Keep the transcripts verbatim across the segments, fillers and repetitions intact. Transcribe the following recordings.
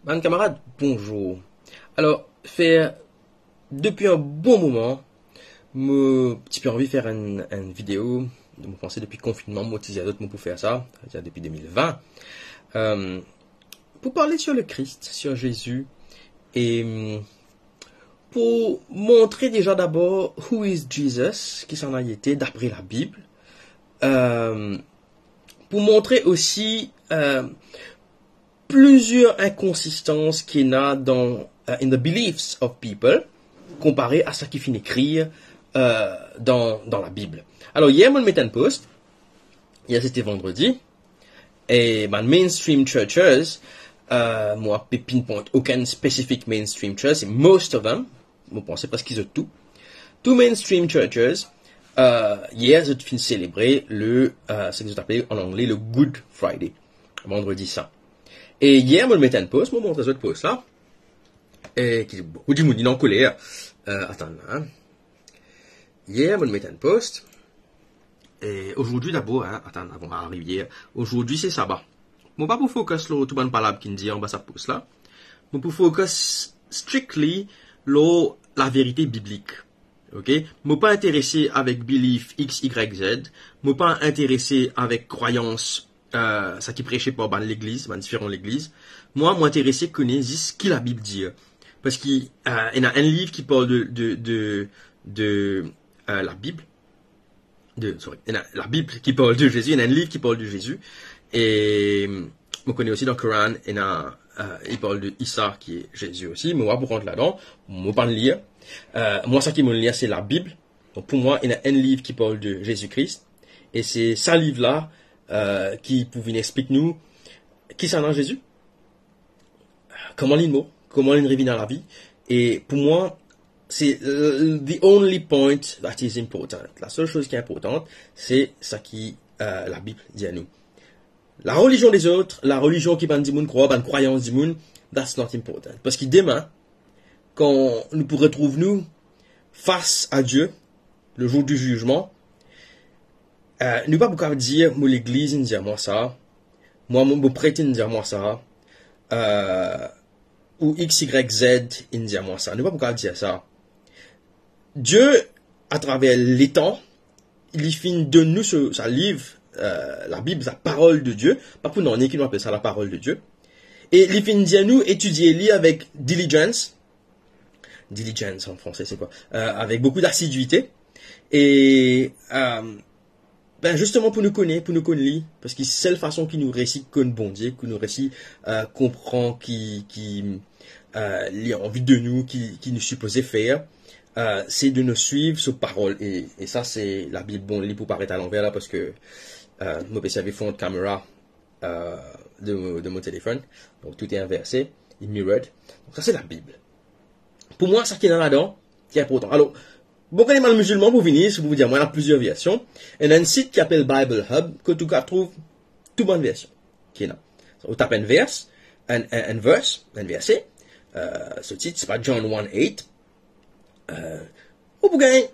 Bann kamarad, bonzour. Alor, fer depi enn bon moman, mo ti pe anvi fer enn, enn video, mo panse depi konfinnman, mo ti dir zot mo pou fer sa, sa depi de mil vin. Euh, pou parle sur le Christ, sur Jésus, e, mm, pou montre deza dabor who is Jesus, kisannla li ete dapre Labib. Euh, pou montre osi, euh, plizier inkonsistans ki ena dan, euh, in the beliefs of people, konpare a sa ki finn ekrir, euh, dan, dan Labib. Alor, yer mo met enn post, yer se ti vandredi, e bann mainstream churches, euh, mo pa pe pinpoint okenn specific mainstream church, se most of them, mo panse preski zot tou. Tou mainstream churches, euh, yer zot finn selebre le, euh, seki zot apel an angle le Good Friday, Vandredi Sin. E yer mo met enn post, mo montre zot post la. E ki boukou dimoun inn ankoler. Euh, atann, hein. Yer mo met enn post. E azordi dabor, hein, atann, avan ariv yer. Azordi se saba. Mo pa pou focus lor tou bann palab ki'nn dir anba sa post la. Mo pou focus strictly lor laverite biblik. Ok? Mo pa interese avek belief X, Y, Z. Mo pa interese avek krwayans, euh, sa ki prese par bann legliz, bann diferan legliz. Mwa, mo interese kone zis ki Labib dir. Parski, euh, ena enn liv ki parl de, de, de, de, euh, Labib. De, sorry, ena Labib ki parl de Zezi, ena enn liv ki parl de Zezi. E mo kone osi dan Koran, ena, euh, li parl de Isa ki Zezi osi, me mo pa pou rant ladan, mo pa'nn lir. Euh, mwa, sa ki mo'nn lir, se Labib. Donk, pou mwa, ena enn liv ki parl de Zezi Kri, e se sa liv la, euh, ki pou vinn explik nou kisannla Zezi, kouma li'nn mor, kouma li'nn revinn a lavi. E pou mwa, se, euh, the only point that is important. Lasel soz ki inportan, se sa ki, euh, Labib dir nou. Larelizion lezot, larelizion ki bann dimoun krwar, bann krwayans dimoun, that's not important. Parski demin, kan nou pou retrouv nou fas a Die, le jour du jugement, euh, nou pa pou kav dir, mo legliz inn dir mwa sa, mwa, mo, mo pret inn dir mwa sa, euh, ou X, Y, Z inn dir mwa sa. Nou pa pou kav dir sa. Die, atraver letan, li finn donn nou so, sa liv, euh, Labib, sa parol de Die, pa pou nanye ki nou apel sa la parol de Die. E li finn dir nou etidie li avek diligence. Diligence en français, c'est quoi? Euh, avec beaucoup d'assiduité. E, euh, ben, zisteman pou nou kone, pou nou konn li, parski sel fason ki nou resi konn Bondie, ki nou resi, euh, konpran ki, ki, euh, li anvi de nou, ki, ki nou sipoze fer, euh, se de nou swiv so parol. E, e sa, se Labib. Bon, li pou paret alanver la, parski, euh, mo pe servi front camera, euh, de, de mo telefonn. Donk, tou e inverse, li mirrored. Donk, sa, se Labib. Pou mwa, sa ki ena ladan, ki inportan. Alor, bon, kan bann mizilman pou vini, si pou dir mwa, ena plizier version. Ena enn sit ki apel Bible Hub, kot ou kav trouv tou bann version ki ena. Ou tap enn vers, enn, enn, enn verse, enn verse, euh, so tit, sepa John one eight, euh, ou pou gagn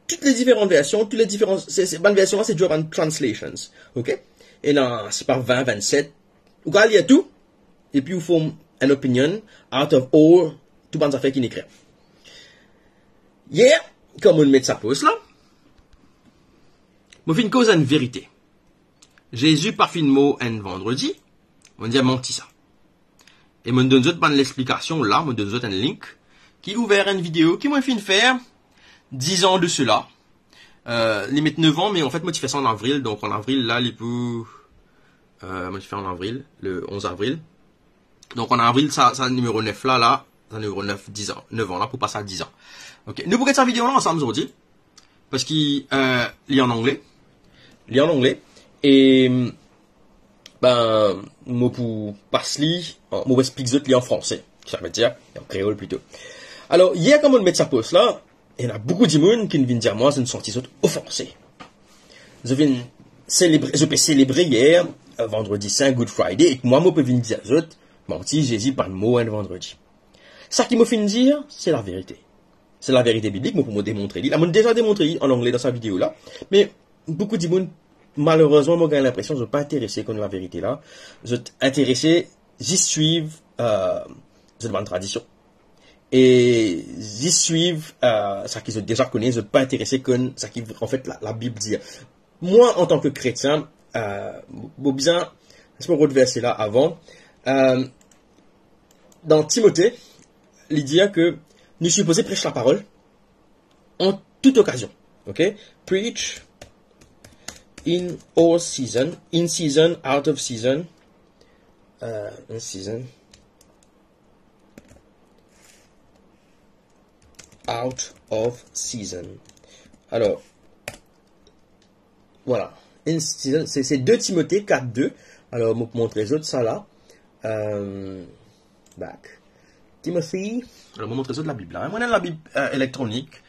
tou le diferan version, tou le diferan, se, se, bann version la, se dir bann translations, ok? Ena, sepa vin, vennset, ou kav lir tou, epi ou form enn opinion out of all tou bann zafer ki inn ekrir. Yer, kan mo'nn met sa post la, mo finn koz enn verite. Zezi pa finn mor enn vandredi, mo'nn dir manti sa. E mo'nn donn zot bann lexplikasion la, mo'nn donn zot enn link ki ouver enn video ki mo'nn finn fer dizan de sela. Euh, li met nef an, me anfet, mo ti fer sa an avril, donk an avril la, li pou, euh, mo ti fer an avril, le onz avril. Donk an avril, sa, sa nimero nef la, la, sa nimero nef, dizan, nef an la, pou pas a dizan. Ok, nou pou get sa video la ansam zordi. Parski, euh, li an angle. Li an angle. E, ben, mo pou pas li, mo pou explik zot li an franse. Sa ve dir, an kreol plito. Alor, yer kan mo'nn met sa post la, ena boukou dimoun ki vinn dir mwa, zot inn santi zot ofanse. Zot vinn selebre, zot pe selebre yer, euh, Vandredi Sin, Good Friday, ek mwa, mo pe vinn dir zot, manti, Zezi pa'nn mor enn vandredi. Sa ki mo finn dir, se laverite. Se laverite biblik, mo pou mo demontre li. La, mo'nn deza demontre li an angle dan sa video la. Me boukou dimoun, malerezman, mo gagn linpresion, zot pa interese konn laverite la. Zot interese zis swiv euh, zot bann tradision. E zis swiv, euh, sa ki zot deza kone, zot pa interese konn sa ki, anfet, la, Labib dir. Mwa, antan ki kretien, euh, mo bizin, les mo rod verse la avan. Euh, dan Timote, li dir ke nou sipoze pres laparol an tout okazion. Ok? Preach in all season, in season, out of season, euh, in season, out of season. Alor, vwala. In season, se, se de Timote kat de. Alor, mo pou montre zot sa la. Euh, back. Timothy. Alor, mo montre zot Labib la. Mwa, ena Labib, euh, elektronik,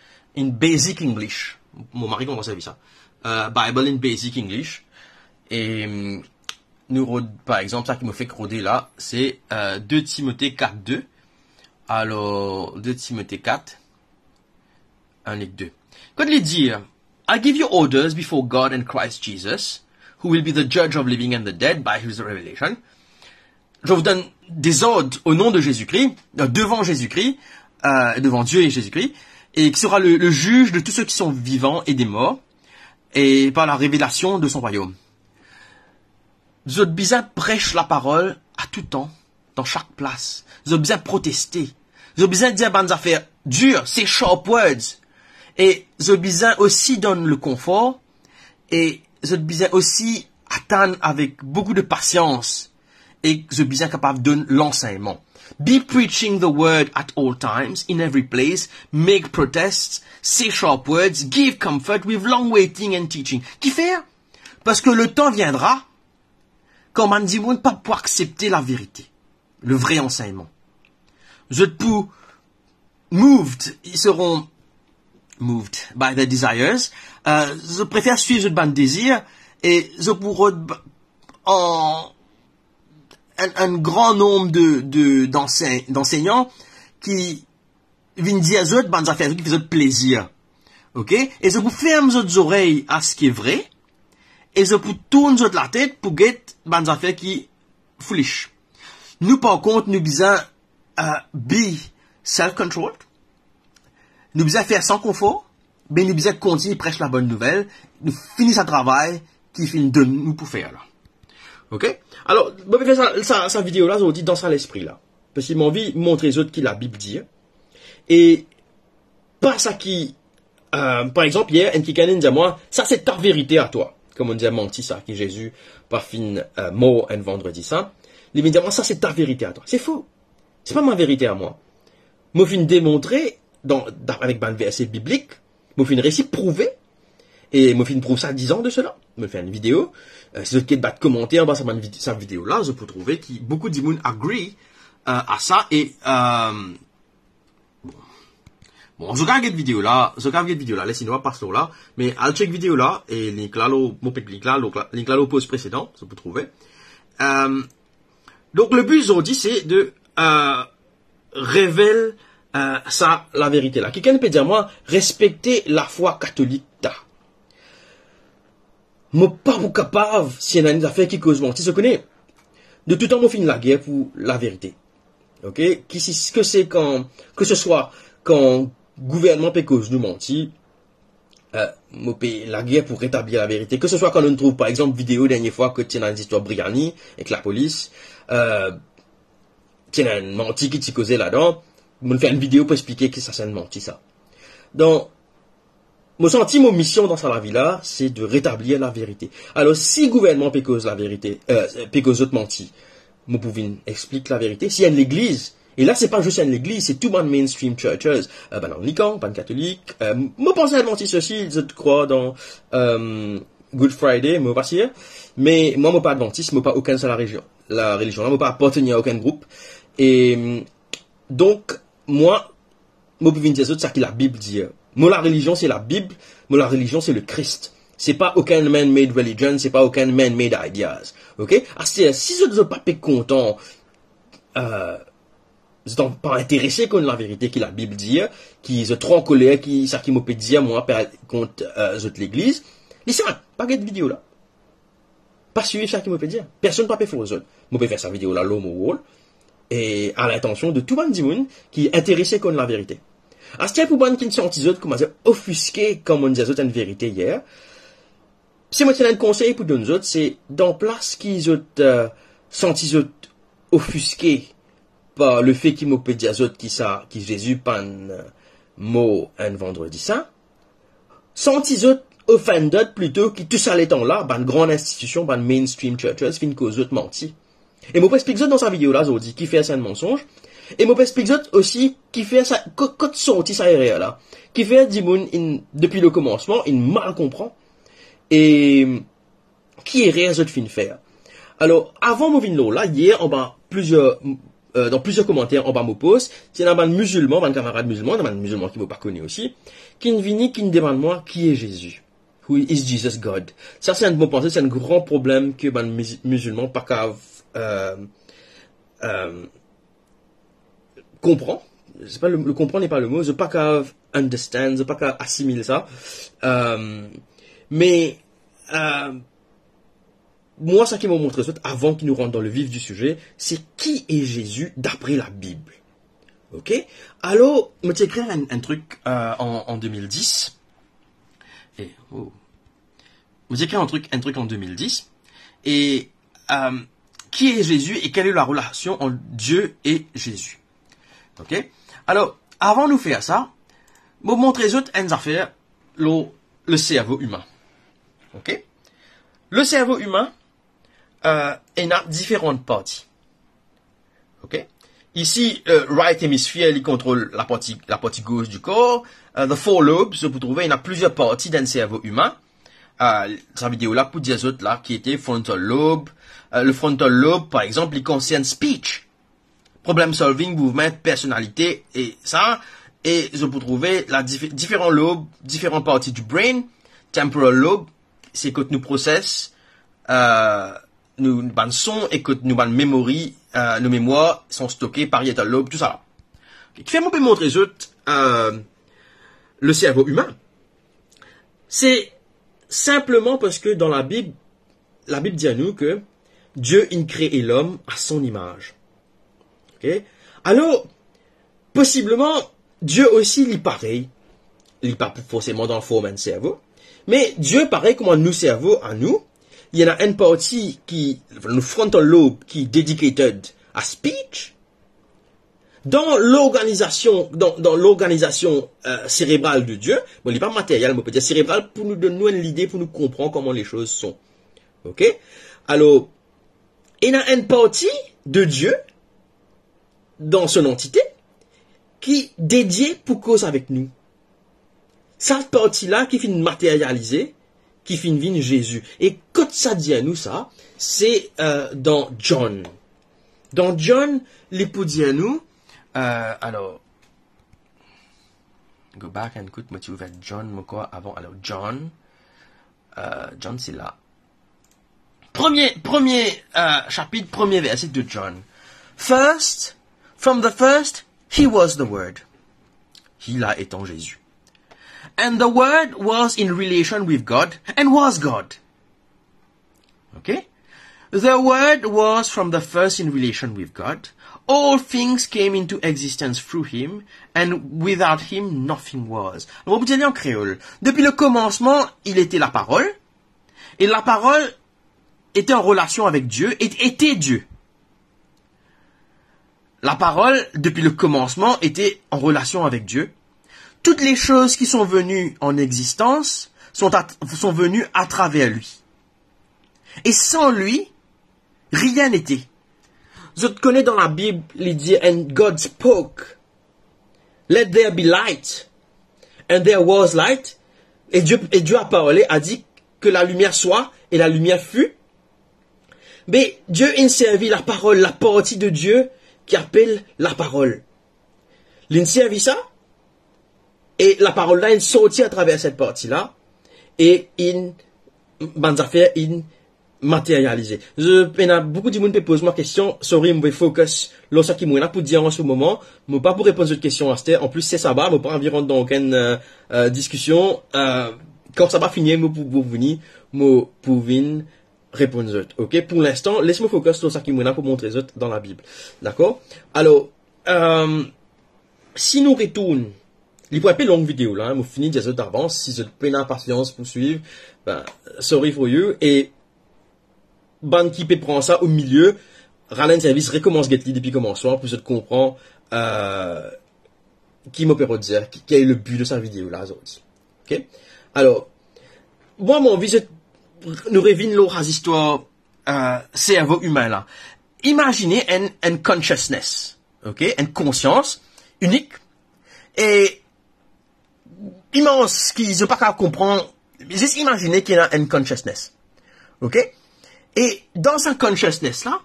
in basic English. Mo mari koumans servi sa. Euh, Bible in basic English. E, hum, nou rod, par exanp, sa ki mo fek rode la, se, euh, de Timote kat de. Alor, de Timote kat, enn ek de. Kot li dir, "I give you orders before God and Christ Jesus, who will be the judge of living and the dead by his revelation." Je vous donne des ordres au nom de Jésus-Christ, euh, devant Jésus-Christ, euh, devant Dieu et Jésus-Christ, et qui sera le, le juge de tous ceux qui sont vivants et des morts, et par la révélation de son royaume. Zot bizin pres laparol a tou tan, dan sak plas. Zot bizin proteste. Zot bizin dir bann zafer dir, se sharp words. E zot bizin osi donn lekonfor. E zot bizin osi atann avek boukou de pasians. E zot bizin kapav donn lansegnman. Be preaching the word at all times, in every place, make protests, say sharp words, give comfort with long waiting and teaching. Kifer? Parski letan viendra, kan bann dimoun pa pou aksepte laverite, le vre ansegnman. Zot pou moved, ils seront moved by their desires. Euh, zot prefer swiv zot bann dezir e zot pou rod ba-, an, enn, enn gran nonb de, de, danse-, dansegnan ki vinn dir zot bann zafer ki fer zot plezir. Ok? E zot pou ferm zot zorey a seki vre, e zot pou tourn zot latet pou get bann zafer ki foolish. Nou, par kont, nou bizin, euh, be self-controlled. Nou bizin fer san konfor, me nou bizin kontign pres labonn nouvel. Nou fini sa travay ki finn donn nou pou fer la. Ok? Alor, mo pe fer sa, sa, sa video la, zordi, dan sa lespri la. Parski mo anvi montre zot ki Labib dir. E pa sa ki, euh, par exanp, yer, enn kikenn inn dir mwa, "Sa se ta verite a twa." Kouma dir manti sa, ki Zezi pa finn, euh, mor enn vandredi sin. Li vinn dir mwa, "Sa se ta verite a twa." Se fo. Se pa ma verite a mwa. Mo finn demontre, dan, dan, avek bann verse biblik, mo finn resi prouve, e mo finn prouv sa dizan de sela. Mo fer enn video. Euh, si zot get bann komanter anba sa bann vid-, sa video la, zot pou trouve ki boukou dimoun agree, euh, a sa, e, euh, bon. Bon, zot kav get video la, zot kav get video la, les nou pa pas lor la, me al check video la, e link la lor, mo pe link la, lor, link la lor post presedan, zot pou trouve. Euh, donk, le bi zordi, se de, euh, revel, euh, sa laverite la. Kikenn pe dir mwa, "Respekte lafwa katolik ta." Mo pa pou kapav, si ena enn zafer ki koz manti, zot kone, de toutan mo finn lager pou laverite. Ok? Ki si, ke se kan, ke se swa kan gouvernman pe koz nou manti, euh, mo pe lager pou retablir laverite. Ke se swa kan nou trouv, par exanp, video dernie fwa kot ti ena enn zistwar briani ek lapolis, euh, ti ena enn manti ki ti koze ladan, mo fer enn video pou explike ki sa se enn manti sa. Donk, mo santi mo mision dan sa lavi la, se de retablir laverite. Alor, si gouvernman pe koz laverite, euh, pe koz zot manti, mo pou vinn explik laverite. Si enn legliz, e la se pa zis enn legliz, se tou bann mainstream churches, euh, bann Anglikan, bann Katolik, euh, mo panse Advantis osi, zot krwar dan, euh, Good Friday, mo pa sir, me mwa mo pa Advantis, mo pa okenn sa larelizion, larelizion la, mo pa apartenir a okenn group. E, donk, mwa, mo pou vinn dir zot sa ki Labib dir. Mo larelizion se Labib, mo larelizion se Lekris. Se pa okenn man-made religion, se pa okenn man-made ideas. Ok? Aster, si zot, zot pa pe kontan, euh, zot pa interese konn laverite ki Labib dir, ki zot tro ankoler ki sa ki mo pe dir mwa pe al kont, euh, zot legliz, listen, pa get video la. Pa swiv sa ki mo pe dir. Personn pa pe fors zot. Mo pe fer sa video la lor mo wall. e a lintansion de tou bann dimoun ki interese konn laverite. Aster pou bann ki santi zot kouma zot ofiske, kan mo'nn dir zot enn verite yer, si mo ti ena enn konsey pou donn zot, se dan plas ki zot, eh, santi zot ofiske par lefe ki mo pe dir zot ki sa, ki Zezi pa'nn, eh, mor enn Vandredi Sin, santi zot offended plito ki tou sa letan la, bann gran institision, bann mainstream churches, finn koz zot manti. E mo pou explik zot dan sa video la zordi kifer sa enn mansonz. E mo pou explik zot osi kifer sa, ko-, kot sorti sa erer la. Kifer dimoun inn, depi le komansman, inn mal konpran. E ki erer zot finn fer. Alor, avan mo vinn lor la, yer, anba plizier, eh, dan plizier komanter anba mo post, ti ena bann mizilman, bann kamarad mizilman, bann mizilman ki mo pa kone osi, ki'nn vini, ki'nn demann mwa, "Ki e Zezi? Who is Jesus God?" Sa, se enn, mo panse, se enn gran problem ki bann miz-, mizilman pa kav, eh, eh, konpran. Se pa le, le konpran n'est pas le mot. Zot pa kav understand, zot pa kav asimil sa. Eh, me, eh, mwa, sa ki mo montre zot, avan ki nou rant dan le vif di size, se ki e Zezi dapre Labib. Ok? Alor, mo ti ekrir enn, enn trik, eh, an, an de mil dis. E, oh. Mo ti ekrir enn trik, enn trik an de mil dis. E, eh, qui est Jésus et quelle est la relation entre Dieu et Jésus? Ok? Alor, avan nou fer sa, mo montre zot enn zafer lor le servo imin. Ok? Le servo imin, eh, ena diferan parti. Ok? Isi, eh, right hemisphere, li kontrol laparti, laparti gos di kor. Eh, the four lobes, zot pou trouve, ena plizier parti dan servo imin. Eh, sa video la pou dir zot la ki ete frontal lobe. Eh, le frontal lobe, par exanp, li konsern speech, problem solving, mouvman, personalite, e sa, e zot pou trouve la dif-, diferan lobe, diferan parti di brain, temporal lobe, se kot nou proses, eh, nou, nou bann son, e kot nou bann memory, eh, nou memwar son stoke, parietal lobe, tou sa la. Kifer mo pe montre zot, eh, le servo imin? Se sinpleman parski dan Labib, Labib dir nou ki Dieu inn kree lom a son imaz. Ok? Alor, posibleman, Dieu osi, li parey. Li pa forseman dan form enn servo. Me Dieu, parey kouma nou servo a nou, li ena enn parti ki, nou frontal lobe ki dedicated a speech. Dan lorganizasion, dan, dan lorganizasion, eh, serebral de Dieu, bon, li pa materiel, mo pe dir serebral pou nou donn nou enn lide, pou nou konpran kouma lesoz son. Ok? Alor, ena enn parti de Dieu, dan son antite, ki dedie pou koz avek nou. Sa parti la ki finn materialize, ki finn vinn Zezi. E kot sa dir nou sa, se, eh, dan John. Dan John, li pou dir nou, eh, alor, go back and kout, mo ti ouver John mo krwar avan. Alor, John, eh, John, se la. Premie, premie, eh, sapit, premie verse de John. First, from the first, he was the Word. He la etan Zezi. And the Word was in relation with God and was God. Ok? The Word was from the first in relation with God. All things came into existence through him, and without him nothing was. Mo pou dir li an kreol. Depi le komansman, il était la Parole, et la Parole était en relation avec Dieu, et était Dieu. La Parole, depuis le commencement, était en relation avec Dieu. Toutes les choses qui sont venues en existence sont à, sont venues à travers lui. Et sans lui, rien n'était. Zot kone dan Labib, li dir, "And God spoke, let there be light, and there was light." Et Dieu, et Dieu a parlé, a dit, "Que la lumière soit, et la lumière fut." Me Dieu inn servi la parole, la partie de Dieu ki apel la parole. Linn servi sa, e la parole la inn sorti atraver set parti la, e inn, bann zafer inn materialize. Zot, ena boukou dimoun pe poz mwa kestion, sorry, mo pe focus lor seki mo ena pou dir an se moman, mo pa pou reponn zot kestion aster, anplis se saba, mo pa anvi rant dan okenn, eh, eh, diskision, eh, kan saba fini, mo pou, pou vini, mo pou vinn reponn zot, ok? Pou linstan, les mo focus lor seki mo ena pou montre zot dan Labib, dakor? Alor, euh, si nou retourn, li pou enpe long video la, hein, mo fini dir zot avans, si zot pena pasians pou swiv, ben, sorry for you, e bann ki pe pran sa o milie, rale enn servis, rekomans get li depi komansman pou zot konpran, euh, ki mo pe rod dir, ki, ki le bi de sa video la, zordi. Ok? Alor, mwa, mo anvi zot, nou revinn lor sa zistwar, euh, servo imin la. Imazine enn, enn consciousness, ok? Enn konsians inik. E imans ki zot pa kapav konpran, zis imazine ki ena enn consciousness. Ok? E dan sa consciousness la,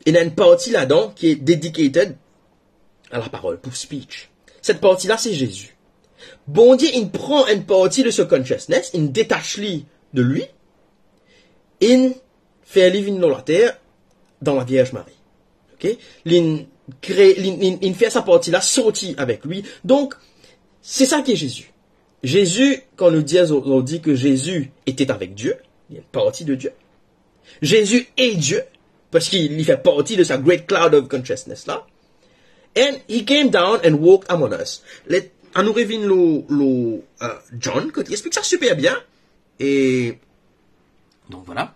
ena enn parti ladan ki dedicated a laparol, pou speech. Set parti la, se Zezi. Bondie inn pran enn parti de so consciousness, inn detas li de li, inn fer li vinn lor later dan Lavierz Mari. Ok? Linn kre-, linn, linn, linn fer sa parti la sorti avek li. Donk, se sa ki Zezi. Zezi, kan nou dir, nou dir ke Zezi etait avec Dieu, li enn parti de Dieu. Zezi est Dieu, parski li fer parti de sa great cloud of consciousness la. And he came down and walked among us. Let, anou revinn lor, lor, euh, John, kot li explik sa siper bien. E, donk, vwala.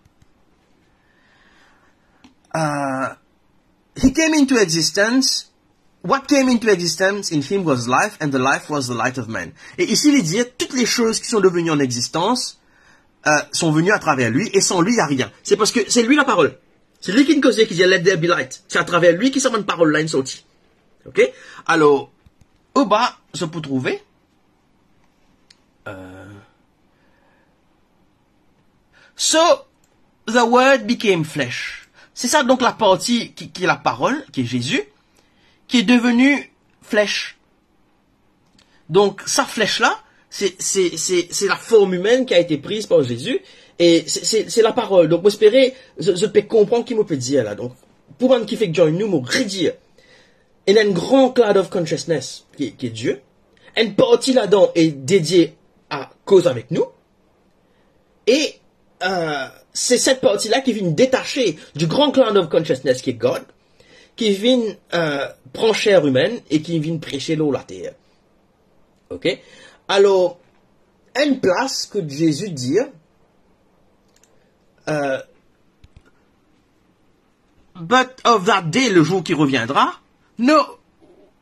Euh, he came into existence. What came into existence in him was life, and the life was the light of man. E isi, li dir, toutes les choses qui sont devenues en existence, euh, sont venues à travers lui, et sans lui, il n'y a rien. Se parski se li laparol. Se li ki inn koze, ki dir, "Let there be light." Se atraver li ki sa bann parol la inn sorti. Ok? Alor, oba, zot pou trouve, euh, So, the word became flesh. Se sa, donk, laparti ki, ki laparol, ki Zezi, ki devenu flesh. Donk, sa flesh la, se, se, se, se laform imenn ki a ete priz par Zezi, e se, se, se laparol. Donk, mo espere, zot, zot pe konpran ki mo pe dir la. Donk, pou bann ki fek join nou, mo redir, ena enn gran cloud of consciousness, ki, ki Dieu. Enn parti ladan e dedie a koz avek nou. E, euh, se set parti la ki vinn detase du grand cloud of consciousness ki God, ki vinn, euh, pran ser imenn e ki vinn prese lor later. Ok? Alor, enn plas kot Zezi dir, euh, "But of that day," le jour qui reviendra, "no,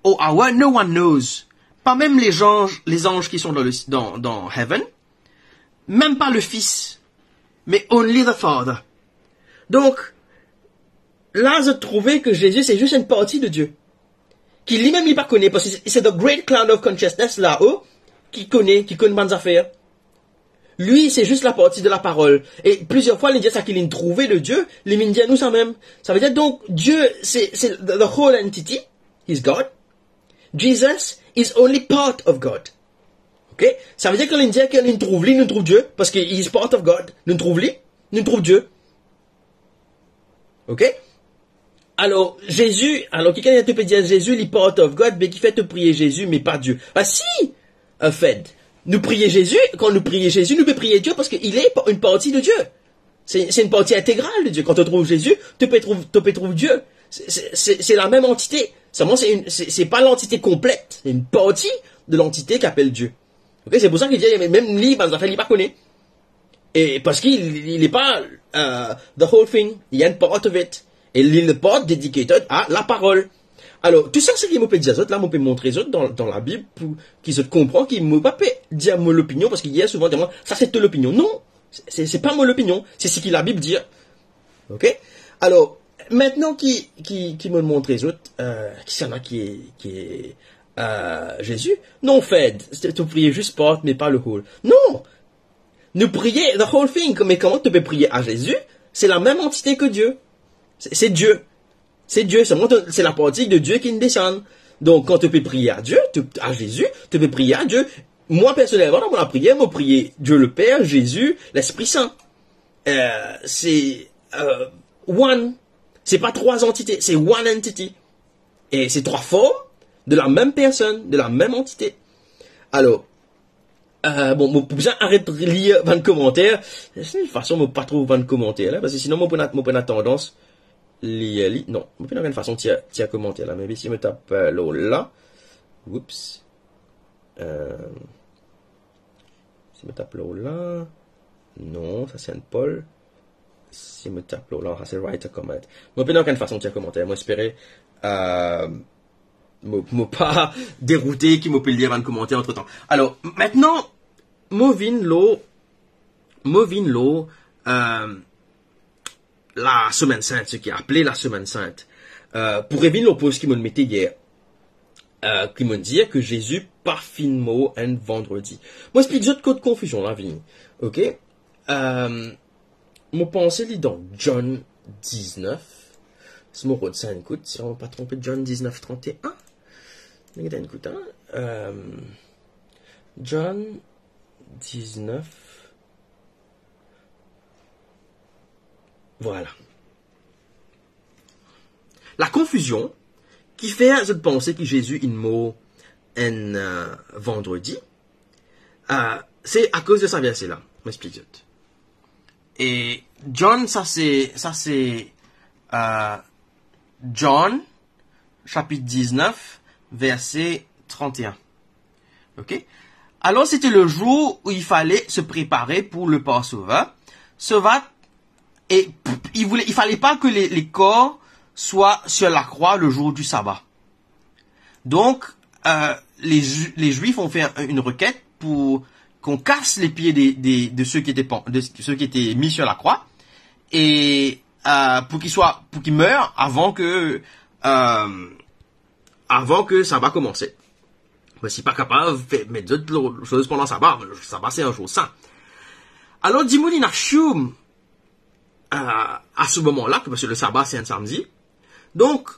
or hour, no one knows." Pas même les anges, les anges qui sont dans le, dans, dans heaven, même pas le Fils, mais only the Father. Donk, la, zot trouve ke Zezi, se zis enn parti de Dieu. Ki limem, li pa kone, parski se, se the great cloud of consciousness lao, ki kone, ki konn bann zafer. Li, se zis laparti de laparol. E plizier fwa, li dir sa ki linn trouve de Dieu, li vinn dir nou sa mem. Savedir, donk, Dieu, se, se the, the whole entity, is God. Jesus is only part of God. Ok? Savedir, kan linn dir ke linn trouv li, nou trouv Dieu, parski he is part of God. Nou trouv li, nou trouv Dieu. Ok? Alor, Zezi, alor, kikenn to pe dir Zezi, li part of God, be kifer to priye Zezi, me pa Dieu? Ba si, anfet, nou priye Zezi, kan nou priye Zezi, nou pe priye Dieu, parski il est pa-, une partie de Dieu. Se, se enn parti integral de Dieu. Kan to trouv Zezi, to pe trouv, to pe trouv Dieu. Se, se, se, se lamem antite. Selman, se enn, se, se pa lantite konplet. Se enn parti de lantite ki apel Dieu. Ok? Se pou sa ki dir, mem li, bann zafer li pa kone. E parski li, li, li pa, euh, the whole thing, li enn part of it. E li le part dedicated a laparol. Alor, tou sa, seki mo pe dir zot la, mo pe montre zot dan, dan Labib pou ki zot konpran ki mo pa pe dir mo lopinion, parski yer souvan dir mwa, "Sa se to lopinion." Non, se, se, se pa mo lopinion, se seki Labib dir. Ok? Alor, aster ki, ki, ki mo montre zot, euh, kisannla ki, ki, euh, Zezi? Non, Fed, se, to priye zis part, me pa le whole. Non! Nou priye the whole thing, me kouma to pe priye a Zezi? Se lamem antite ke Dieu. Se, se Dieu. Se Dieu, selman to, se laparti de Dieu ki desann. Donk, kan to pe priye a Dieu, to, a Zezi, to pe priye a Dieu. Mwa, personelman, dan mo lapriyer, mo priye Dieu le Père, Jésus, Lespri Sin. Euh, se, euh, one. Se pa trwa antite, se one entity. E se trwa form de lamem personn, de lamem antite. Alor, Euh, bon, mo pou bizin aret lir bann komanter. Se enn fason mo pa trouv bann komanter la, parski sinon mo pou ena, mo pou ena tandans lir li. Non, mo pena okenn fason tir, tir komanter la. Maybe si mo tap, euh, lor la. Oups. Euh, si mo tap lor la. Non, sa se enn Paul. Si mo tap lor la, sa se write a comment. Mo pena okenn fason tir komanter. Mo espere, euh, mo, mo pa deroute ki mo pe lir bann komanter antretan. Alor, aster, mo vinn lor, mo vinn lor, euh, Lasemenn Sint, seki apele Lasemenn Sint. Euh, pou revinn lor poz ki mo'nn mete yer, euh, ki mo'nn dir ki Zezi pa finn mor enn vandredi. Mo explik zot kot konfizion la vini. Ok? Euh, mo panse li dan John diznef. Si mo rod sa enn kout, si mo pa tronpe, John diznef trant e enn. Get enn kout, hein? Euh, John diznef. Vwala. Lakonfizion ki fer zot panse ki Zezi inn mor enn, euh, vandredi, euh, se akoz de sa verse la. Mo explik zot. E John, sa se, sa se, euh, John, chapitre dix-neuf, verset trente et un. Ok? Alors, c'était le jour où il fallait se préparer pour le Passover. Shabbat, et il voulait, il fallait pas que les, les corps soient sur la croix le jour du sabbat. Donc, euh, les, Ju- les Juifs ont fait un- une requête pour qu'on casse les pieds des, des- de ceux qui étaient pen- de ceux qui étaient mis sur la croix et, euh, pour qu'ils soient, pour qu'ils meurent avant que, euh, avant que sabbat commence. Parski pa kapav fer, met zot lor soz pandan sabbat. Sabbat se enn zour sin. Alor, dimoun inn assume, euh, a se moman la, parski le sabbat se enn samdi. Donk,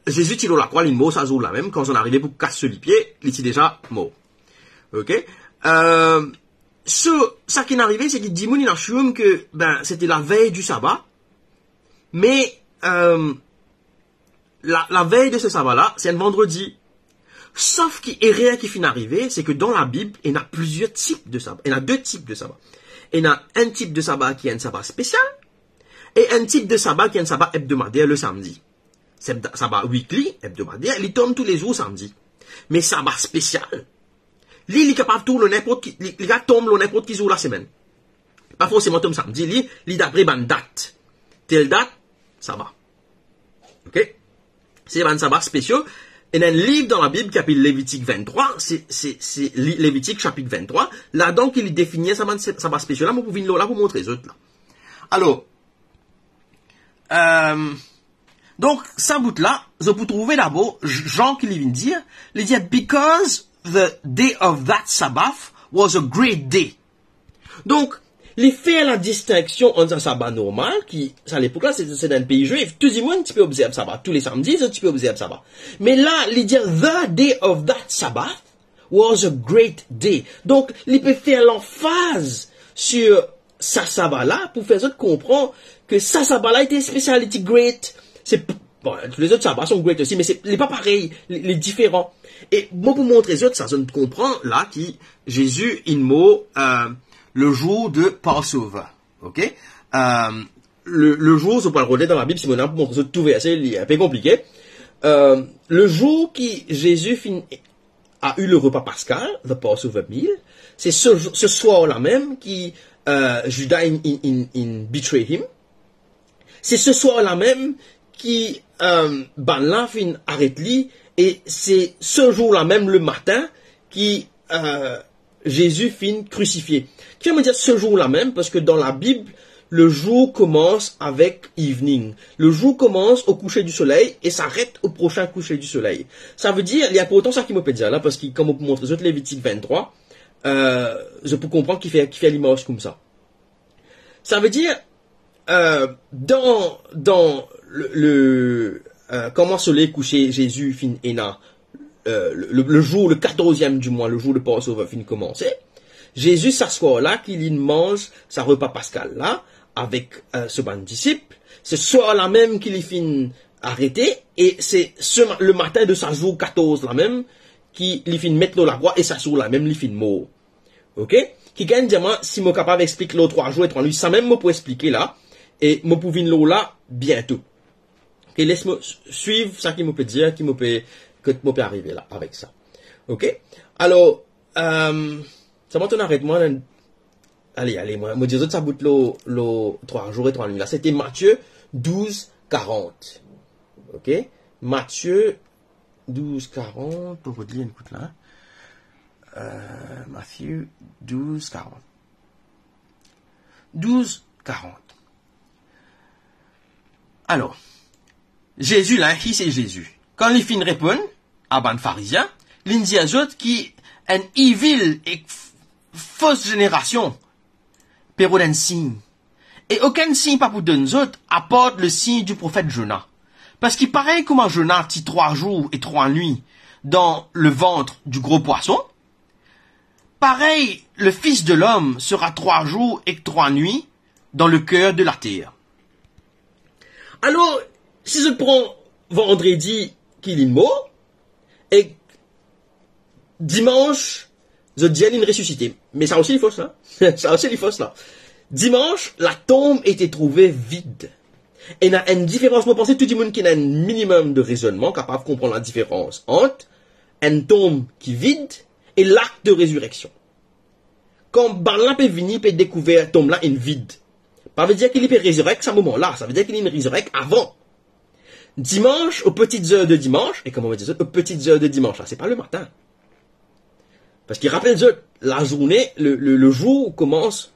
Zezi ti lor lakrwa, li mor sa zour la mem, kan zot inn arive pou kas so lipie, li ti deza mor. Ok? Euh, so, sa ki inn arive, se ki dimoun inn assume ke, ben, se ti lavey di sabbat, me, euh, la, lavey de se sabbat la, se enn vandredi. Sof ki erer ki finn arive, se ke dan Labib, ena plizier tip de sabbat. Ena de tip de sabbat. Ena enn tip de sabbat ki enn sabbat spesial, e enn tip de sabbat ki enn sabbat ebdomader, le samdi. Sabbat, sabbat weekly, ebdomader, li tonm toulezour samdi. Me sabbat spesial, li, li kapav tonm lor ninport ki, li, li kapav tonm lor ninport ki zour lasemenn. Pa forseman tonm samdi, li, li dapre bann dat. Tel dat, sabbat. Ok? Se bann sabbat spesial. Ena enn liv dan Labib ki apel Levitik venntrwa, se, se, se Li- Levitik sapit venntrwa. Ladan ki li defini sa bann se- sabbat spesial la, mo pou vinn lor la pou montre zot la. Alor, euh, donk, sa bout la, zot pou trouve dabor, J- Jan ki li vinn dir, li dir, "Because the day of that Sabbath was a great day." Donk, li fer ladistinksion ant sa sabbat normal, ki, sa lepok la, se, se dan pei Zwif, tou dimoun ti pe obzerv sabbat, tou le samdi, zot ti pe obzerv sabbat. Me la, li dir, "The day of that Sabbath was a great day." Donk, li pe fer lanfaz sir sa sabbat la pou fer zot konpran ke sa sabbat la ti spesial, li ti great. Se p- Bon, tou lezot sabbat sont great osi, me se, li pa parey, li, li diferan. E mo pou montre zot sa, zot konpran la ki Zezi inn mor, euh, le jour de Passover. Ok? Euh, le, le jour, zot pou al rod dan Labib, si mo ena pou montre zot tou verse, li inpe konplike. Euh, le jour ki Zezi finn a eu le repas pascal, the Passover meal, se se, se swar la mem ki, euh, Judas inn, inn, inn, inn betray him. Se se swar la mem ki, euh, bann la finn aret li, e se se zour la mem le matin ki, euh, Zezi finn krisifie. Ki fer mo dir se zour la mem? Parski dan Labib, le jour commence avec evening. Le jour commence au coucher du soleil et s'arrête au prochain coucher du soleil. Savedir, li inportan sa ki mo pe dir la, parski kan mo pou montre zot Levitik venntrwa, euh, zot pou konpran ki fer, ki fer li mars koumsa. Savedir, euh, dan, dan le, le, euh, kouma soley kouse, Zezi finn ena, euh, le, le, le jour, le quatorzième du mois, le jour de Passover finn komanse. Zezi, sa swar la, ki li manz sa repa paskal la avek, euh, so bann disip. Se swar la mem ki li finn arete, e se se ma-, le matin de sa zour katorz la mem ki li finn met lor lakrwa, e sa zour la mem li finn mor. Ok? Kikenn dir mwa si mo kapav explik lor trwa zour e trwa nwit, samem mo pou explike la, e mo pou vinn lor la biento. Ok, les mo s-, swiv sa ki mo pe dir, ki mo pe, kot mo pe arive la avek sa. Ok? Alor, euh, sa mo tonn aret mwa, ale, ale, mwa, mo dir zot sa bout lor, lor trwa zour e trwa nwit la. Sete Matie douz karant. Ok? Matie douz karant, pou rod li enn kout la. Euh, Matie douz karant. Douz karant. Alor, Zezi la, ki se Zezi, kan li finn reponn a bann Farizien, li dir zot ki enn evil ek f-, fos zenerasion pe rod enn sign. E okenn sign pa pou donn zot, apart le signe du profet Zona. Parski parey kouma Zona ti trwa zour e trwa nwit dan le vant di gro pwason, parey le Fis de Lom sera trwa zour ek trwa nwit dan le ker de later. Alor, si zot pran Vandredi ki linn mor, e Dimans, zot dir linn resisite. Me sa osi li fos la. Sa osi li fos la. Dimans, latonm ete trouve vid. Ena enn diferans, mo panse tou dimoun ki ena enn minimem de rezonnman kapav konpran ladiferans ant enn tonm ki vid e lakt de rezireksion. Kan bannla pe vini, pe dekouver tonm la inn vid, pa vedir ki li pe rezirek sa moman la, sa vedir ki linn rezirek avan. Dimans, o peti zer de dimans, e kouma mo dir zot, o peti zer de dimans la, se pa lematin. Parski rapel zot, lazourne, le, le, le zour koumans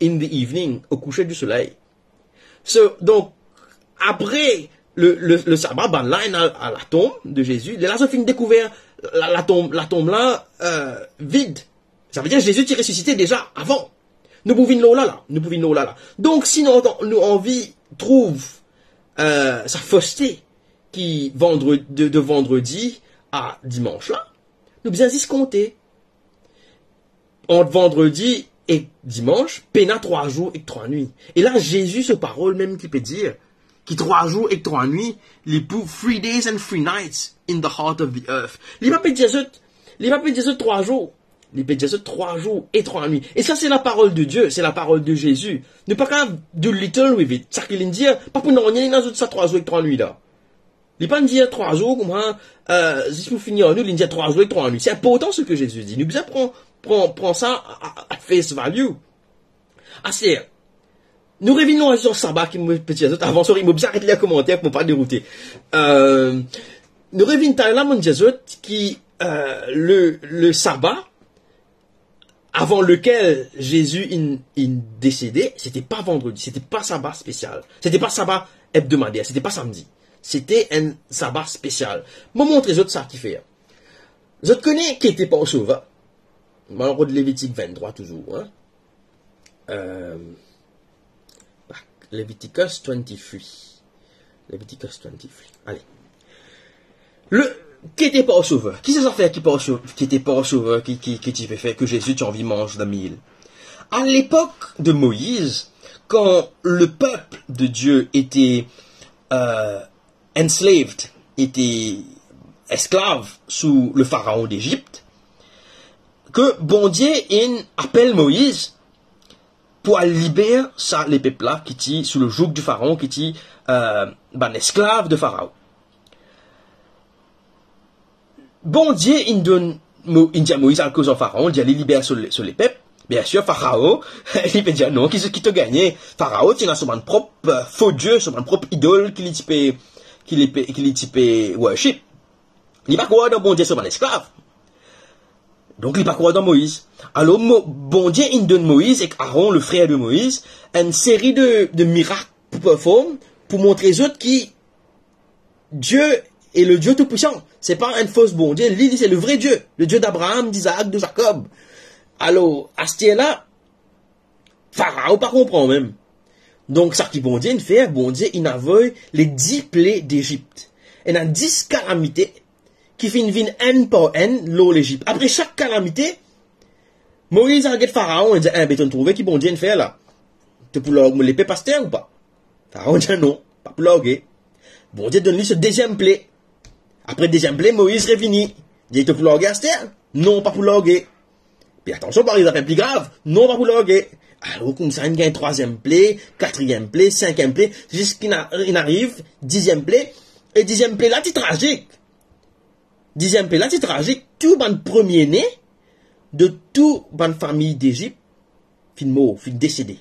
in the evening, o kouse di soley. So, donk, apre le, le, le saba, bannla inn al a latonm de Zezi, lerla zot finn dekouver la, latonm, latonm la, euh, vid. Sa vedir Zezi ti resisite deza avan. Nou pou vinn lor la la, nou pou vinn lor la la. Donk, si nou, nou anvi trouv, euh, sa foste ki vandre-, de, de vandredi a dimans la, nou bizin zis konte. Ant vandredi ek dimans, pena trwa zour ek trwa nwit. E la, Zezi so parol mem ki pe dir ki trwa zour ek trwa nwit, li pou three days and three nights in the heart of the earth. Li pa pe dir zot, li pa pe dir zot trwa zour. Li pe dir zot trwa zour e trwa nwit. E sa, se laparol de Die, se laparol de Zezi. Nou pa kapav do little with it. Sa ki linn dir, pa pou nanye ena zot sa trwa zour ek trwa nwit la. Li pa'nn dir trwa zour koumsa, euh, zis pou fini ar nou, linn dir trwa zour ek trwa nwit. Se inportan seki Zezi dir. Nou bizin pran, pran, pran sa a, a, at face value. Aster, nou revinn lor sa saba ki mo pe dir zot avan, sorry, mo bizin aret lir komanter pou mo pa deroute. Euh, nou revinn talè la, mo dir zot ki, euh, le, le saba, avan lekel Zezi inn, inn desede, sete pa vandredi, sete pa saba spesial, sete pa saba ebdomader, sete pa samdi. Sete enn saba spesial. Mo montre zot sa ki fer. Zot kone kete Passover? Mo al rod Levitik venntrwa touzour, hein? Euh, Leviticus twenty-three. Leviticus twenty-three. Ale. Le, kete Passover. Ki se zafer ki Passover, kete Passover ki, ki, ki ti pe fer ki Zezi ti anvi manz the meal? À l'époque de Moïse, quand le peuple de Dieu était, euh, enslaved, était esclave sous le pharaon d'Égypte, ke Bondie inn apel Moïse pou al liber sa lepep la ki ti sou le joug di Faraon, ki ti, euh, bann esklav de Faraon. Bondie inn donn Mo-, inn dir Moiz al koz ar Faraon, dir li liber so, so lepep. Biensir, Faraon, li pe dir, "Non, ki, ki to gagne?" Faraon ti ena so bann prop, euh, fo die, so bann prop idol ki li ti pe, ki li pe, ki li ti pe worship. Li pa krwar dan Bondie, so bann esklav. Donk, li pa krwar dan Moiz. Alor, Mo-, Bondie inn donn Moiz ek Aron, le frer de Moiz, enn seri de, de mirak pou perform, pou montre zot ki Dieu est le Dieu Tout-Puissant. Se pa enn fos Bondie, li, li se le vre Die, le Dieu d'Abraham, d'Isaac, de Jacob. Alor, aster la, Faraon pa konpran mem. Donk, sa ki Bondie inn fer, Bondie inn avoy le dis plaies d'Égypte. Ena dis kalamite ki finn vinn enn par enn lor Lezip. Apre sak kalamite, Moiz al get Faraon e dir, "Eh, be to'nn trouve ki Bondie inn fer la? To pou larg mo lepep aster ou pa?" Faraon dir, "Non, pa pou large." Bondie donn li so deziem plaie. Apre deziem plaie, Moiz revini. Dir, "To pou large aster?" "Non, pa pou large." Pe atansion, pa ariv zafer pli grav. Non, pa pou large. Alor, koumsa, inn gagn trwaziem pla, katriem pla, sinkiem pla, ziska inn a-, inn ariv diziem pla. E diziem pla la ti trazik. Diziem pla la ti trazik. Tou bann premie ne de tou bann fami Dezip finn mor, finn desede.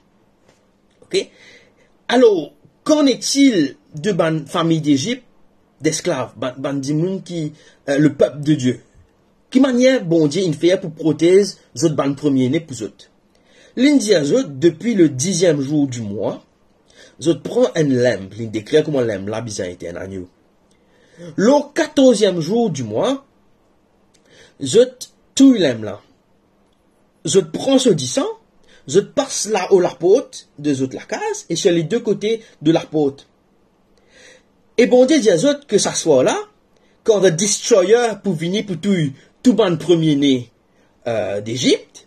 Ok? Alor, qu'en est-il de bann fami Dezip, desklav, bann, bann dimoun ki, euh, le peuple de Dieu? Ki manier Bondie inn fer pou protez zot bann premie ne pou zot? Li'nn dir zot, depi le diziem zour di mwa, zot pran enn lamb, li'nn dekrir kouma lamb la bizin ete enn agno. Lor katorziem zour di mwa, zot touy lamb la. Zot pran so disan, zot pas la o laport de zot lakaz e sir le de kote de laport. E Bondie dir zot ke sa swar la, kan the destroyer pou vini pou touy tou bann premie ne, euh, Dezip,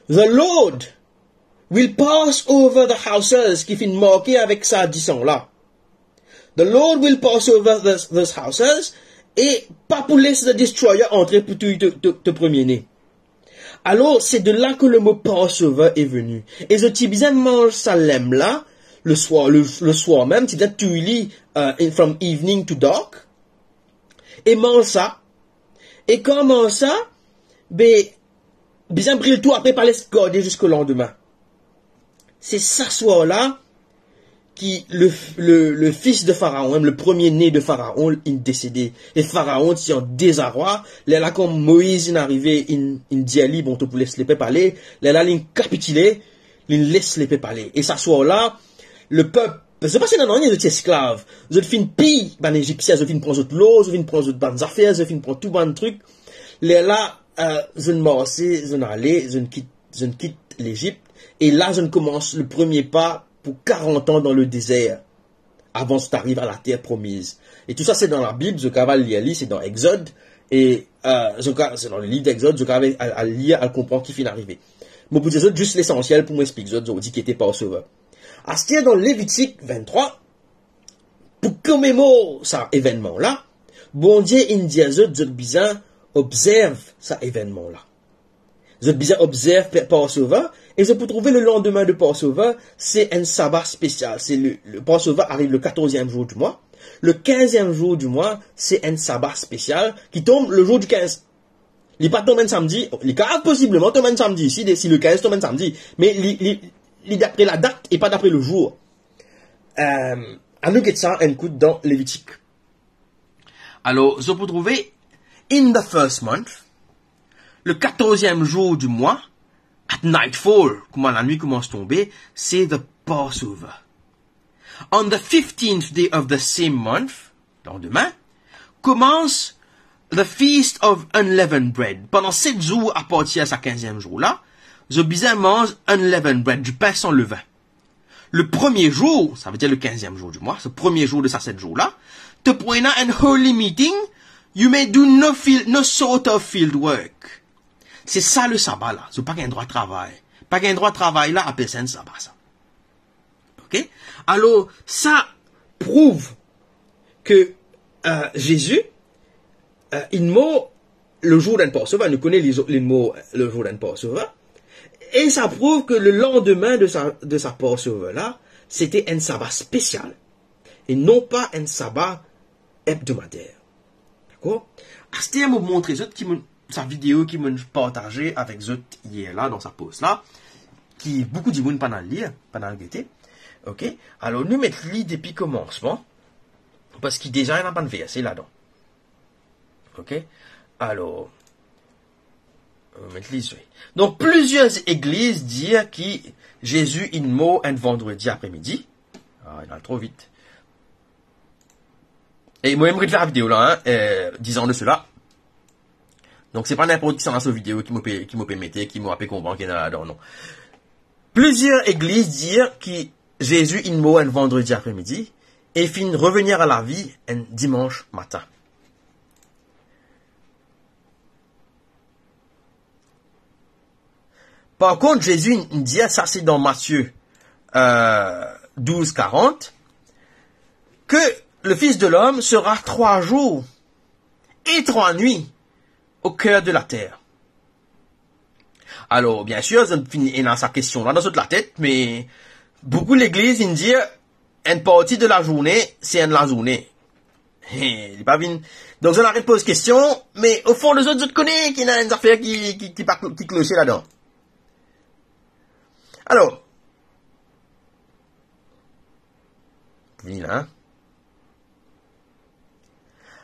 the Lord will pass over the houses ki finn marke avek sa disan la. The Lord will pass over those, those houses, e pa pou les the destroyer antre pou touy to, to, to premie ne. Alor, se de la ke le mo Passover est venu. E zot ti bizin manz sa lamb la, le swar, le, le swar mem, ti bizin touy li, euh, in, from evening to dark. E manz sa. E kan manz sa, be, bizin bril tou, apre pa les garde ziska landime. Se sa swar la ki le, le, le fis de Faraon, mem le premie ne de Faraon, inn desede. E Faraon ti an dezarwa. Lerla kan Moiz inn arive, inn, inn dir li, bon, to pou les lepep ale. Lerla li'nn kapitile, li'nn les lepep ale. E sa swar la, lepep, zot pa ti ena nanye, zot ti esklav. Zot finn piy bann Ezipsien, zot finn pran zot lor, zot finn pran zot bann zafer, zot finn pran tou bann trik. Lerla, euh, zot marse, zot ale, zot kit, zot kit Lezip. E la, zot koumans le premie pa pou karant an dan le dezer, avan zot ariv a later promiz. E tou sa, se dan Labib, zot kav al lir li, se dan Exod. E, euh, zot ka-, se dan le liv Exod, zot kav al, al lir, al konpran ki finn arive. Mo pou dir zot zis lesansiel pou mo explik zot, zordi ki ete Passover. Aster dan Levitik vinn-trwa, pou komemor sa evennman la, Bondie inn dir zot, zot bizin obzerv sa evennman la. Zot bizin obzerv pe-, Passover, e zot pou trouve le landime de Passover, se enn saba spesial. Se le, le Passover ariv le katorziem zour di mwa. Le kinziem zour di mwa, se enn saba spesial ki tonm le zour di kinz. Li pa tonm enn samdi, li kav posibleman tonm enn samdi, si, si le kinz tonm enn samdi, me li, li, li dapre ladat e pa dapre le zour. Euh, anou get sa enn kout dan Levitik. Alor, zot pou trouve, in the first month, le katorziem zour di mwa, at nightfall, kouma lanwit koumans tonbe, se the Passover. On the fifteenth day of the same month, landime, koumans the feast of unleavened bread. Pandan set zour apartir sa kinziem zour la, zot bizin manz unleavened bread, dipin san levin. Le premie zour, savedir le kinziem zour di mwa, se premie zour de sa set zour la, to pou ena enn holy meeting, you may do no field, no sort of field work. Se sa le saba la, zot pa gagn drwa travay. Pa gagn drwa travay la, apel sa enn saba sa. Ok? Alor, sa prouv ke, euh, Zezi, euh, inn mor le zour d'enn Passover, nou kone li, li mor le zour d'enn Passover, e sa prouv ke le landime de sa, de sa Passover la, sete enn saba spesial, e non pa enn saba ebdomader. Dakor? Aster mo montre zot ki mo, sa video ki mo partaze avek zot yer la, dan sa post la, ki boukou dimoun pa'nn al lir, pa'nn al gete. Ok? Alor, nou met li depi komansman, parski deza ena bann verse ladan. Ok? Alor, nou met li zwe. Donk, plizier legliz dir ki Zezi inn mor enn vandredi apremidi. Ah, inn al tro vit. E mo mem ret fer video la, hein, euh, dizan de sela. Donk, se pa ninport kisannla so video ki mo pe, ki mo pe mete, ki mo ape konpran ki ena ladan, non. Plizier legliz dir ki Zezi inn mor enn vandredi apremidi e finn revenir a lavi enn dimans matin. Par kont, Zezi inn dir, sa se dan Matie, euh, douz karant, ke le Fils de l'Homme sera trois jours et trois nuits au cœur de la terre. Alor, bien sir, zot finn ena sa kestion la dan zot latet, me boukou legliz inn dir, enn parti de lazourne, se enn lazourne. He, li pa vinn. Donk, zot aret poz kestion, me o fon de zot, zot kone ki ena enn zafer ki, ki, ki pa kl-, ki kloche ladan. Alor, vini la.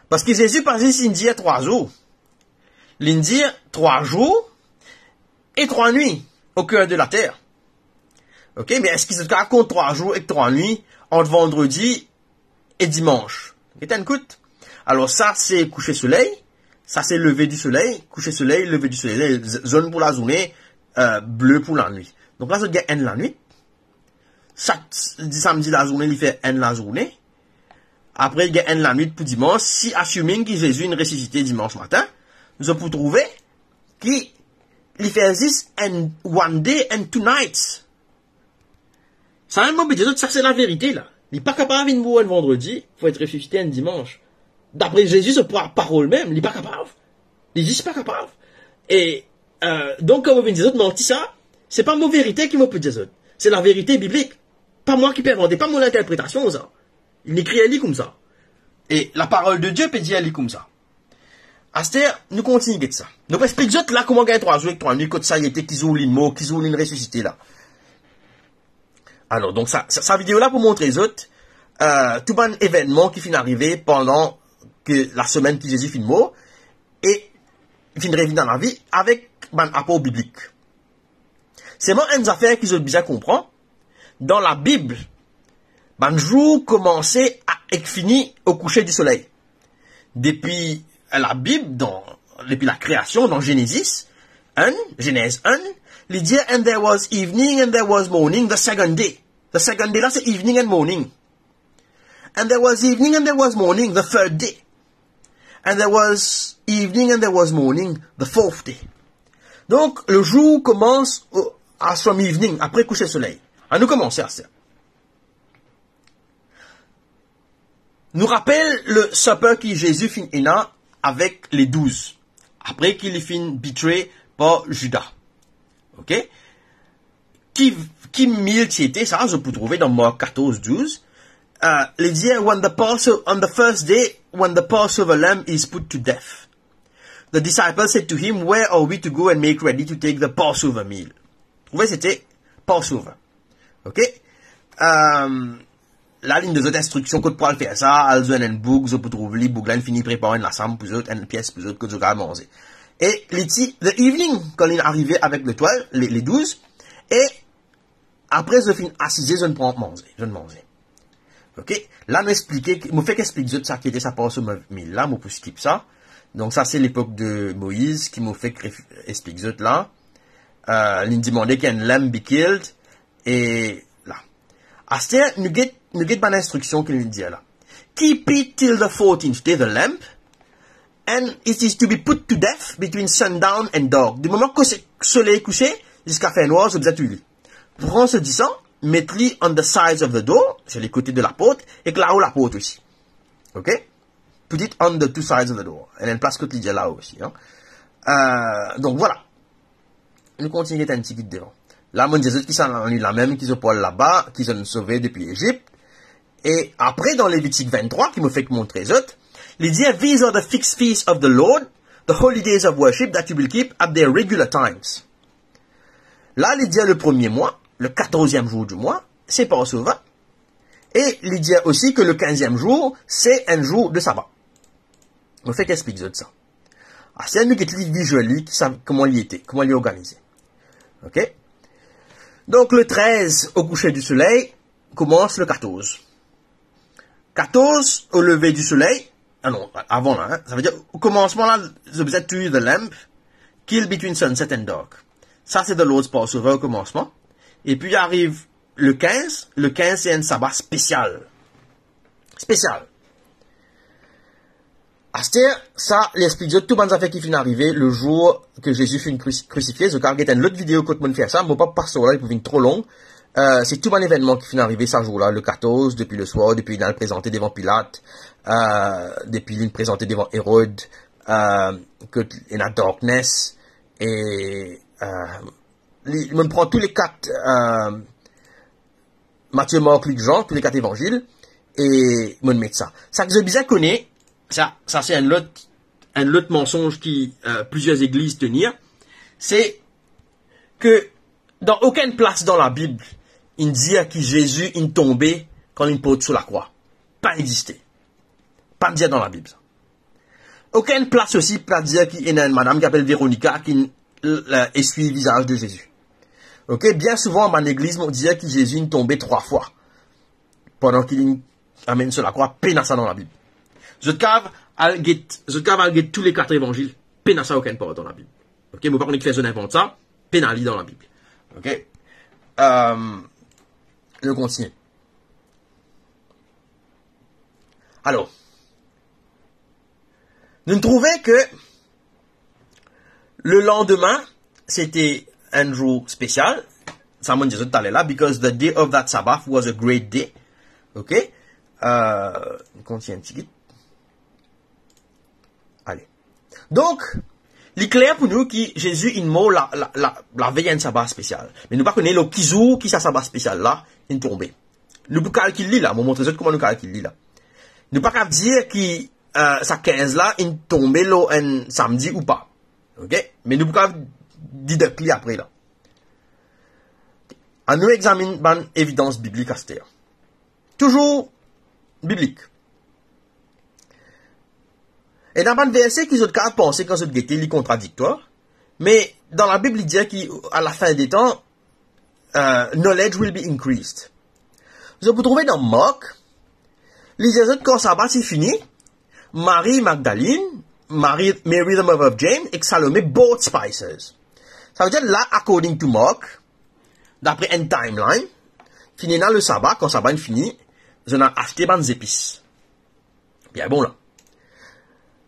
Parski Zezi pa zis inn dir trwa zour. Li inn dir trwa zour e trwa nwi o ker de later. Ok, me eski zot kapav kont trwa zour ek trwa nwi ant vandredi e dimans? Get enn kout. Alor sa se kouser soley, sa se leve di soley, kouser soley, leve di soley, z-, zonn pou lazourne, euh, ble pou lanwit. Donk la zot gagn enn lanwit. Sak di samdi lazourne, li fer enn lazourne. Apre, li gagn enn lanwit pou dimans. Si assuming ki Zezi inn resisite dimans matin, zot pou trouve ki li fer zis enn one day and two nights. Samem mo pe dir zot, sa se laverite la. Li pa kapav vinn mour enn vandredi, pou et resisite enn dimans. Dapre Zezi so pa-, parol mem, li pa kapav. Li zis pa kapav. E, euh, donk, kan mo vinn dir zot manti sa, se pa mo verite ki mo pe dir zot. Se laverite biblik. Pa mwa ki pe invante, pa mo linterpretasion sa. Li ekrir li koumsa. E laparol de Die pe dir li koumsa. Aster, nou kontign get sa. Nou pou explik zot la kouma gagn trwa zour ek trwa nwi, kot sa li ete, ki zour li mor, ki zour li resisite la. Alor, donk sa, sa, sa video la pou montre zot, euh, tou bann evennman ki finn arive pandan ke lasemenn ki Zezi finn mor e finn revinn dan lavi avek bann apor biblik. Selman enn zafer ki zot bizin konpran, dan Labib, bann zour koumanse a, ek fini o kouser di soley. Depi Labib, dan, depi lakreasion, dan Zenezis enn, Zenez enn, li dir, "And there was evening and there was morning the second day." The second day la, se evening and morning. "And there was evening and there was morning the third day. And there was evening and there was morning the fourth day." Donk, le zour koumans o, as from evening, apre kouser soley. Anou koumanse aster. Nou rapel le supper ki Zezi finn ena avek le douz, apre ki li finn betray par Zida. Ok? Ki, ki mil ti ete sa, zot pou trouve dan Mark katorz douz. Euh, li dir, "When the Passover, on the first day, when the Passover lamb is put to death, the disciples said to him, 'Where are we to go and make ready to take the Passover meal?'" Trouve, se te Passover. Ok? Euh, la, li donn zot instriksion kot pou al fer sa, al zwenn enn boug, zot pou trouv li, boug la inn fini prepar enn lasam pou zot, enn pies pou zot, kot zot kapav manze. E li ti, the evening, kan li arive avek le twelve, le, le douz, e apre zot finn asize, zot pran manze, zot manze. Ok? La, nou explike, mo fek explik zot sa ki ete sa Passover meal la, mo pou skip sa. Donk, sa se lepok de Moiz ki mo fek ref-, explik zot la. Euh, li demande ki enn lamb be killed, e la. Aster, nou get, nou get bann instriksion ki li dir la. "Keep it till the fourteenth day, the lamb, and it is to be put to death between sundown and dark." Di moman kot se, soley kouse, ziska fer nwar, zot bizin touy li. Pran so disan, met li on the sides of the door, sur les côtés de laport, ek lao laport osi. Ok? Put it on the two sides of the door. E enn plas kot li dir lao osi, hein. Euh, donk, vwala. Nou kontign get enn tigit devan. La, mo dir zot ki sa lanwit la mem, ki zot pou al laba, ki zot inn sove depi Lezip. E apre, dan Levitik venntrwa, ki mo fek montre zot, li dir, "These are the fixed feasts of the Lord, the holy days of worship that you will keep at their regular times." La, li dir le premie mwa, le katorzièm zour di mwa, se Passover. E li dir osi ke le kinzièm zour, se enn zour de saba. Mo fek explik zot sa. Aster nou get li visually, ki sa, kouma li ete, kouma li organize. Ok? Donk, le trez, o kouser di soley, koumans le katorz. Katorz, o leve di soley, ah non, avan la, hein, sa ve dir, o koumansman la, zot bizin touy the lamb, kill between sunset and dark. Sa, se the Lord's Passover o koumansman. Epi ariv le kinz, le kinz, se enn saba spesial. Spesial. Aster, sa, li explik zot tou bann zafer ki finn arive le zour ke Zezi finn kris-, krisifie. Zot kapav get enn lot video kot mo'nn fer sa, mo pa pas lor la, li pou vinn tro long. Euh, se tou bann evennman ki finn arive sa zour la, le katorz, depi le swar, depi li al prezante devan Pilat, euh, depi li prezante devan Erod, euh, kot ena darkness, e euh, li, mo'nn pran tou le kat, euh, Matie, Mark, Lik, Zan, tou le kat Levanzil, e mo'nn met sa. Sa ki zot bizin kone, sa, sa se enn lot, enn lot mansonz ki, euh, plizier legliz tenir, se ke dan okenn plas dan Labib, inn dir ki Zezi inn tonbe kan linn port so lakrwa. Pa egziste. Pa'nn dir dan Labib sa. Okenn plas osi pa dir ki ena enn madam ki apel Veronika ki, euh, eswiy vizaz de Zezi. Ok, bien souvan, bann legliz, mo'nn dir ki Zezi inn tonbe trwa fwa pandan ki linn amenn so lakrwa, pena sa dan Labib. Zot kav al get, zot kav al get tou le kat Levanzil, pena sa okenn par dan Labib. Ok, mo pa kone kifer zot invant sa, pena li dan Labib. Ok, euh, nou kontigne. Alor, nou trouve ke le landime, sete enn zour spesial. Sa mo'nn dir zot taler la, because the day of that Sabbath was a great day. Ok? Euh, kontigne enn tigit. Ale. Donk, li kler pou nou ki Zezi inn mor la, la, la, lavey enn saba spesial. Me nou pa kone lor ki zour ki sa saba spesial la inn tonbe. Nou pou kalkil li la, mo montre zot kouma nou kalkil li la. Nou pa kav dir ki, euh, sa kinz la inn tonbe lor enn samdi ou pa. Ok? Me nou pou kav deduct li apre la. Annou examinn bann evidans biblik aster. Touzour biblik. Ena bann verse ki zot kav panse kan zot gete li kontradiktwar, me dan Labib li dir ki a la fin de tan, euh, knowledge will be increased. Zot pou trouve dan Mark, li dir zot kan saba ti fini, Marie Magdalene, Marie, Mary the mother of James, ek Salome bought spices. Savedir la, according to Mark, dapre enn timeline, finn ena le saba, kan saba inn fini, zot inn al aste bann zepis. Bien bon la.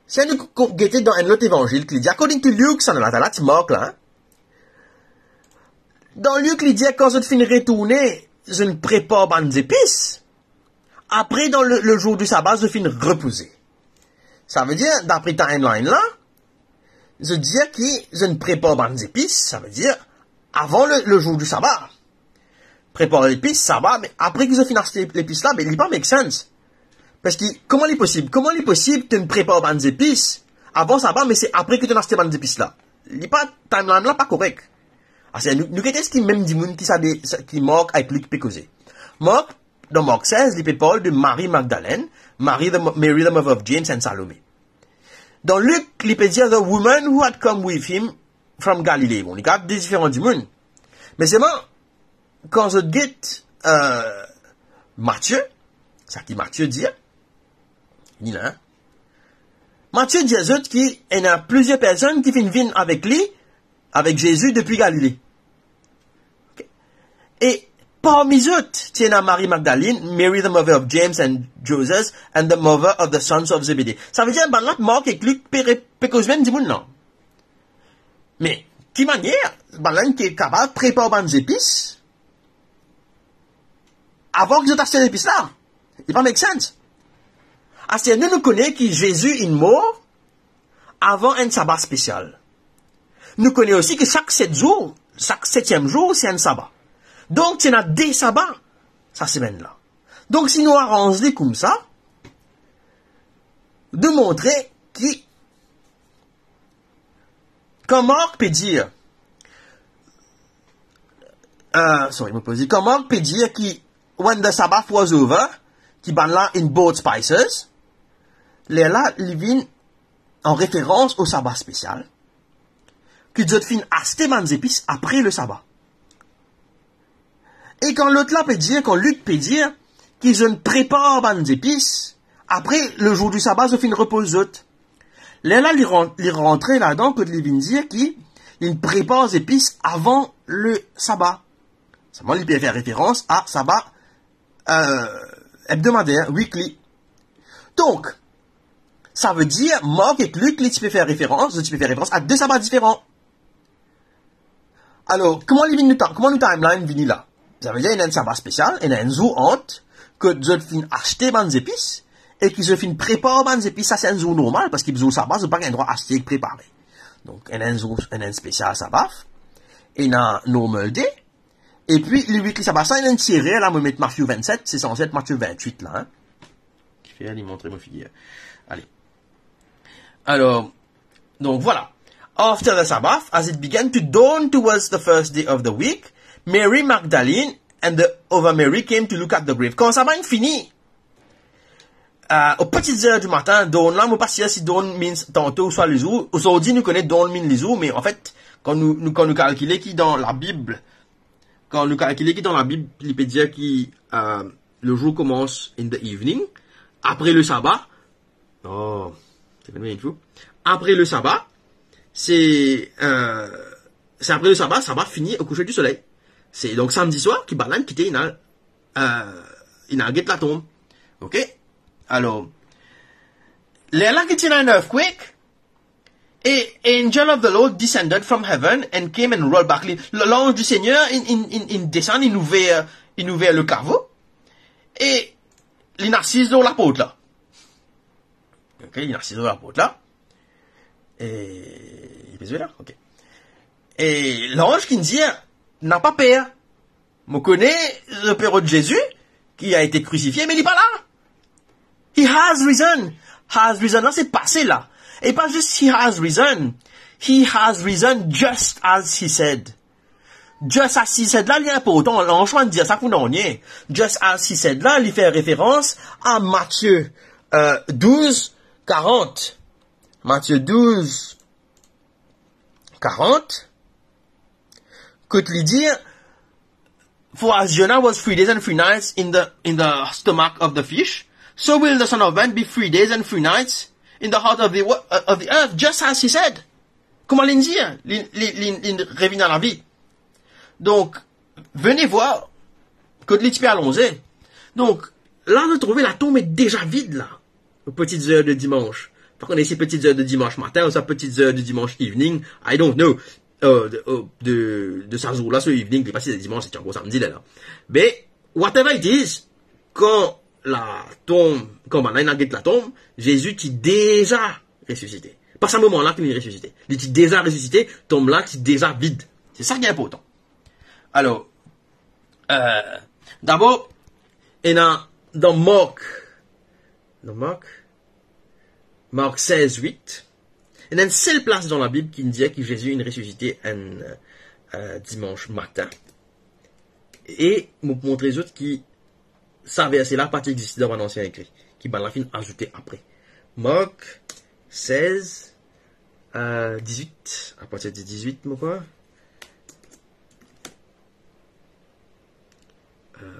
Si nou ko-, gete dan enn lot evanzil ki li dir, according to Luke, sa nou la, la ti Mark la, hein. Dan Lik, li dir kan zot finn retourne, zot inn prepar bann zepis. Apre, dan le, le zour di saba, zot finn repoze. Savedir, dapre timeline la, zot dir ki zot inn prepar bann zepis, savedir, avan le, le zour di saba. Prepar zepis, saba, me apre ki zot finn aste zepis la, be li pa make sense. Parski, kouma li posib? Kouma li posib to'nn prepar bann zepis avan saba, me se apre ki to'nn aste bann zepis la? Li pa, timeline la pa korek. Ase, nou, nou gete eski mem dimoun ki sa de, sa, ki Mark ek Lik pe koze. Mark, dan Mark sez, li pe parl de Marie Magdalene, Marie the mo-, Mary the mother of James and Salome. Dan Lik, li pe dir the woman who had come with him from Galilee. Bon, li kav de diferan dimoun. Me selman, kan zot get, euh, Matie, sa ki Matie dir, li la, hein? Matie dir zot ki ena plizier personn ki finn vinn avek li, avek Zezi depi Galile. Ok. E parmi zot, ti ena Marie Magdalene, Mary the mother of James and Joseph, and the mother of the sons of Zebedee. Savedir, bannla Mark ek Lik pe re-, pe koz mem dimoun la. Me, ki manier bannla inn kapav prepar bann zepis avan ki zot aste zepis la? Li pa make sense. Aster nou, nou kone ki Zezi inn mor avan enn saba spesial. Nou kone osi ki sak set zour, sak setiem zour, se enn saba. Donk, ti ena de saba sa semenn la. Donk, si nou aranz li koumsa, nou montre ki kan Mark pe dir, euh, sorry, mo pe dir, kan Mark pe dir ki when the Sabbath was over, ki bannla inn bought spices, lerla li vinn an referans o saba spesial, ki zot finn aste bann zepis apre le saba. E kan lot la pe dir, kan Lik pe dir ki zot inn prepar bann zepis, apre le zour di saba, zot finn repoz zot. Lerla li ran-, li rantre ladan kot li vinn dir ki li prepar zepis avan le saba. Selman li pe fer referans a saba, euh, ebdomader, weekly. Donk, savedir, Mark ek Lik, li ti pe fer referans, zot ti pe fer referans a de saba diferan. Alor, kouma li vinn nou ta-, kouma nou timeline vini la? Savedir, ena enn saba spesial, ena enn zour ant, kot zot finn aste bann zepis, e ki zot finn prepar bann zepis, sa se enn zour normal, parski zour saba, zot pa gagn drwa aste ek prepare. Donk, ena enn zour, ena enn spesial saba. ena normal day, epi le weekly Sabbath sa, ena enn ti erer la, mo met Matthew vennset, se sanse et Matthew vennwit la, hein. Kifer li montre mo figir. Ale. Alor, donk vwala. After the Sabbath, as it began to dawn towards the first day of the week, Mary Magdalene and the other Mary came to look at the grave. Kan saba inn fini, euh, o peti zer di matin, dawn la, mo pa sir si dawn means tanto ouswa lezour. Ozordi, nou kone dawn mean lezour, me anfet, kan nou, nou, kan nou kalkile ki dan Labib, kan nou kalkile ki dan Labib, li pe dir ki, euh, le jour commence in the evening, apre le saba, oh, se vinn fou. Apre le saba, se, euh, se apre le saba, saba fini o kouser di soley. Se donk samdi swar ki bann la inn kite, inn al, euh, inn al get latonm. Ok? Alor, lerla ki ti ena enn earthquake, a angel of the Lord descended from heaven and came and rolled back. Li, l-, lanz di Segner, inn, inn, inn, inn desann, inn ouver, inn ouver le kavo, e li inn asiz lor laport la. Ok, li inn asiz lor laport la. E, li pe zwe la, ok. E lanz ki inn dir, "Na pa per. Mo kone zot pe rod Zezi, ki a ete krisifie, me li pa la. He has risen." Has risen la, se pase la. E pa zis he has risen. He has risen just as he said. Just as he said la, li inportan. Lanz pa inn dir sa pou nanye. Just as he said la, li fer referans a Matie, euh, douz karant. Matie douz karant, kot li dir, "For as Jonah was three days and three nights in the, in the stomach of the fish, so will the Son of Man be three days and three nights in the heart of the wo-, uh, of the earth, just as he said." Kouma li dir, li, li, li, li revinn a lavi. Donk, veni vwar kot li ti pe alonze. Donk, la, nou trouve latonm e deza vid la. Peti zer de dimans. Pa kone si peti zer de dimans matin ouswa peti zer de dimans evening. I don't know. Euh, de, euh, de, de sa zour la, so evening, li pa si se dimans, se ti ankor samdi la, la. Me, whatever it is, kan latonm, kan bann la inn al get latonm, Zezi ti deza resisite. Pa sa moman la ki li resisite. Li ti deza resisite, tonm la ti deza vid. Se sa ki inportan. Alor, euh, dabor, ena dan Mark, dan Mark, Mark sez wit, ena enn sel plas dan Labib ki dir ki Zezi inn resisite enn, euh, dimans matin. E mo pou montre zot ki sa verse la pa ti existe dan bann ansien ekri, ki bann la finn azoute apre. Mark sez, euh, dizwit, apartir de dizwit, mo krwar. Euh,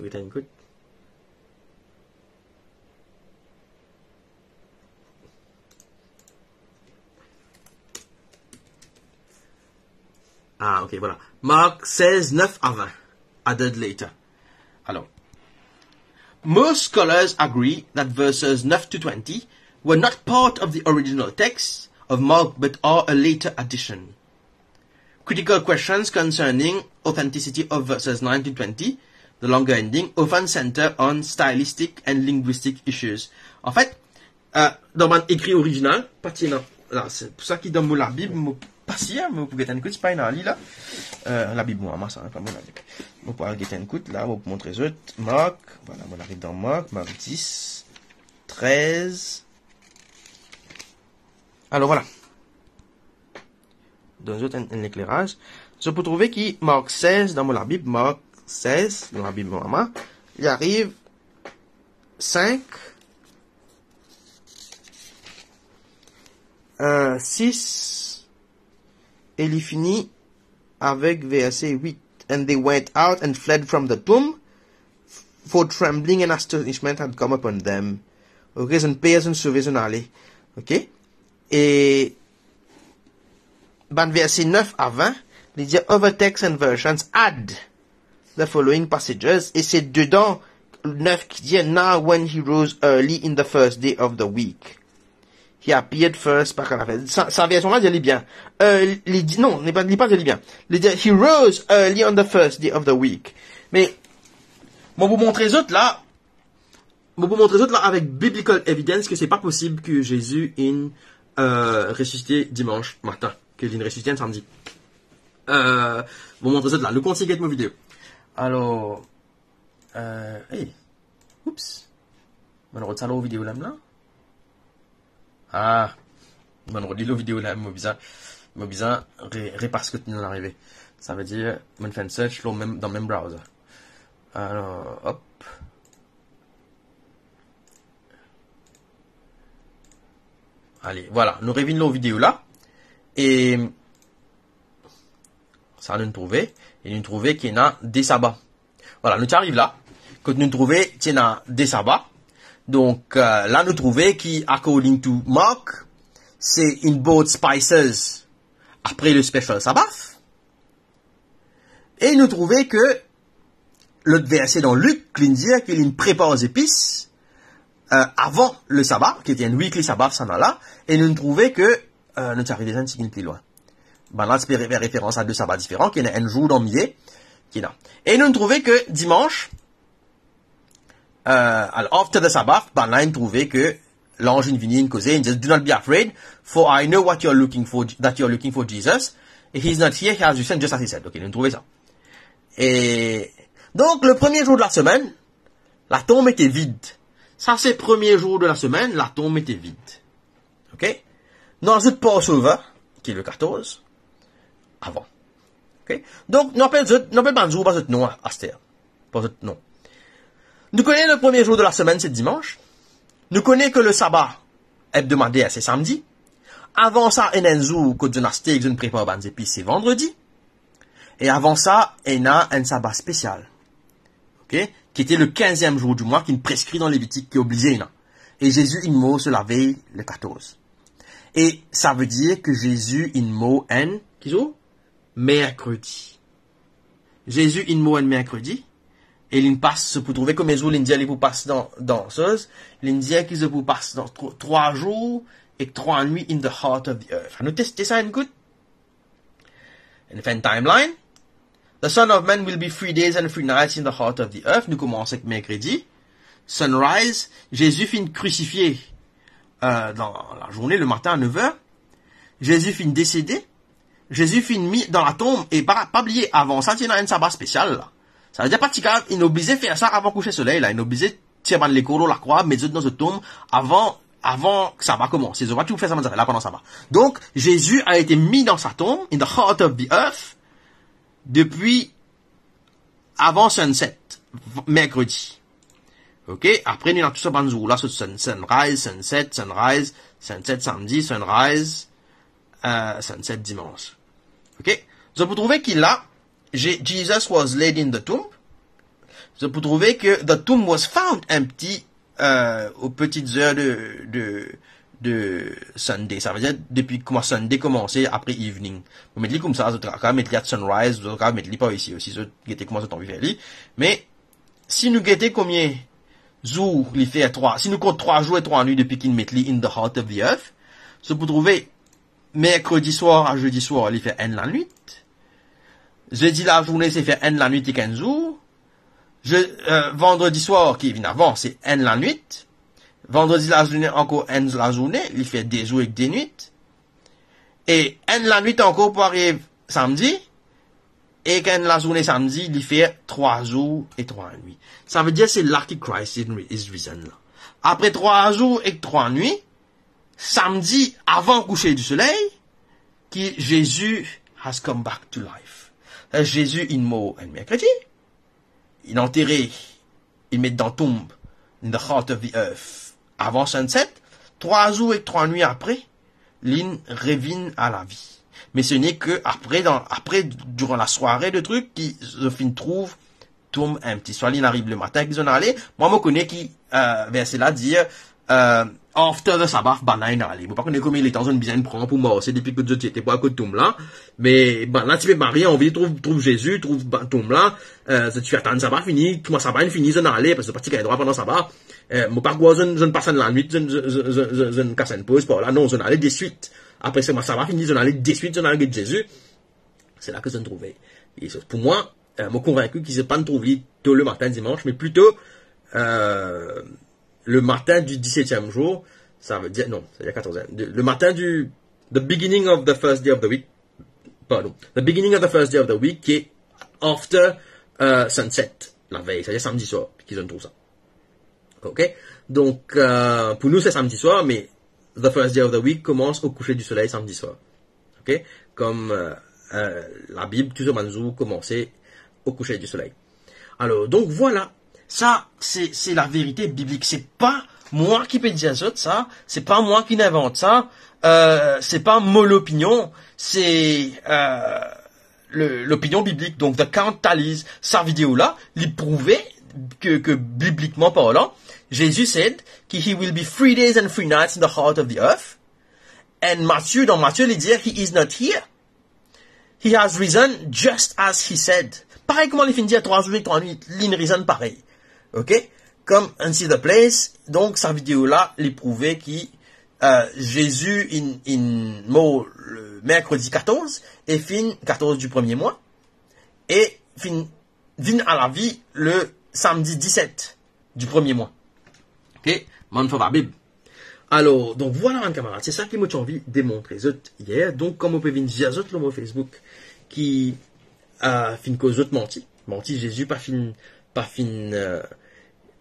get enn kout. Ah, ok, vwala. Mark sez nef a vin. Added later. Alor, most scholars agree that verses nine to twenty were not part of the original text of Mark but are a later addition. Critical questions concerning authenticity of verses nine to twenty, the longer ending, often center on stylistic and linguistic issues. Anfet, euh, dan bann ekri original, pa ti ena la, se pou sa ki dan mo Labib, mo pa sir, mo pou get enn kout, pa ena li la. Euh, Labib mo, ama sa, pa mo Labib. Mo pou al get enn kout la, mo pou montre zot. Mark, vwala, mo ariv dan Mark, Mark dis, trez. Alor, vwala. Donn zot enn, enn lekleraz. Zot pou trouve ki Mark sez, dan mo Labib, Mark sez, dan Labib mo ama, li ariv sink, euh, sis, e li fini avek verse wit. "And they went out and fled from the tomb, for trembling and astonishment had come upon them." Ok, zot per, zot sove, zot ale. Ok? E bann verse nef a vin, li dir, "Other texts and versions add the following passages," e se dedan nef ki dir, "Now when he rose early in the first day of the week, he appeared first," pa kala fer. Sa, sa version la dir li bien. Euh, li di, non, li pa, li pa dir li bien. Li dir, "He rose early on the first day of the week." Me, mo pou montre zot la, mo pou montre zot la avek biblical evidence ke se pa posib ke Zezi inn, euh, resisite dimans matin, ke linn resisite enn samdi. Euh, mo montre zot la, nou kontign get mo video. Alor, euh, hey, oups, mo rod sa lor video la, la. Ah, mo rod li lor video la, mo bizin, mo bizin re-, repas kot nou arive. Sa ve dir, mo fer enn search lor mem, dan mem browser. Alor, hop. Ale, vwala, nou revinn lor video la. E sa nou trouve, e nou trouve ki ena de saba. Vwala, nou ti ariv la. Kot nou trouve ki ena de saba. Donk, euh, la nou trouve ki, according to Mark, se inn bought spices apre le special Sabbath. E nou trouve ke lot verse dan Lik, linn dir ki linn prepar zepis, euh, avan le saba, ki ete enn weekly Sabbath, sa la, e nou trouve ke, euh, nou ti ariv deza enn tigit pli lwin. Bannla ti pe fer referans a de saba diferan, ki ena enn zour dan milie, ki ena. E nou trouve ke dimans, euh, al-, after the Sabbath, bannla inn trouve ke lanz inn vini, inn koze, inn dir, "Do not be afraid, for I know what you are looking for, that you are looking for Jesus. He is not here, he has risen, just as he said." Ok, nou trouve sa. E donk, le premie zour de la semenn, latonm ete vid. Sa se premie zour de la semenn, latonm ete vid. Ok? Nou azout Passover, ki le katorz, avan. Ok? Donk, nou apel zot, nou apel bann zour par zot nom, aster. Par zot nom. Nou kone le premie zour de la semenn, se dimans. Nou kone ke le saba ebdomadader, se samdi. Avan sa, ena enn zour kot zot inn aste, zot inn prepar bann zepis, se vandredi. E avan sa, ena enn saba spesial. Ok? Ki ete le kinziem zour di mwa, ki inn preskri dan Levitik, ki oblize ena. E Zezi inn mor so lavey, le katorz. E sa ve dir ke Zezi inn mor enn, ki zour? Merkredi. Zezi inn mor enn merkredi, e linn pas, zot pou trouve komie zour linn dir li pou pas dan, dan soz, linn dir ki zot pou pas dan tro-, trwa zour ek trwa nwi in the heart of the earth. Anou teste sa enn kout. Enn fer enn timeline. The Son of Man will be three days and three nights in the heart of the earth. Nou koumans ek merkredi. Sunrise, Zezi finn krisifie, euh, dan lazourne, le matin a nef er. Zezi finn desede. Zezi finn mi dan latonm. E pa, pa bliye, avan sa, ti ena enn saba spesial la. Sa ve dir pa ti kapav, inn oblize fer sa avan kouse soley la. Inn oblize tir bann lekor lor lakrwa, met zot dan zot tonm avan, avan saba koumanse. Zot pa ti pou fer sa bann zafer la pandan saba. Donk, Zezi a ete mi dan sa tonm, in the heart of the earth, depi avan sunset, v-, merkredi. Ok, apre nou ena tou sa bann zour la, so sun-, sunrise, sunset, sunrise, sunset samdi, sunrise, euh, sunset dimans. Ok, zot pou trouve ki la, Je-, Jesus was laid in the tomb. Zot pou trouve ke the tomb was found empty, euh, aux petites heures de, de, de Sunday. Sa ve dir depi kouma Sunday koumanse apre evening. Pou met li koumsa, zot kapav met li at sunrise, zot kapav met li par isi osi, zot gete kouma zot anvi fer li. Me si nou gete komie zour li fer, trwa, si nou kont trwa zour e trwa nwi depi ki'nn met li in the heart of the earth, zot pou trouve merkredi swar a zedi swar, li fer enn lanwit. Zedi lazourne, se fer enn lanwit ek enn zour. Je-, euh, vandredi swar, ki vinn avan, se enn lanwit. Vandredi lazourne, ankor enn lazourne, li fer de zour ek de nwit. E enn lanwit ankor pou ariv samdi. Ek enn lazourne samdi, li fer trwa zour e trwa nwi. Sa ve dir se la ki Christ is ri-, is risen la. Apre trwa zour ek trwa nwi, samdi avan kouse di soley, ki Zezi has come back to life. Zezi inn mor enn merkredi, inn antere, inn met dan tonm, in the heart of the earth, avan sunset, trwa zour ek trwa nwi apre, linn revinn a lavi. Me se ne ke apre, dan, apre, diran lasware de trik, ki zot finn trouv tonm empty. Swa linn ariv lematin ki zot inn ale. Mwa, mo kone ki, euh, verse la dir, euh, after the Sabbath, bannla inn ale. Mo pa kone konbien letan zot inn bizin pran pou marse depi kot zot ti ete pou al kot tonm la. Me bannla ti pe mari, anvi trouv, trouv Zezi, trouv ba-, tonm la. Euh, zot ti atann Saba fini, kouma Saba inn fini, zot inn ale, parski zot pa ti gagn drwa pandan Saba. Euh, mo pa krwar zot inn, zot inn pas enn lanwit, zot inn, zot inn, zot inn, zot inn, zot inn kas enn poz par la. Non, zot inn ale deswit. Apre Saba fini, zot inn ale deswit, zot inn al get Zezi. Se la ki zot inn trouve li. Pou mwa, euh, mo konvinki ki zot pa'nn trouv li to lematin dimans, me plito, euh, lematin di disetiem zour, Ça veut dire, non, ça veut dire quatorze heures. Le, le matin du, the beginning of the first day of the week, pardon, the beginning of the first day of the week, qui est after, euh, sunset, la veille, c'est-à-dire samedi soir, qu'ils ont trouvé ça. Ok? Donc, euh, pour nous, c'est samedi soir, mais the first day of the week commence au coucher du soleil samedi soir. Ok? Comme, euh, euh, la Bible, tout ce manzou commençait au coucher du soleil. Alors, donc voilà. Sa, se, se laverite biblik. Se pa mwa ki pe dir zot sa, se pa mwa ki invant sa, euh, se pa mo lopinion, se, euh, le, lopinion biblik. Donc, The Count Tallies, sa video la, li prouve ke, ke biblikman parlan, Jesus said ki he will be three days and three nights in the heart of the earth. And Mathieu, dan Mathieu, li dir, he is not here. He has risen just as he said. Parey kouma li finn dir, trwa zour ek trwa nwit, li inn rizan parey. Ok? Come and see the place. Donk, sa video la, li prouve ki, euh, Zezi inn, inn mor le merkredi katorz, e finn katorz di premie mwa, e finn vinn a lavi le samdi diset di premie mwa. Ok, bann fwa Bib. Alor, donk, vwala, bann kamarad, se sa ki mo ti anvi demontre zot yer. Donk, kan mo pe vinn dir zot lor mo Facebook ki, euh, finn koz zot manti, manti, Zezi pa finn, pa finn, euh,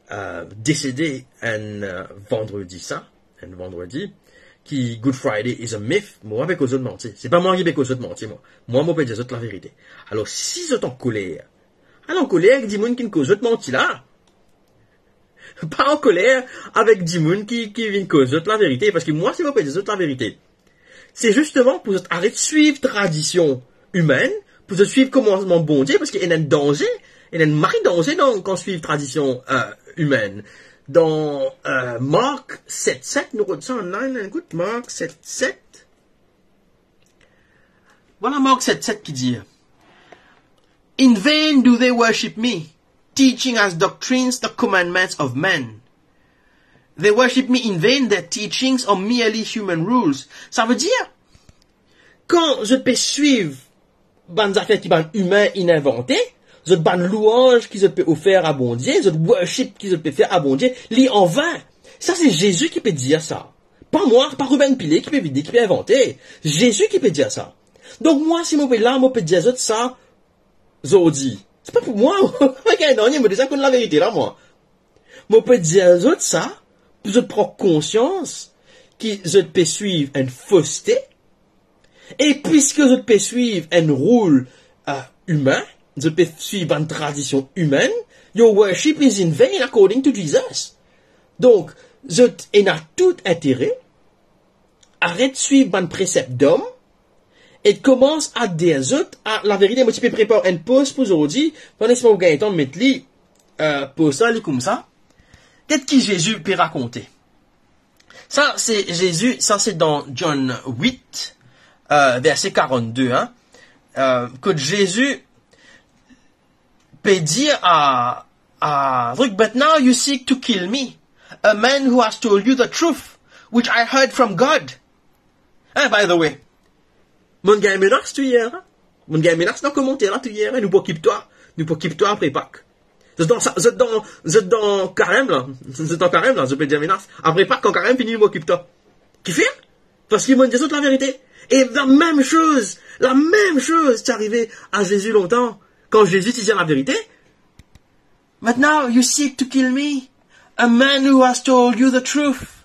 euh, desede enn, euh, vandredi sa, enn vandredi, ki Good Friday is a myth, mo pa pe koz zot manti. Se pa mwa ki pe koz zot manti, mwa. Mwa, mo pe dir zot laverite. Alor, si zot ankoler, al ankoler ek dimoun ki'nn koz zot manti la. Pa ankoler avek dimoun ki, ki vinn koz zot laverite, parski mwa, si mo pe dir zot laverite, se zisteman pou zot aret swiv tradision imenn, pou zot swiv komansman Bondie, parski ena enn danze, ena enn mari danze dan, kan swiv tradision, euh, imenn. Dan, euh, Mark set set, nou rod sa online, ekout, Mark set set. Vwala Mark set set ki dir, "In vain do they worship me, teaching as doctrines the commandments of men. They worship me in vain, their teachings are merely human rules." Sa ve dir, kan zot pe swiv bann zafer ki bann imin inn invante, zot bann louanz ki zot pe ofer a Bondie, zot worship ki zot pe fer a Bondie, li anvin. Sa se Zezi ki pe dir sa. Pa mwa, pa Ruben Pillay ki pe vini, ki pe invante. Zezi ki pe dir sa. Donk mwa, si mo pe la, mo pe dir zot sa zordi. Se pa pou mwa, pa gagn nanye, mo deza konn laverite la, mwa. Mo pe dir zot sa, pou zot pran konsians ki zot pe swiv enn foste, e piski zot pe swiv enn roul, euh, imin, zot pe swiv bann tradision imenn, your worship is in vain according to Jesus. Donk, zot ena tou intere aret swiv bann presep dom e komans ader zot a laverite. Mo ti pe prepar enn post pou zordi, pandan mo gagn letan met li, euh, post la, li koumsa. Get ki Zezi pe rakonte. Sa se Zezi, sa se dan John wit, euh, verse karannde, hein. Euh, kot Zezi pe dir a, a, "Look, but now you seek to kill me, a man who has told you the truth, which I heard from God." Hein, by the way, mo'nn gagn menas tou yer, hein? Mo'nn gagn menas dan komanter la tou yer, hein? Nou pou okip twa, nou pou okip twa apre Pak. Zot dan sa, zot dan, zot dan karem la, zot dan karem la, zot pe dir menas. Apre Pak, kan karem fini, nou pou okip twa. Kifer? Parski mo'nn dir zot laverite. E lamem soz, lamem soz ti arive a Zezi lontan. Kan Zezi ti dir laverite, "But now you seek to kill me, a man who has told you the truth,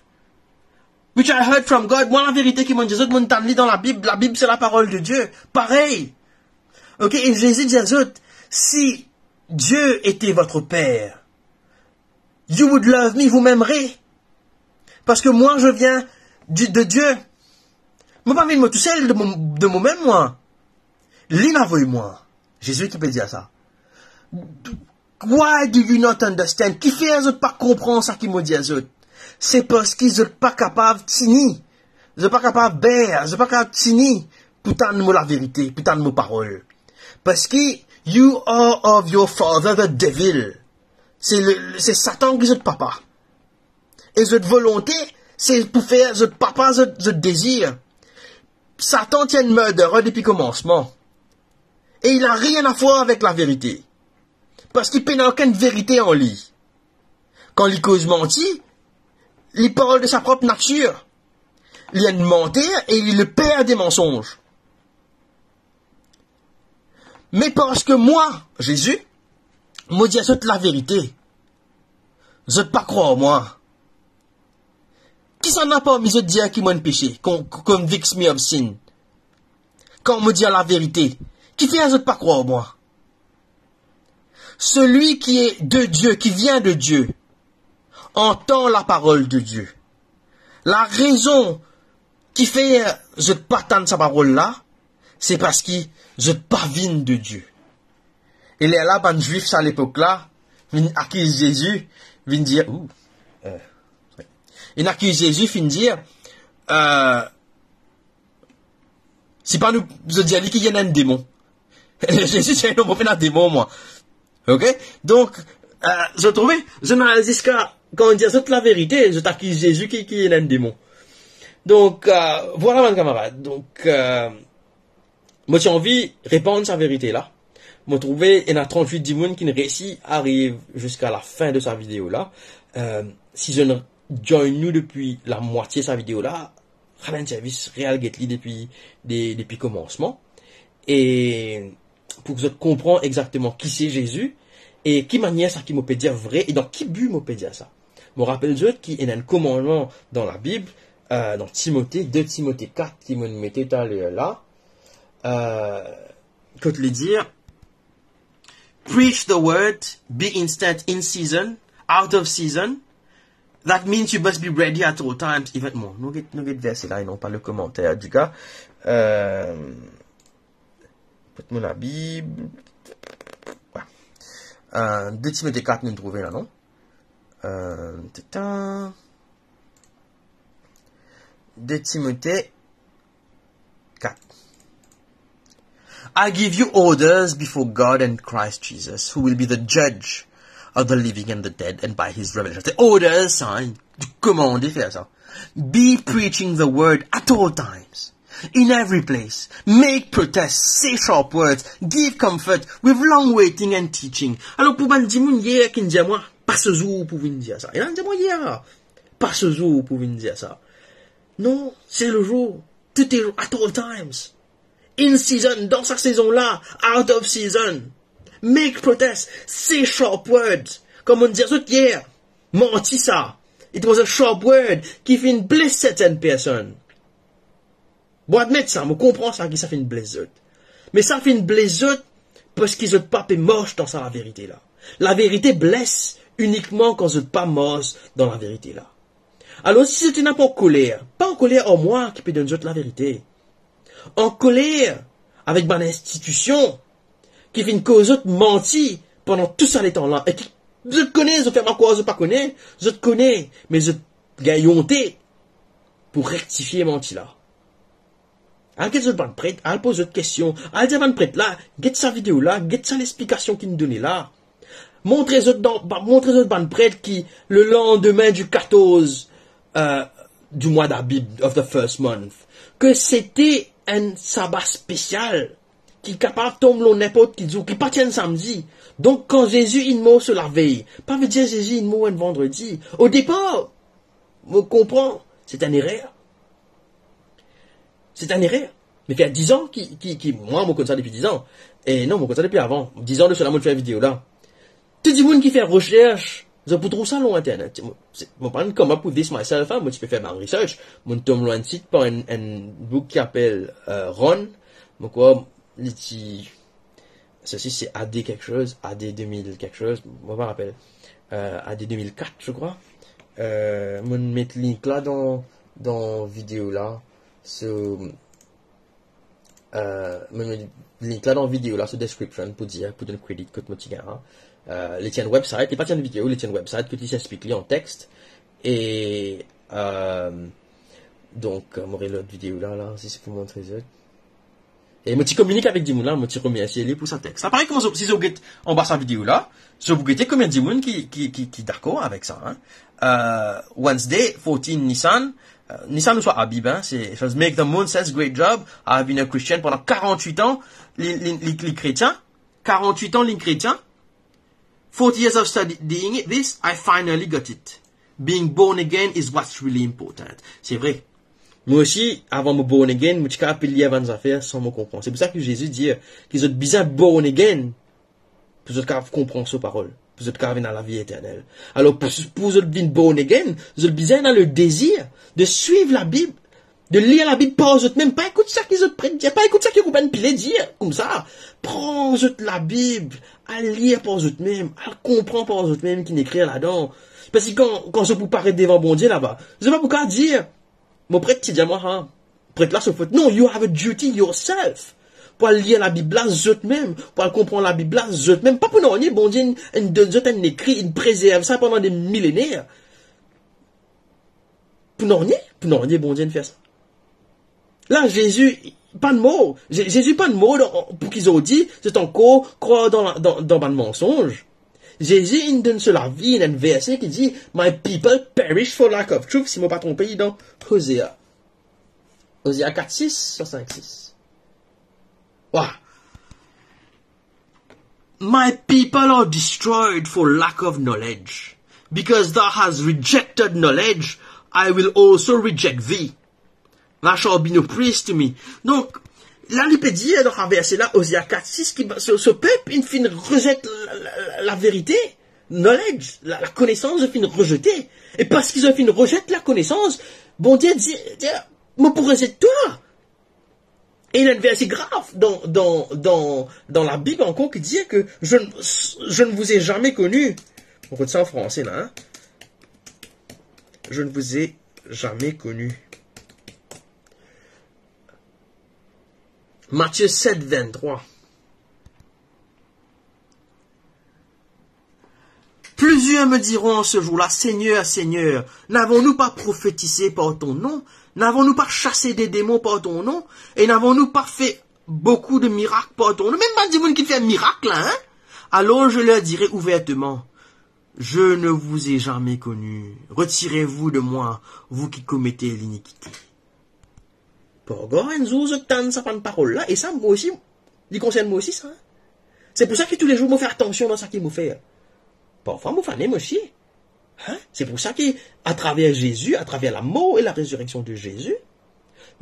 which I heard from God." Mwa, laverite ki mo'nn dir zot, mo'nn tann li dan Labib. Labib, se laparol de Die. Parey. Ok, e Zezi dir zot, "Si Dieu était votre père, you would love me, vous m'aimerez. Parce que moi, je viens du, de Dieu. Mo pa vinn mo tousel, de mo, de momem, mwa. Li inn avoy mwa." Zezi ki pe dir sa. "Why do you not understand?" Kifer zot pa konpran sa ki mo dir zot? Se parski zot pa kapav tini. Zot pa kapav ber, zot pa kapav tini pou tann mo laverite, pou tann mo parol. Parski you are of your father the devil. Se le, se Satan ki zot papa. E zot volonte, se pou fer zot papa zot, zot dezir. Satan ti enn murderer depi komansman. E li nanye a fwar avek laverite. Parski pena okenn verite an li. Kan li koz manti, li parl de sa prop natir. Li enn manter e li le per de mansonz. Me parski mwa, Zezi, mo dir zot laverite, zot pa krwar mwa. Kisannla parmi zot dir ki mo enn pese, con-, convicts me of sin? Kan mo dir laverite, kifer zot pa krwar mwa? Celui qui est de Dieu, qui vient de Dieu, entend la parole de Dieu. Larezon kifer zot pa tann sa parol la, se parski zot pa vinn de Die. E lerla bann Zwif sa lepok la vinn akiz Zezi, vinn dir, ou, euh, vinn akiz Zezi, vinn dir, euh, si pa nou, zot dir li ki ena enn demon. Zezi dir non, mo pena demon, mwa. Ok? Donk, euh, zot trouve, zot ena ziska, kan dir zot laverite, zot akiz Zezi ki, ki ena enn demon. Donk, euh, vwala, bann kamarad. Donk, euh, mo ti anvi repann sa verite la. Mo trouve ena trant-wit dimoun ki reysi ariv ziska lafin de sa video la. Euh, si zot inn join nou depi lamwatie sa video la, al enn servis, re al get li depi, de, depi komansman. E pou ki zot konpran exakteman ki se Zezi e ki manier sa ki mo pe dir vre e dan ki bi mo pe dir sa. Mo rapel zot ki ena enn komannman dan Labib, euh, dan Timote, de Timote kat ki mo mete taler la, euh, kot li dir, "Preach the word, be instant, in season, out of season. That means you must be ready at all times." Even, bon, nou get, nou get verse la, e non pa le commentaire du gars. Euh, Kot mo Labib. Euh, de Timote kat, nou trouve la, non? Euh, tata. De Timote kat. "I give you orders before God and Christ Jesus, who will be the judge of the living and the dead, and by his revelation." Se orders, sa, hein, li komande fer sa. "Be preaching the word at all times, in every place. Make protests, say sharp words, give comfort with long waiting and teaching." Alor, pou bann dimoun yer ki dir mwa, "Pa se zour pou vinn dir sa." Ena dir mwa yer, "Pa se zour pou vinn dir sa." Non, se le zour. Tout est at all times. In season, dan sa sezon la, out of season. Make protest, say sharp words. Kouma mo dir zot yer, manti sa. It was a sharp word ki finn bles sertenn personn. Mo admet sa, mo konpran sa ki sa finn bles zot. Me sa finn bles zot parski zot pa pe mars dan sa laverite la. Laverite bles inikman kan zot pa mars dan laverite la. Alor, si zot ena pou ankoler, pa ankoler ar mwa ki pe donn zot laverite. Ankoler avek bann institision ki finn koz zot manti pandan tou sa letan la, e ki zot kone, zot fer mwa krwar zot pa kone, zot kone, me zot gagn onte pou rektifie manti la. Al get zot bann pret, al poz zot kestion, al dir bann pret la, get sa video la, get sa lexplikasion ki nou done la. Montre zot dan, ba-, montre zot bann pret ki le landime du quatorze, euh, du mwa d'Abib, of the first month, ke sete enn saba spesial ki kapav tom lor ninport ki zour, ki pa ti enn samdi. Donk, kan Zezi inn mor so lavey, pa vedir Zezi inn mor enn vandredi. O depar, mo konpran, se enn erer. Se enn erer. Me fer dizan ki, ki, ki, mwa, mo konn sa depi dizan. E non, mo konn sa depi avan. Dizan de sela, mo fer video la. Tou dimoun ki fer resers, zot pou trouv sa lor internet. Mo, se, mo pa'nn come up with this myself, hein. Mo ti pe fer bann research. Mo tom lor enn sit par enn, enn boug ki apel, euh, Ron. Mo krwar li ti, sesi se A D quelque chose, A D deux mille quelque chose, mo pa rapel. Euh, A D deux mille quatre, je crois. Euh, mo met link la dan, dan video la. So, euh, mo met link la dan video la, so description, pou dir, pou donn credit kot mo ti gagn, hein. Euh, li ti enn website, li pa ti enn video, li ti enn website, kot li ti explik li an text. E, euh, donk, euh, mo reload video la, la, si se pou montre zot. E mo ti kominik avek dimoun la, mo ti remersie li pou sa text. Sa parey kouma si zot get anba sa video la, zot pou gete konbien dimoun ki, ki, ki, ki dakor avek sa, hein. Euh, Wednesday, fourteen Nisan, euh, Nisan ouswa Abib, hein, se, it says, "Make the moon sense, great job. I've been a Christian pendant quarante-huit ans." Li, li, li, li kretien. Quarante-huit ans, li kretien. Forty years of studying it, this, I finally got it. Being born again is what's really important. Se vre. Mwa osi, avan mo born again, mo ti kav pe lir bann zafer san mo konpran. Se pou sa ki Zezi dir ki zot bizin born again pou zot kav konpran so parol, pou zot kav ena lavi eternel. Alor, pou, pou zot vinn born again, zot bizin ena le dezir de swiv Labib, de lir Labib par zot mem. Pa ekout sa ki zot pret dir, pa ekout sa ki Robin Pillay dir koumsa. Pran zot Labib, al lir par zot mem, al konpran par zot mem ki ena ekrir ladan. Parski kan, kan zot pou paret devan Bondie laba, zot pa pou kav dir, "Mo pret ti dir mwa, ha, pret la so fot." Non, you have a duty yourself pou al lir Labib la zot mem, pou al konpran Labib la zot mem. Pa pou nanye, Bondie inn, inn donn zot enn lekri, inn prezerv sa pandan de milener. Pou nanye, pou nanye, Bondie inn fer sa. La, Zezi pa'nn mor. Ze-, Zezi pa'nn mor dan, pou ki zot dir, zot ankor krwar dan la, dan, dan bann mansonz. Zezi inn donn so lavi, ena enn verse ki dir, "My people perish for lack of truth," si mo pa tronpe, li dan Osea. Osea kat sis, swa sink sis. Wa. "My people are destroyed for lack of knowledge. Because thou hast rejected knowledge, I will also reject thee. Thou shalt be no priest to me." Donk, la li pe dir dan sa verse la, Osea kat sis, ki so, so pep inn finn rezet la, la, la, laverite, knowledge, la, lakonesans, zot finn rezete. E parski zot finn rezet lakonesans, Bondie dir, dir, "Mo pou rezet twa." E ena enn verse grav dan, dan, dan, dan Labib ankor ki dir ke, "Je ne, je ne vous ai jamais connu." Mo kot sa an franse la, hein. "Je ne vous ai jamais connu." Matthieu sept, vingt-trois. Plusieurs me diront en ce jour-là, Seigneur, Seigneur, n'avons-nous pas prophétisé par ton nom? N'avons-nous pas chassé des démons par ton nom? Et n'avons-nous pas fait beaucoup de miracles par ton nom? Mem bann dimoun ki fer mirak la, hein? Alors je leur dirai ouvertement, je ne vous ai jamais connu. Retirez-vous de moi, vous qui commettez l'iniquité. Parski enn zour zot tann sa bann parol la, e sa, mwa osi, li konsern mwa osi sa. Se pou sa ki toulezour mo fer atansion dan seki mo fer. Parfwa mo fane mwa osi. Hein? Se pou sa ki, atraver Zezi, atraver lamor e larezireksion de Zezi,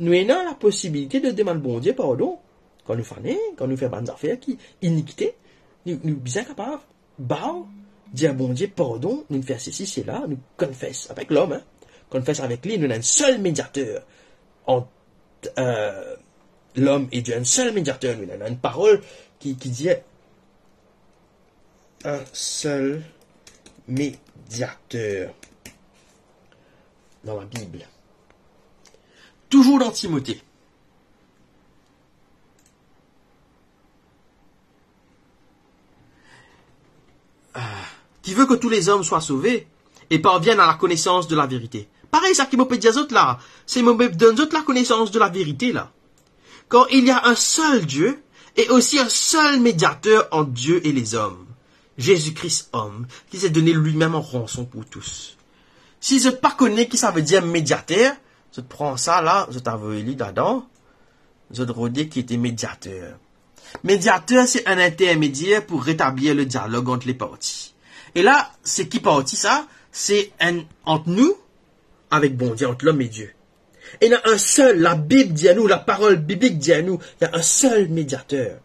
nou ena laposibilite de demann Bondie pardon. Kan nou fane, kan nou fer bann zafer ki inikite, nou, nou bizin kapav baw, dir Bondie pardon, nou fer sesi, sela, nou confess avek lom, hein. Confess avek li, nou ena enn sel mediater ant, euh, lom e Die, enn sel mediater, nou ena enn parol ki, ki dir enn sel mediater dan Labib. Touzour dan Timote. Ah, qui veut que tous les hommes soient sauvés et parviennent à la connaissance de la vérité. Parey sa ki mo pe dir zot la, se mo pe donn zot lakonesans de laverite la. Car il y a un seul Dieu et aussi un seul médiateur entre Dieu et les hommes, Jésus-Christ homme, qui s'est donné lui-même en rançon pour tous. Si zot pa kone ki sa ve dir mediater, zot pran sa la, zot avoy li ladan, zot rode ki ete mediater. Mediater, se enn intermedier pou retablir le dialog ant le parti. E la, se ki parti sa? Se enn ant nou avek Bondie, ant lom e Die. Ena enn sel, Labib dir nou, laparol biblik dir nou, ena enn sel mediater.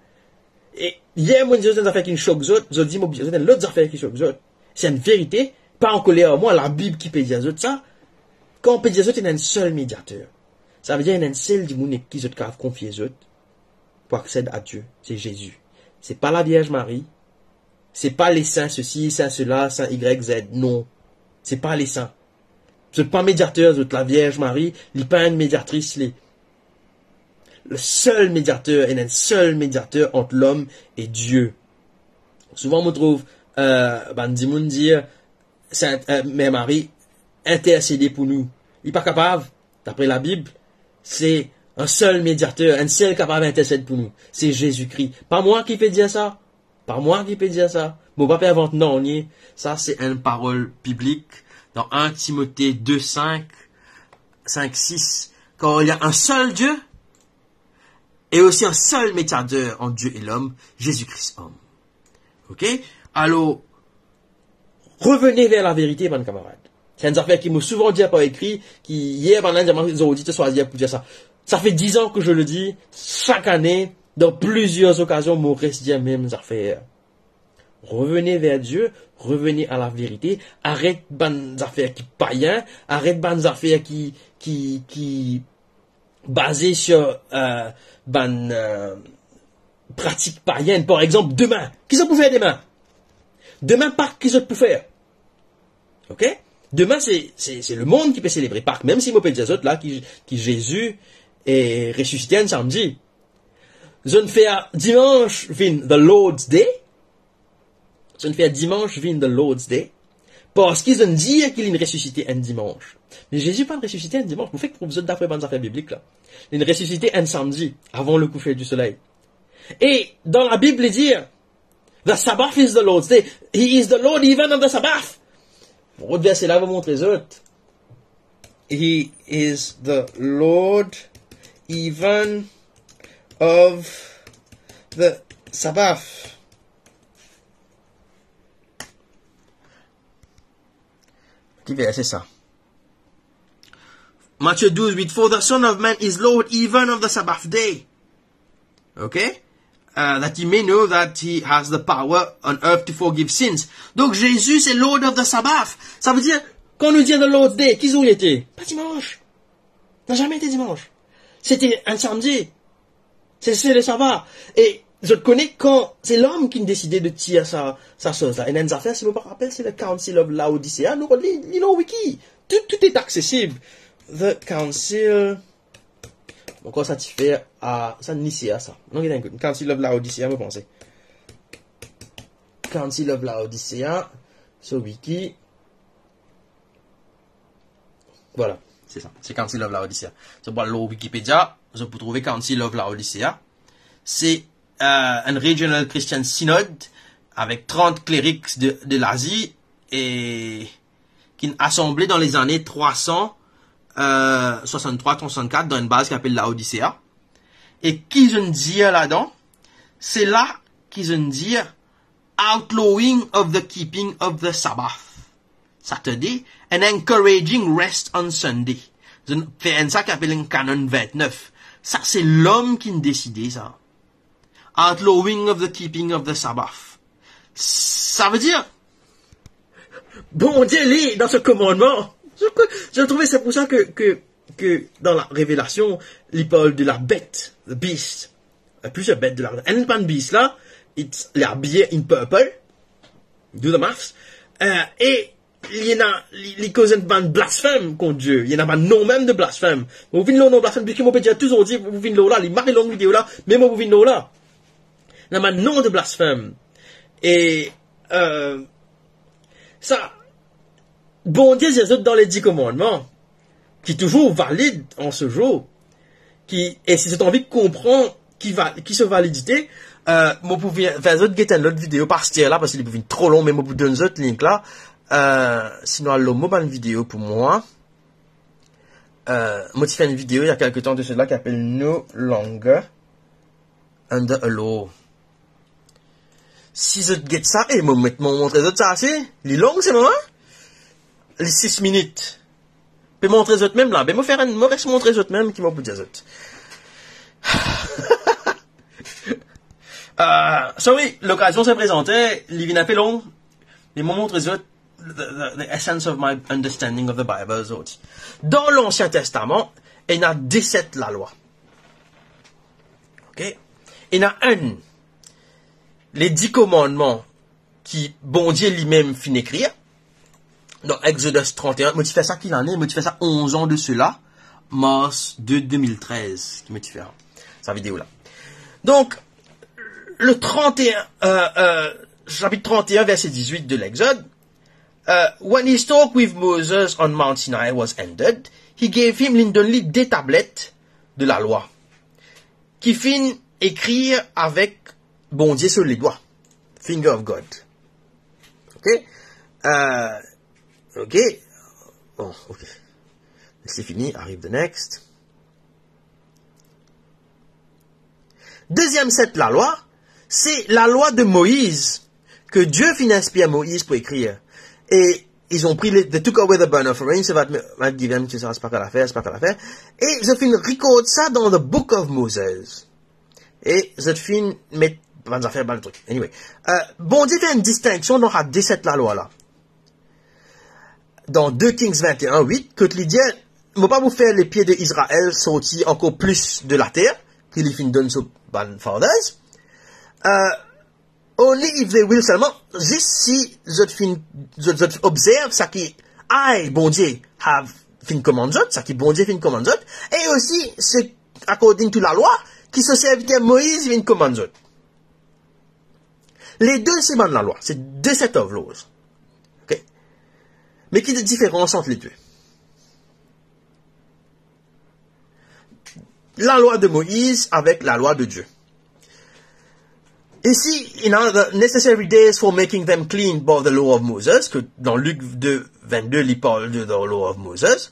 E yer mo dir zot enn zafer ki sok zot, zot dir mo, zot enn lot zafer ki sok zot. Se enn verite, pa ankoler ar mwa, Labib ki pe dir zot sa. Kan pe dir zot ena enn sel mediater, sa ve dir ena enn sel dimoun ek ki zot kav konfie zot pou aksed a Die, se Zezi. Se pa Lavierz Mari, se pa lesin sesi, sin sela, sin Y Z, non. Se pa lesin. Zot pa mediater, zot, Lavierz Mari, li pa enn mediatris, li. Le sel mediater, ena enn sel mediater ant lom e Die. Souvan mo trouv, euh, bann dimoun dir, Sint, euh, Mer Mari, intersede pou nou. Li pa kapav, dapre Labib, se enn sel mediater, enn sel kapav intersed pou nou. Se Zezi Kri. Pa mwa ki pe dir sa. Pa mwa ki pe dir sa. Mo pa pe invant nanye. Sa se enn parol biblik dan enn Timote de, sink, sink, sis. Car il y a un seul Dieu et aussi un seul médiateur entre Dieu et l'homme, Jésus-Christ homme. Ok? Alors, revenez vers la vérité, bann kamarad. Sa enn zafer ki mo souvan dir par ekri, ki yer bann la dir mwa, zordi to swazir pou dir sa. Ça fait dix ans que je le dis, chaque année, dans plusieurs occasions, mo res dir mem zafer. Revenez vers Dieu, revenez à la vérité, aret bann zafer ki payin, aret bann zafer ki, ki, ki baze sur, euh, bann, euh, pratik payin. Par exanp, demin, ki zot pou fer demin? Demin Pak, ki zot pou fer? Ok? Demin, se, se, se lemond ki pe selebre Pak, mem si mo pe dir zot la ki, ki Zezi e resisite enn samdi. Zot fer dimans vinn the Lord's Day. Zot fer dimans vinn the Lord's Day. Parski zot dir ki linn resisite enn dimans. Me Zezi pa'nn resisite enn dimans. Mo fek prouv zot dapre bann zafer biblik la. Linn resisite enn samdi, avan le coucher du soleil. E dan Labib, li dir, "The Sabbath is the Lord's day." He is the Lord even of the Sabbath. Mo rod verse la, mo montre zot. He is the Lord even of the Sabbath. Ki verse sa? Matthieu douze huit, "For the Son of Man is Lord even of the Sabbath day." Ok? Uh, that he may know that he has the power on earth to forgive sins. Donk, Zezi, se Lord of the Sabbath. Sa ve dir, kan nou dir the Lord's Day, ki zour li ete? Pa dimans. N'a zame ete dimans. Se ete enn samdi. Se, se le saba. E zot kone kan se lom ki'nn deside de tir sa, sa soz la. Ena enn zafer, si mo pa rapel, se le Council of Laodicea. Nou, li, li lor wiki. Tou, tou ete aksesib. The Council Bon, kouma sa ti fer a, sa Nicea sa. Non, get enn kout. Council of Laodicea, mo panse. Council of Laodicea, so wiki. Vwala, se sa. Se Council of Laodicea. So, pou al lor Wikipedia, zot pou trouve Council of Laodicea. Se, euh, enn regional Christian synod avek trant klerik de, de Lazi e ki'nn asanble dan lezane trwa san, euh, swasann-trwa, swasann-kat dan enn baz ki apel Laodicea. E ki zot dir ladan? Se la ki zot dir outlawing of the keeping of the Sabbath, Saturday, and encouraging rest on Sunday. Zot fer enn sa ki apel enn Canon vintnef. Sa se lom ki'nn deside sa. Outlawing of the keeping of the Sabbath. Sa ve dir, Bondie li, dan so komannman, je, je trouve c'est pour ça que, que, que dans la Révélation, li parle de la bête, the beast. Euh, plusieurs bêtes de la, enn bann bis la, it's, li abiye in purple, do the maths, euh, e li ena, li, li koz enn bann blasfem kont Die. Li ena bann nom mem de blasfem. Mo pou vinn lor nom blasfem, depi ki mo pe dir tou zordi, mo pou vinn lor la, li mari long video la, me mo pou vinn lor la. Ena bann nom de blasfem. E, euh, sa, Bondie dir zot dan le Di Komannman, ki touzour valid an se zour, ki, e si zot anvi konpran ki va-, ki so validite, euh, mo pou vi-, fer zot get enn lot video, pa aster la, parski li pou vinn tro long, me mo pou donn zot link la. Euh, si nou al lor mo bann video pou mwa, euh, mo ti fer enn video, il y a quelque temps de cela, ki apel No Longer Under a Law. Si zot get sa, e mo met, mo montre zot sa, si li long, se moman, li sis minit. Pe montre zot mem la, be mo fer enn, mo res montre zot mem ki mo pou dir zot. Euh, sorry, lokazion se prezante, li vinn inpe long, me mo montre zot the, the, the essence of my understanding of the Bible, zot. Dan Lansien Testaman, ena diset lalwa. Ok? Ena enn, le Di Komannman ki Bondie limem finn ekrir. Dan Exodus trente et un, mo ti fer sa ki lane? Mo ti fer sa onz an de sela, mars de deux mille treize, ki mo ti fer sa video la. Donk, le trente et un, euh, euh, chapitre trente et un, verset dix-huit de l'Exode, euh, "When his talk with Moses on Mount Sinai was ended, he gave him," linn donn li de tablet de lalwa ki finn ekrir avek Bondie so ledwa, finger of God. Ok? Euh, ok. Bon, ok. Se fini, arrive the next. Deziem set lalwa, se lalwa de Moiz, ke Die finn inspir Moiz pou ekrir. E ils ont pris les, they took away the burnt offering, so that might give them, se pa kale fer, se pa kale fer. E zot finn record sa dan the book of Moses. E zot finn met bann zafer, bann trik. Anyway, euh, Bondie fer enn distinksion dan sa de set lalwa la. Dan de Kings vingt et un huit, kot li dir, mo pa pou fer lepie de Izrael sorti ankor plis de later, ki li finn donn so bann fathers. Euh, only if they will, selman, zis si zot finn, zot, zot observe sa ki I, Bondie, have finn komann zot, sa ki Bondie finn komann zot, e osi se according to lalwa ki so serviter Moiz finn komann zot. Le de se bann lalwa, se de set of laws. Ok? Me ki diferans ant le de? Lalwa de Moiz avek lalwa de Die. Isi, you know, the necessary days for making them clean by the law of Moses, ke dan Lik de vennde, li parl de the law of Moses.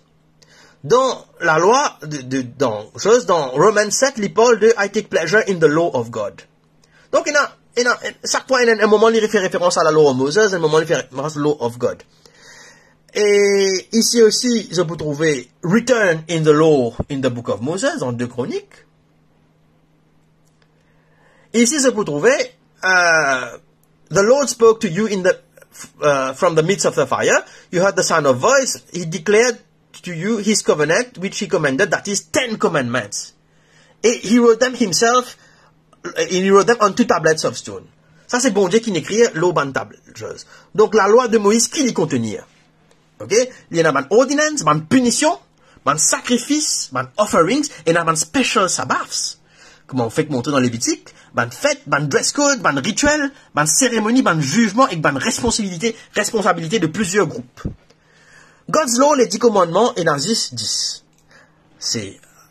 Dan lalwa de, de, dan, soz, dan Roman set, li parl de I take pleasure in the law of God. Donk, ena, ena, sak fwa, ena, enn moman, li fer referans a la law of Moses, enn moman, li fer referans a law of God. E isi osi, zot pou trouve written in the law, in the book of Moses, dan de Kronik. Isi, zot pou trouve, euh, the Lord spoke to you in the, uh, from the midst of the fire. You heard the sound of voice. He declared to you his covenant, which he commanded, that is ten commandments. E he wrote them himself, he wrote them on two tablets of stone. Sa se Bondie ki ekrir lor bann tab, soz. Donk, lalwa de Moiz, ki li kontenir? Ok? Li ena bann ordinance, bann pinision, bann sakrifis, bann offerings, ena bann special Sabbaths. Kouma nou fek montre dan Levitik, bann fet, bann dress code, bann ritiel, bann seremoni, bann zizman ek bann responsabilite, responsabilite de plizier group. God's law, le dis komannman, ena zis dis. Se,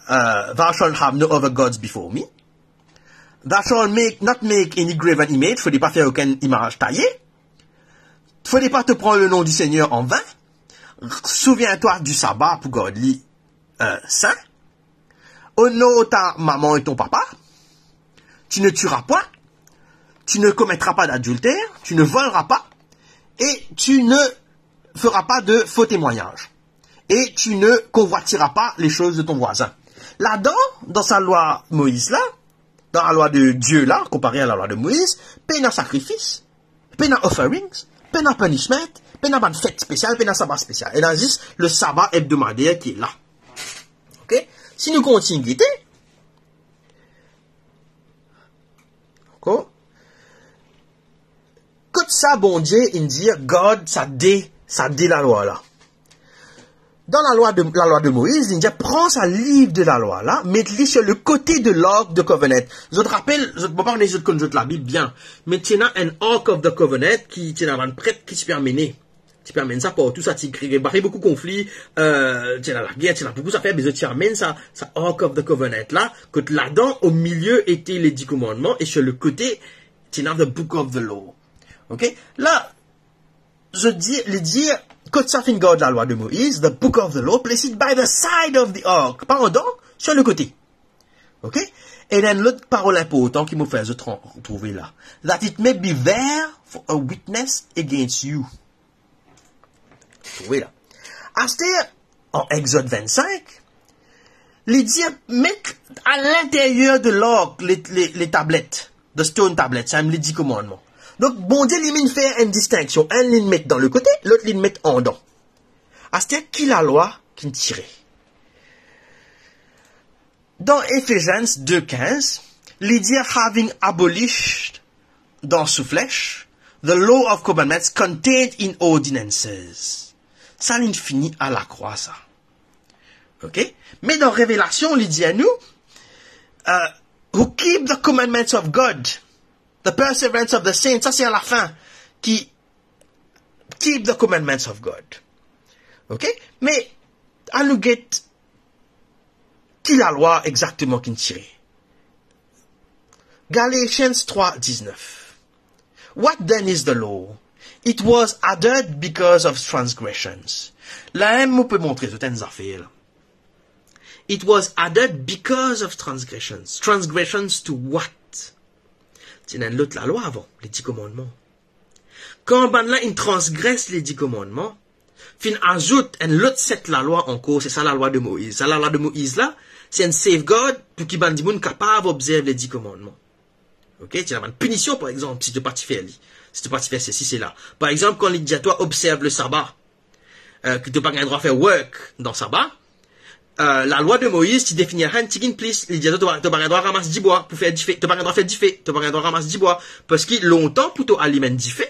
euh, "Thou shalt have no other gods before me." "Thou shalt make, not make any graven image", fode pa fer okenn imaz taye. "Fode pa to pran le nom du Seigneur en vain." "Souviens-toi du sabbat pour garder li, euh, saint." "Honore ta maman et ton papa." "Tu ne tueras point." "Tu ne commettras pas d'adultère." "Tu ne voleras pas." "Et tu ne feras pas de faux témoignage." "Et tu ne convoiteras pas les choses de ton voisin." Ladan, dan sa lwa Moiz la, dan lalwa de Die la, konpare a lalwa de Moiz, pena sakrifis, pena offerings, pena punishment, pena bann fet spesial, pena saba spesial. Ena zis le saba ebdomader ki la. Ok? Si nou kontign gete, dakor? Kot sa Bondie inn dir gard sa de, sa de lalwa la? Dan lalwa de, lalwa de Moiz, li dir, pran sa liv de lalwa la, met li sur le kote de l'ark de covenant. Zot rapel, zot, mo pa kone si zot konn zot Labib bien, me ti ena enn Ark of the Covenant ki ti ena bann pret ki ti pe amene. Ti pe amenn sa partou, sa ti kre, kre boukou konfli, euh, ti ena lager, ti ena boukou zafer, me zot ti amenn sa, sa Ark of the Covenant la, kot ladan, au milieu, était les dix commandements, et sur le côté, ti ena the book of the law. Ok? La, zot dir, li dir, kot sa finn gard lalwa de Moiz, the book of the law, place it by the side of the ark. Pa andan, sur le kote. Ok? E ena enn lot parol inportan ki mo fer zot tran-, trouve la. That it may be there for a witness against you. Trouve la. Aster, an Exode vingt-cinq, li dir met a l'interieur de l'ark, le, le, le tablet, the stone tablet, sa mem le dis komannman. Donk, Bondie li mem fer enn distinksion. Enn li met dan le kote, lot li met andan. Aster, ki lalwa ki'nn tire? Dan Ephesians deux quinze, li dir, having abolished dans sa flesh the law of commandments contained in ordinances. Sa li'nn fini a lakrwa sa. Ok? Me dan Revelasion, li dir nou, euh, who keep the commandments of God, the perseverance of the saints, sa se a lafin, ki keep the commandments of God. Ok? Me, annou get ki lalwa exakteman ki'nn tire. Galatians trois dix-neuf. What then is the law? It was added because of transgressions. La mem mo pe montre zot enn zafer la. It was added because of transgressions. Transgressions to what? Ti ena enn lot lalwa avan, le dis komannman. Kan bannla inn transgres le dis komannman, finn azout enn lot set lalwa ankor, se sa lalwa de Moiz. Sa lalwa de Moiz la, se enn safeguard pou ki bann dimoun kapav obzerv le Di Komannman. Ok, ti ena bann pinision, par exanp, si to pa ti fer li, si to pa ti fer sesi, sela. Par exanp, kan li dir twa observ le saba, euh, ki to pa gagn drwa fer work dan saba, euh, lalwa de Moiz ti defini enn tigit plis, li dir twa to pa, to pa gagn drwa ramas dibwa pou fer dife, to pa gagn drwa fer dife, to pa gagn drwa ramas dibwa, parski lontan pou to alim enn dife,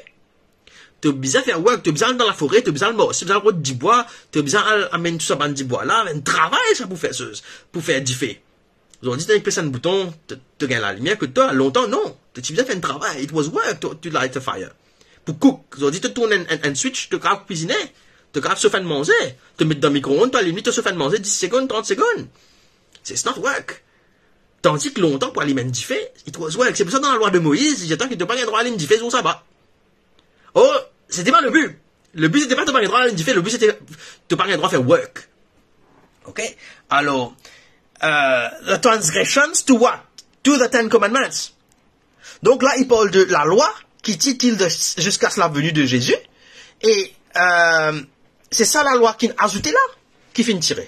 to bizin fer work, to bizin al dan lafore, to bizin al marse, to bizin al rod dibwa, to bizin al amenn tou sa bann dibwa la, enn travay sa pou fer soz, pou fer dife. Zordi, to nek pes enn bouton, to, to gagn lalimier kot twa. Lontan, non. To ti bizin fer enn travay. It was work to, to light a fire. Pou cook. Zordi, to tourn enn, enn, enn switch, to kapav kwizine. To kapav sof enn manze. To met dan mikroond, to alim li, to sof enn manze, dis segonn, trant segonn. It's not work. Tandis ki lontan, pou alim enn dife, it was work. Se pou sa, dan lalwa de Moiz, li dir twa ki to pa gagn drwa alim dife zour saba. Oh, se ti pa le bi. Le bi, se ti pa to pa gagn drwa alim dife, le bi, se ti to pa gagn drwa fer work. Ok? Alor, euh, the transgressions to what? To the Ten Commandments. Donk la, li parl de lalwa ki ti til de, ziska la veni de Zezi. E, euh, se sa lalwa ki'nn azoute la, ki finn tire.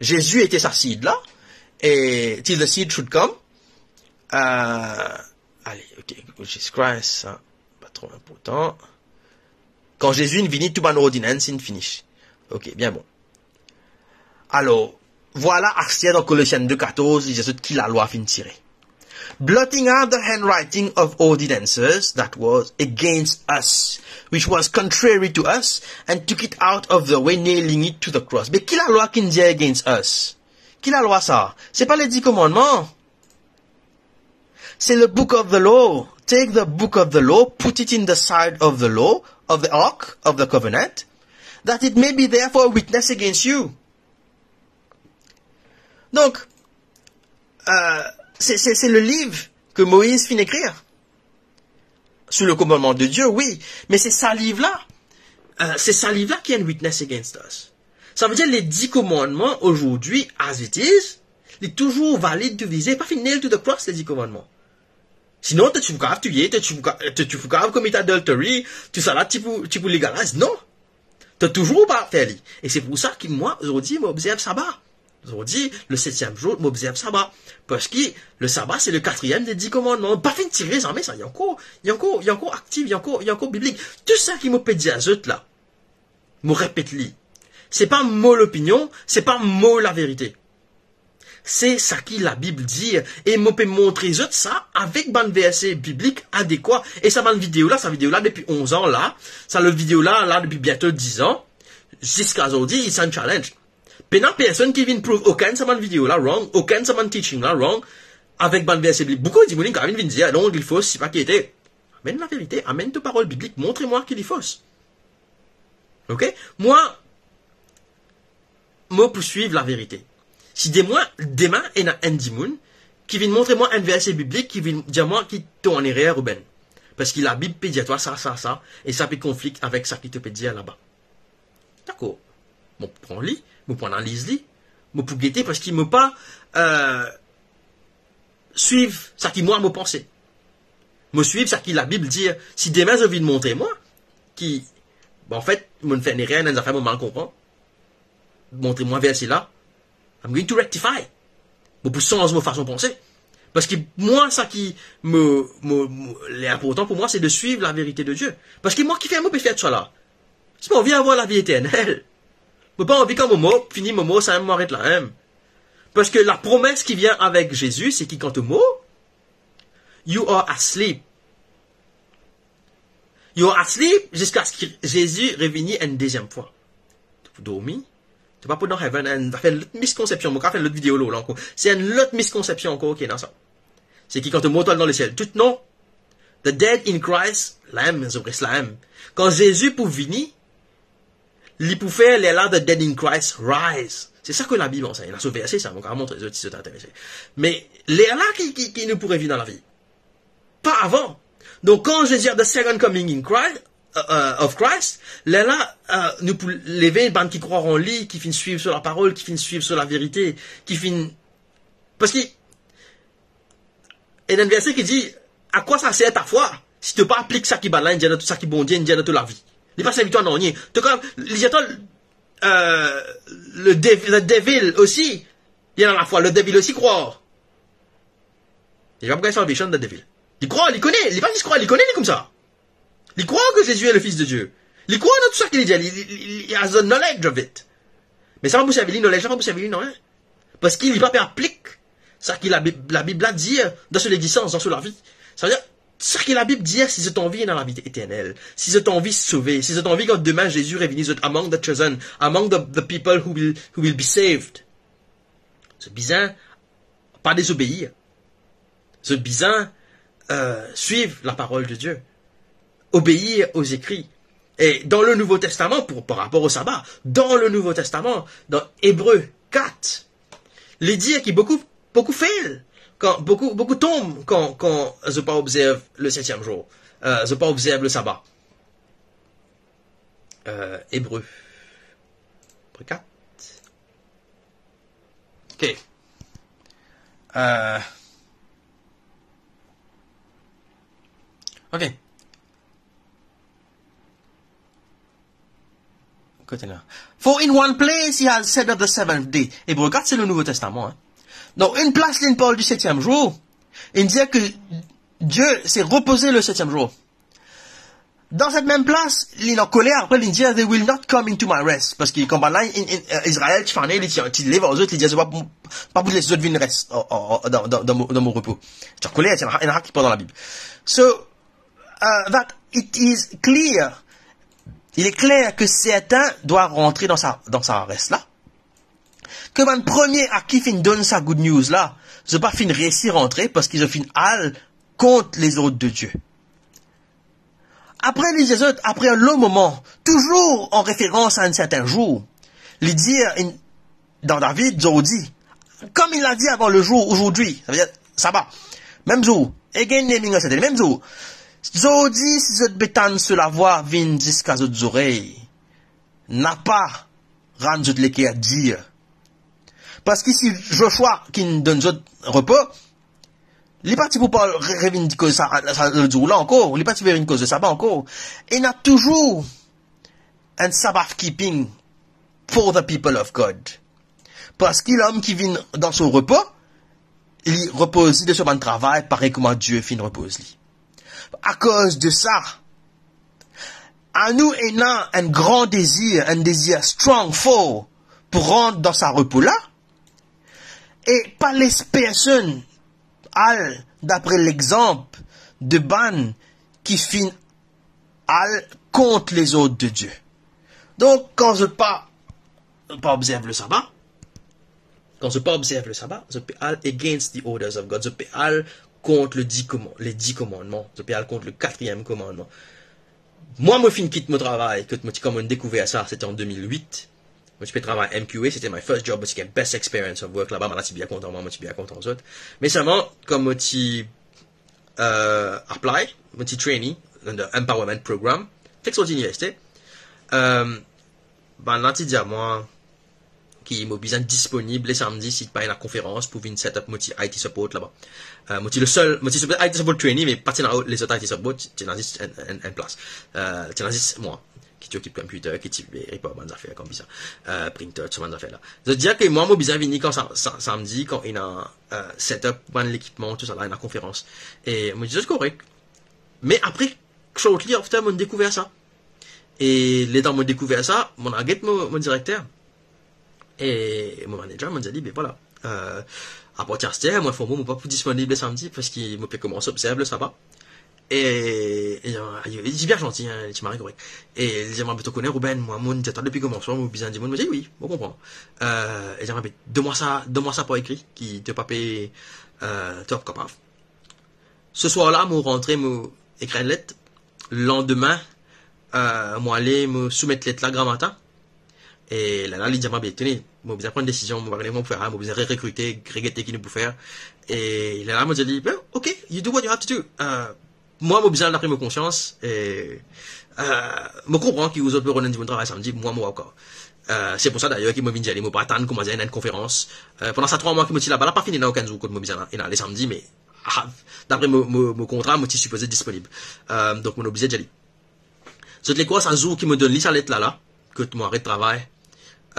Zezi ete sa seed la, e till the seed should come. Euh, ale, ok, Jesus Christ, sa, pa tro inportan. Kan Zezi inn vini, tou bann ordinans inn finish. Ok, bien bon. Alor, vwala aster dan Kolosien de katorz, li dir zot ki lalwa finn tire. Blotting out the handwriting of ordinances that was against us, which was contrary to us, and took it out of the way, nailing it to the cross. Me ki lalwa ki'nn dir against us? Ki lalwa sa? Se pa le Di Komannman. Se le book of the law. Take the book of the law, put it in the side of the law, of the ark of the covenant, that it may be there for a witness against you. Donk, euh, se, se, se le liv ke Moiz finn ekrir. Sou le komannman de Die, wi. Me se sa liv la, euh, se sa liv la ki enn witness against us. Sa ve dir, le Di Komannman, azordi, as it is, li touzour valid, tou vize, pa finn nail to the cross, le Di Komannman. Sinon, to ti pou kapav touye, to ti pou ka-, to ti pou kapav commit adultery, tou sa la ti pou, ti pou legalize. Non. To touzour pa fer li. E se pou sa ki mwa, zordi, mo obzerv saba. Zordi, le setiem zour, mo obzerv saba. Parski le saba, se le katriem de Di Komannman. Pa finn tire zame sa, li ankor, li ankor, li ankor aktif, li ankor, li ankor biblik. Tou sa ki mo pe dir zot la, mo repet li. Se pa mo lopinion, se pa mo laverite. Se sa ki Labib dir, e mo pe montre zot sa avek bann verse biblik adekwa. E sa bann video la, sa video la depi onz an la, sa lot video la, la depi biento diz an, ziska zordi, it's unchallenged. Pena personn ki vinn prouv okenn sa bann video la wrong, okenn sa bann teaching la wrong, avek bann verse biblik. Boukou dimoun inn vinn dir, "Ah non, li fos, sipa ki ete." Amenn laverite, amenn to parol biblik, montre mwa ki li fos. Ok? Mwa, mo pou swiv laverite. Si demin, demin, ena enn dimoun ki vinn montre mwa enn verse biblik, ki vinn dir mwa ki to an erer, Ruben. Parski Labib pe dir twa sa, sa, sa, e sa pe konflik avek sa ki to pe dir laba. Dakor. Mo pou pran li, mo pou analiz li, mo pou gete, parski mo pa, euh, swiv sa ki mwa mo panse. Mo swiv sa ki Labib dir. Si demin zot vinn montre mwa ki, bon, anfet, mo'nn fer enn erer, ena enn zafer mo mal konpran, montre mwa verse la, I'm going to rectify. Mo pou sanz mo fason panse. Parski mwa, sa ki mo, mo, mo, li inportan pou mwa, se de swiv laverite de Die. Parski mwa, kifer mo pe fer tousala? Si mo anvi avoir lavi eternel. Mo pa anvi kan mo mor, fini mo mor, samem mo aret la mem. Parski lapromes ki vinn avek Zezi, se ki kan to mor, you are asleep. You are asleep ziska ki Zezi revini enn deziem fwa. To pou dormi, to pa pou dan heaven, enn zafer lot miskonsepsion, mo kapav fer lot video lor la ankor. Se enn lot miskonsepsion ankor ki ena sa. Se ki kan to mor, to al dan lesiel. Tou non. The dead in Christ, la mem, zot res la mem. Kan Zezi pou vini, li pou fer lerla the dead in Christ rise. Se sa ki Labib ansegn. Ena so verse sa, mo kapav montre zot si zot interese. Me lerla ki, ki, ki nou pou revinn dan lavi. Pa avan. Donk, kan Zezi, at the second coming in Christ, euh, euh, of Christ, lerla, euh, nou pou leve bann ki krwar an li, ki finn swiv so laparol, ki finn swiv so laverite, ki finn, parski ena enn verse ki dir, "A kwa sa ser ta fwa, si to pa aplik sa ki bannla inn dir dan to, sa ki Bondie inn dir dan to lavi?" Li pa servi twa nanye. To kan li dir twa, euh, le dev-, le devil osi, li ena lafwa, le devil osi krwar. Li pa pou gagn salvation, le devil. Li krwar, li kone, li pa zis krwar, li kone li koumsa. Li krwar ke Zezi est le Fils de Dieu. Li krwar dan tou seki li dir, li, li, li, li has the knowledge of it. Me sa pa pou servi li, knowledge la pa pou servi li nanye. Parski li pa pe aplik seki Labib, Labib la dir dan so lexistans, dan so lavi. Savedir, seki Labib dir, si zot anvi ena lavi eternel, si zot anvi sove, si zot anvi kan demin Zezi revini, zot among the chosen, among the, the people who will, who will be saved, zot bizin pa dezobeir. Zot bizin, euh, swiv laparol de Dieu, obeir aux écrits. E dan le Nouvo Testaman, pou, par rapor o saba, dan le Nouvo Testaman, dan Ebre kat, li dir ki boukou, boukou fail, kan, boukou, boukou tonm kan, kan zot pa obzerv le setiem zour, euh, zot pa obzerv le saba. Euh, Ebre, Ebre kat. Ok. Euh. Ok. Kote la? For in one place he has said of the seventh day. Ebre kat, se le Nouvo Testaman, hein. Donk, enn plas, li parl di setiem zour. Li dir ke Dieu s'est reposé le septième jour. Dan set mem plas, li an koler, apre li dir, "They will not come into my rest." Parski kan bann la, in, in, euh, Izrael ti fane, li ti, ti lev ar zot, li dir, "Zot pa pou, pa pou les zot vinn res, o, o, o, dan, dan, dan mo, dan mo repo." Ti an koler, ti ena, ena ki pran dan Labib. So, euh, that it is clear, il est clair que certains doivent rentrer dans sa, dans sa rest la. Ke bann premie a ki finn donn sa good news la, zot pa finn reysi rantre parski zot finn al kont lezord de Dieu. Apre, li dir zot, apre enn long moman, touzour an referans a enn sertin zour, li dir, in, dan David, zordi, comme il l'a dit avant le jour, aujourd'hui, sa ve dir saba, mem zour, again naming a certain, mem zour, zordi, si zot pe tann so lavwa vinn ziska zot zorey, napa rann zot leker dir. Parski si Zoswa ki'nn donn zot repo, li pa ti pou pa re-, revinn koz sa, sa lot zour la ankor, li pa ti pou revinn koz saba ankor. Ena touzour enn Sabbath keeping for the people of God. Parski lom ki vinn dan so repo, li repoz li de so bann travay parey kouma Dieu finn repoz li. Akoz de sa, anou ena enn gran dezir, enn dezir strong, for, pou rant dan sa repo la, e pa les personn al dapre lexanp de bann ki finn al kont lezord de Dieu. Donk, kan zot pa, pa obzerv le saba, kan zot pa obzerv le saba, zot pe al against the orders of God, zot pe al kont le di koman-, le di komannman, zot pe al kont le katriem komannman. Mwa, mo finn kit mo travay, kot mo ti koumans dekouver sa, sete an de mil wit. Mo ti pe travay M Q A, sete my first job, mo ti gagn best experience of work laba, bann la ti bien kontan mwa, mo ti bien kontan zot. Me selman, kan mo ti, euh, apply, mo ti trainee, dan the empowerment program, fek sorti liniversite, euh, bann la ti dir mwa, ki mo bizin disponib le samdi si pa ena konferans pou vinn set up mo ti I T support laba. Euh, mo ti le sel, mo ti I T support trainee, me pa ti ena lezot I T support, ti ena zis enn, enn, enn plas. Euh, ti ena zis mwa, ki ti okip computer, ki ti repair bann zafer koumsa. Euh, printer, sa bann zafer la. Zot dir ke mwa, mo bizin vini kan sa, sa, samdi, kan ena, euh, set up bann lekipman, tou sa la, ena konferans. E mo dir zot korek. Me apre, shortly after, mo'nn dekouver sa. E letan mo dekouver sa, mo'nn al get mo, mo direkter. E mo manager, mo'nn dir li, be vwala, euh, apartir aster, mo inform ou, mo pa pou disponib le samdi, parski mo pe koumans obzerv le saba. E, e, e, li ti bien zanti, hein, li ti mari korek. E li dir mwa, be to kone, Ruben, mwa, mo'nn dir twa depi koumansman, mo bizin dimoun. Mo dir, wi, mo konpran. Euh, e li dir mwa, be, donn mwa sa, donn mwa sa par ekri, ki to pa pe, euh, to pa kapav. Se swar la, mo rantre, mo ekrir enn let. Landime, euh, mo ale, mo soumet let la gramatin. E lerla, li dir mwa, be, tene, mo bizin pran desizion, mo pa kone kouma pou fer, mo bizin re-rekrite, regete ki nou pou fer. E lerla, mo dir li, well, okay, you do what you have to do. Euh, mwa, mo bizin al dapre mo konsians, e, euh, mo konpran ki zot pe rod enn dimoun travay samdi, mwa, mo ok. Euh, se pou sa, dayer, ki mo vinn dir li, mo pa atann kouma dir ena enn konferans. Euh, pandan sa trwa mwa ki mo ti laba la, pa finn ena okenn zour kot mo bizin ena, ena le samdi, me ah, dapre mo, mo, mo kontra, mo ti sipoze disponib. Euh, donk, mo'nn oblize dir li. Zot le krwar sa zour ki mo donn li sa let la la, kot mo aret travay,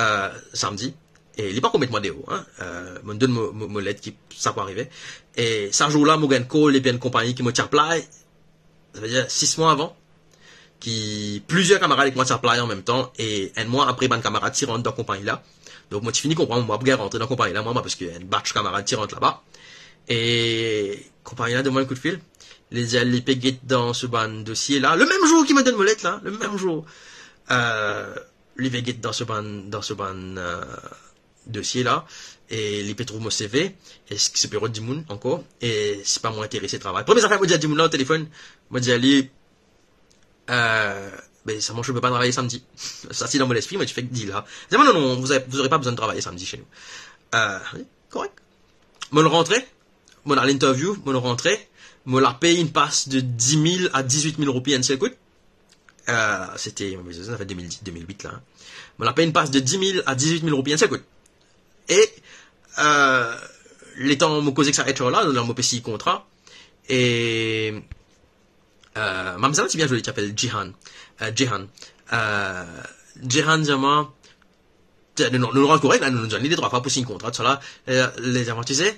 euh, samdi, e li pa komet mwa deor, hein. Euh, mo donn mo, mo, mo let ki sa pou arive. E sa zour la, mo gagn call depi enn konpagni ki mo ti apply, sa ve dir sis mwa avan, ki plizier kamarad ek mwa ti apply an mem tan, e enn mwa apre, bann kamarad ti rant dan konpagni la. Donk, mo ti fini konpran, mo pa pou gagn rantre dan konpagni la, mwa, mwa, parski enn batch kamarad ti rant laba. E konpagni la donn mwa enn koudfil. Li dir li pe get dan so bann dosie la, le mem zour ki mo donn mo let la, le mem zour. Euh, li pe get dan so bann, dan so bann, euh, dosie la, e li pe trouv mo C V, e si, si pe rod dimoun ankor, e si pa mo interese travay. Premie zafer mo dir dimoun la o telefonn, mo dir li, euh, ben, sa, mwa, mo pe pa travay samdi. Sa ti dan mo lespri, mo ti fek dir la. Li dir mwa, non, non, vous avez, vous aurez pas besoin de travailler samedi chez nous. Euh, korek. Mo rantre, mo al interview, mo rantre, mo la pey enn pas de dis mil a dizwit mil roupi enn sel kout. Euh, se te, sa fer de mil dis, de mil wit la, hein. Mo la pey enn pas de dis mil a dizwit mil roupi enn sel kout. E, euh, letan mo koz ek sa H R la, la mo pe sign kontra. E, euh, mamzel la ti bien zoli, ti apel Jihan. Euh, Jihan. Euh, Jihan dir mwa, te, nou, nou, nou rant korek la, nou, nou donn li de trwa fwa pou sign kontra, tousala. Euh, li dir mwa, tu sais,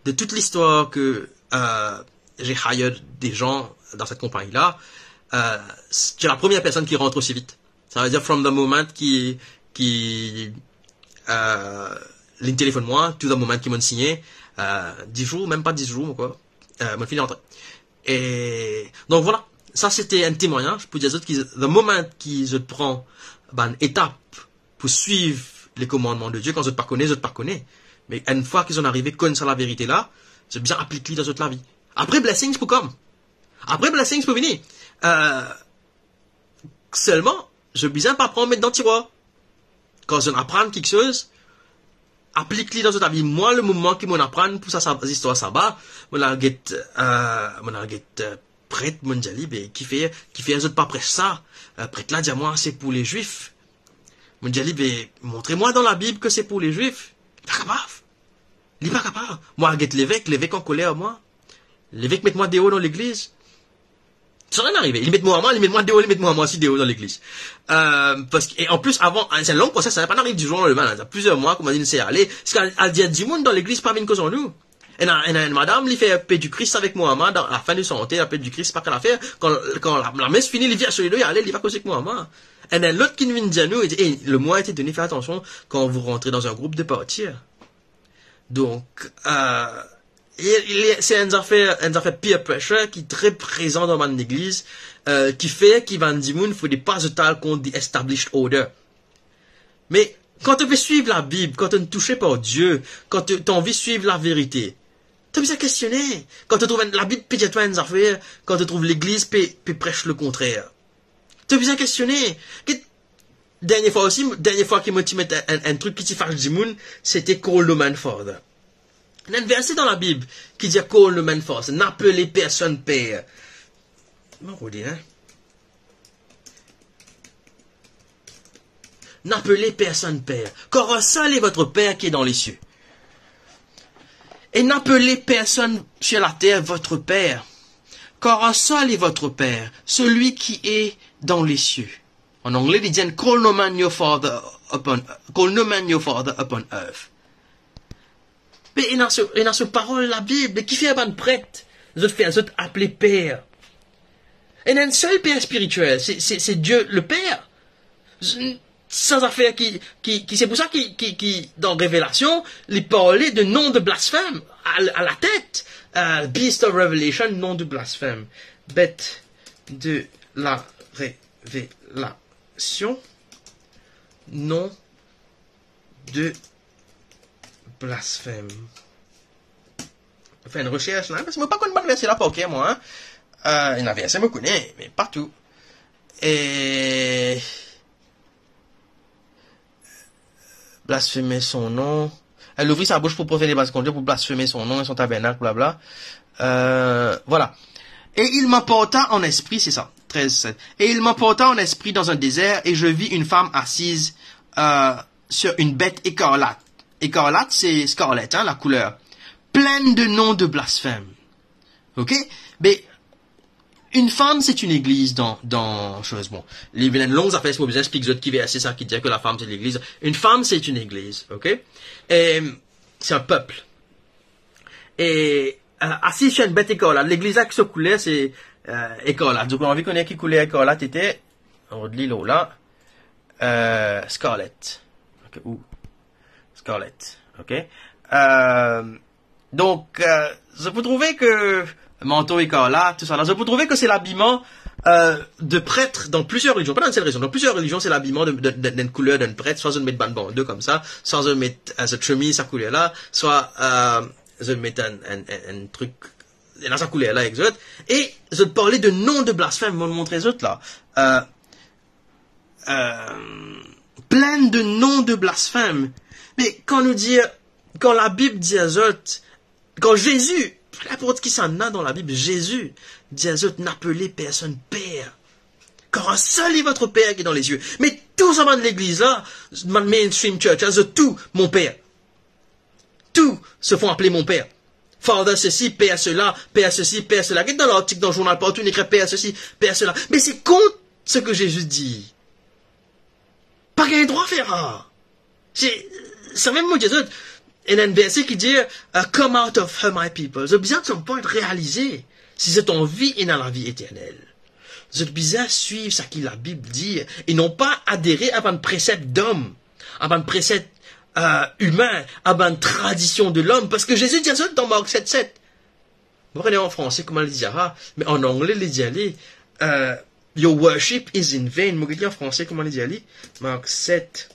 de toute l'histoire que, euh, j'ai hired des gens dans cette compagnie-là, euh, tu es la première personne qui rentre aussi vite. Ça veut dire, from the moment ki, ki, euh, linn telefonn mwa, to the moment ki mo'nn signe, euh, dis zour, mem pa dis zour, koi. Euh, mo'nn fini antre. E, donk, vwala. Sa, se te enn temwagnaz pou dir zot ki, the moment ki zot pran bann etap pou swiv les commandements de Dieu, kan zot pa kone, zot pa kone. Me enn fwa ki zot arive konn sa laverite la, zot bizin aplik li dan zot lavi. Apre, blessings pou come. Apre, blessings pou vini. Euh, selman, zot bizin pa pran met dan tirwar. Kan zot aprann kiksoz, aplik li dan zot lavi. Mwa, le moman ki mo'nn aprann pou sa, sa, zistwar saba, mo'nn al get, euh, mo'nn al get, euh, pret, mo'nn dir li, be, kifer, kifer zot pa pres sa? Euh, pret la dir mwa, se pou Lezwif. Mo'nn dir li, be, montre mwa dan Labib ke se pou Lezwif. Li pa kapav. Li pa kapav. Mwa al get levek, levek ankoler ar mwa. Levek met mwa deor dan legliz. Sa nanye arive. Li met mo ar mwa, li met mwa deor, li met mo ar mwa osi deor dan legliz. Euh, parski, e an plis, avan, se enn long proses, sa pa ariv di zour o landime, la. Plizier mwa, kouma dir, se ale. Ziska al dir dimoun dan legliz pa vinn koz ar nou. Ena, ena enn madam, li fer Père du Christ avek mo ar mwa, dan lafin nou sante, la Père du Christ, pa kale afer. Kan, kan la, lames fini, li vir so ledo, li ale, li pa koz ek mo ar mwa. Ena enn lot ki vinn dir nou, li dir, "Hey, le mot a été donné, faites attention quand vous rentrez dans un groupe de partir." Donk, euh, li, li, se enn zafer, enn zafer peer pressure ki tre prezan dan bann legliz, euh, ki fer ki bann dimoun fode pa zot al kont the established order. Me kan to pe swiv Labib, kan to touse par Die, kan to, to anvi swiv laverite, to bizin kestione. Kan to trouv enn, Labib pe dir twa enn zafer, kan to trouv legliz pe, pe pres lekontrer, to bizin kestione. Ki, dernie fwa osi, dernie fwa ki mo ti met enn, enn, enn trik ki ti fas dimoun, se te call no man father. Ena enn verse dan Labib ki dir call no man father, n'appelez personne père. Mo rod li, hein. N'appelez personne père, car un seul est votre Père qui est dans les cieux. Et n'appelez personne sur la terre votre père, car un seul est votre Père, celui qui est dans les cieux. En anglais, li dir, call no man your father upon, call no man your father upon earth. Me ena so, ena so parol Labib, me kifer bann pret, zot fer zot apele per? Ena enn sel per spiritiel, se, se, se Die le Per. Sa zafer ki, ki, ki, se pou sa ki, ki, ki, dan Revelasion, li parle de nom de blasfème à, à la tête, euh, Beast of Revelation, nom de blasphème. Bête de la révélation, nom de blasphème. Fer enn resers la, parski mo pa konn bann verse la par ker, mwa, hein. Euh, ena verse mo kone, me pa tou. E blasfémer son nom. Elle ouvrit sa bouche pour profaner le bas de Dieu, pour blasphémer son nom et son tabernacle, blabla. Euh, voilà. Et il m'emporta en esprit, c'est ça, treize sept. Et il m'emporta en esprit dans un désert, et je vis une femme assise, euh, sur une bête écarlate. Écarlate, c'est scarlet, hein, la couleur. Pleine de noms de blasphème. Ok? Mais, une femme, c'est une église dans, dans chose. Bon, li vinn long zafer, mo pa bizin explik zot ki verse sa ki dir ke lafam se legliz. Une femme, c'est une église, ok? Euh, c'est un peuple. E, euh, asiz sur une bête écarlate. Legliz la ki so kouler se, euh, écarlate. Donk, anvi kone ki kouler écarlate ete, rod li lor la. Euh, scarlet. Ok, ou scarlet. Ok. Euh, donk, euh, zot pou trouve ke manto écarlate, tousala, zot pou trouve ke se labiman, euh, de prêtres dans plusieurs religions. Pas dans une seule religion. Dans plusieurs religions, c'est l'habillement de, de, de, d'une couleur d'un prêtre. Soit zot met bann bando koumsa, soit zot met, euh, zot semiz sa kouler la, soit, euh, zot met enn, enn, enn, enn trik, ena sa kouler la ek zot, e zot parle de nom de blasphème, mo montre zot la. Euh, euh, plein de noms de blasphème. Me kan nou dir, kan Labib dir zot, kan Zezi, ninport kisannla dan Labib, Zezi dir zot, n'appelez personne père, car un seul est votre Père qui est dans les cieux. Me tou sa bann legliz la, bann mainstream church la, zot tou, mon père. Tous se font appeler mon père. Father ceci, père cela, père ceci, père cela. Get dan lartik, dan zournal, partou, nou ekrir père ceci, père cela. Me se kont seki Zezi dir. Pa gagn drwa fer sa. Se, samem mo dir zot, ena enn verse ki dir, euh, "Come out of her, my people." Zot bizin at some point realize, si zot anvi ena lavi eternel, zot bizin swiv seki Labib dir, e non pa adere a bann presep dom, a bann presep, euh, imin, a bann tradision de lom. Parski Zezi dir zot dan Mark set set. Mo pa kone an franse kouma li dir sa, me an angle li dir li, euh, "Your worship is in vain." Mo get li an franse kouma li dir li. Mark set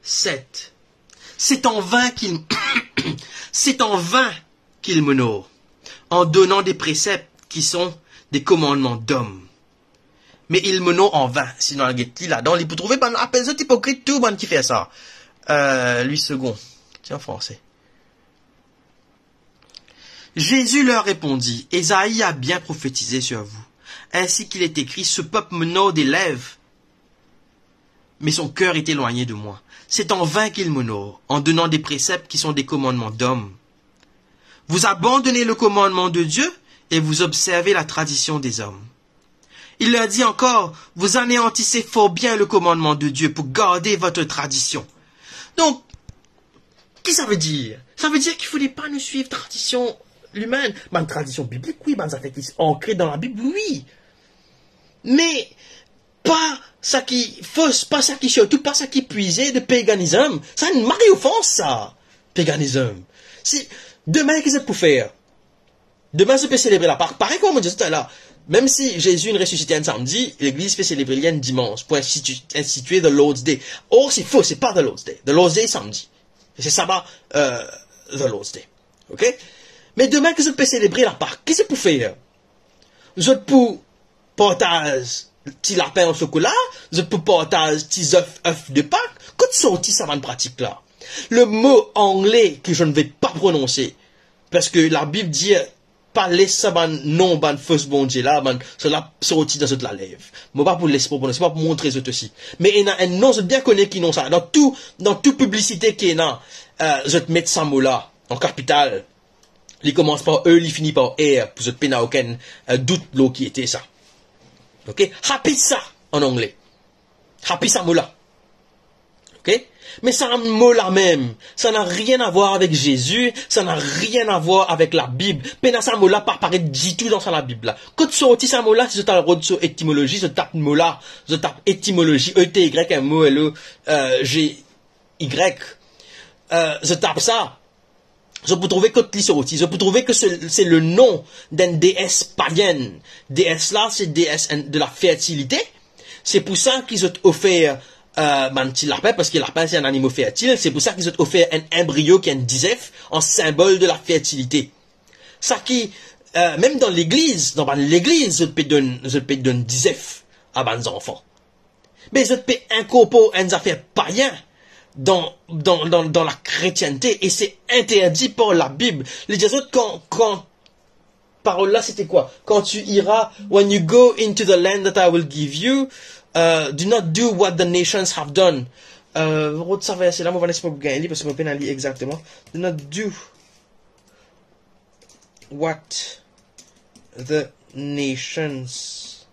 set. C'est en vain qu'ils, c'est en vain qu'ils m'honorent, en donnant des préceptes qui sont des commandements d'hommes. Mais ils m'honorent en vain. Si nou al get li ladan, li pou trouve bann apel zot ipokrit tou, bann ki fer sa. Euh, Louis Segond. Tiens, en français. Jésus leur répondit, Ésaïe a bien prophétisé sur vous, ainsi qu'il est écrit, ce peuple m'honore des lèvres, mais son cœur est éloigné de moi. C'est en vain qu'il m'honore, en donnant des préceptes qui sont des commandements d'hommes. Vous abandonnez le commandement de Dieu et vous observez la tradition des hommes. Il leur dit encore, vous anéantissez fort bien le commandement de Dieu pour garder votre tradition. Donk, ki sa ve dir? Sa ve dir ki fode pa nou swiv tradision imin, bann tradision biblik, wi, bann zafer ki ankre dan Labib, wi. Me pa seki fos, pa seki, sirtou pa seki pwize de paganism. Sa enn mari ofans sa, paganism. Si, demin ki zot pou fer? Demin zot pe selebre Lapak, parey kouma mo dir zot la. Mem si Zezi inn resisite enn samdi, legliz pe selebre li enn dimans, pou institi-, institie the Lord's Day. Or, se fo, se pa the Lord's Day. The Lord's Day samdi. Se saba, euh, the Lord's Day. Ok? Me demin ki zot pe selebre Lapak, ki zot pou fer? Zot pou partaz ti lapin an sokola, zot pou partaz ti zef, ef de Pak. Kot sorti sa bann pratik la? Le mo angle ki je ne vais pas prononcer, parski Labib dir, pa les sa bann nom, bann fos bondie la, bann, sela sorti dan zot lalev. Mo pa pou les prononse, pa pou montre zot osi. Me ena enn nom, zot bien kone ki nom sa. Dan tou, dan tou piblisite ki ena, euh, zot met sa mo la, an kapital. Li koumans par E, li fini par R, pou zot pena okenn, euh, dout lor ki ete sa. Ok? Happy sa, an angle. Happy sa mo la. Ok? Me sa mo la mem, sa na rien a vwar avek Zezi, sa na rien a vwar avek Labib. Pena sa mo la pa paret ditou dan sa Labib la. Kot sorti sa mo la? Si zot al rod so etimolozi, zot tap mo la, zot tap etimolozi, E T Y M O L O G Y, euh, zot tap sa, zot pou trouve kot li sorti. Zot pou trouve ke se, se le nom d'enn dees payenn. Dees la, se dees enn, de la fertilite. Se pou sa ki zot ofer, euh, bann ti lapin, parski lapin se enn animo fertil. Se pou sa ki zot ofer enn enbrio ki enn dizef, an sinbol de la fertilite. Sa ki, euh, mem dan legliz, dan bann legliz, zot pe donn, zot pe donn dizef a bann zanfan. Me zot pe inkorpor enn zafer payen dan, dan, dan, dan lakretiennte, e se interdi par Labib. Li dir zot kan, kan, parol la, sete kwa? Quand tu iras, when you go into the land that I will give you, euh, do not do what the nations have done. Euh, rod sa verse la, mo va les mo gagn li, parski mo pena li exakteman. Do not do what the nations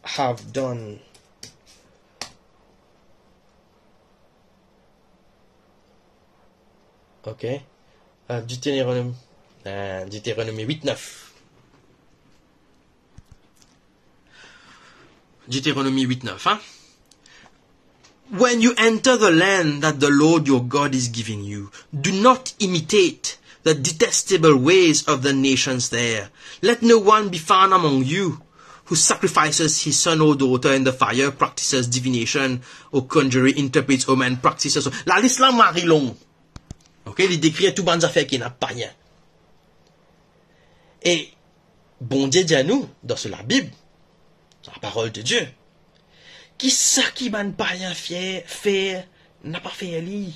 have done. Ok. Euh, Deutéronome, euh, Deutéronome huit neuf. Deutéronome huit neuf, hein? When you enter the land that the Lord your God is giving you, do not imitate the detestable ways of the nations there. Let no one be found among you who sacrifices his son or daughter in the fire, practices divination or conjury, interprets omen, practices. Lalis la mari long. Ok, li dekrir tou bann zafer ki ena payin. E Bondie dir nou, dan so Labib, dan la parole de Dieu, ki seki bann payin fer, fer, napa fer li.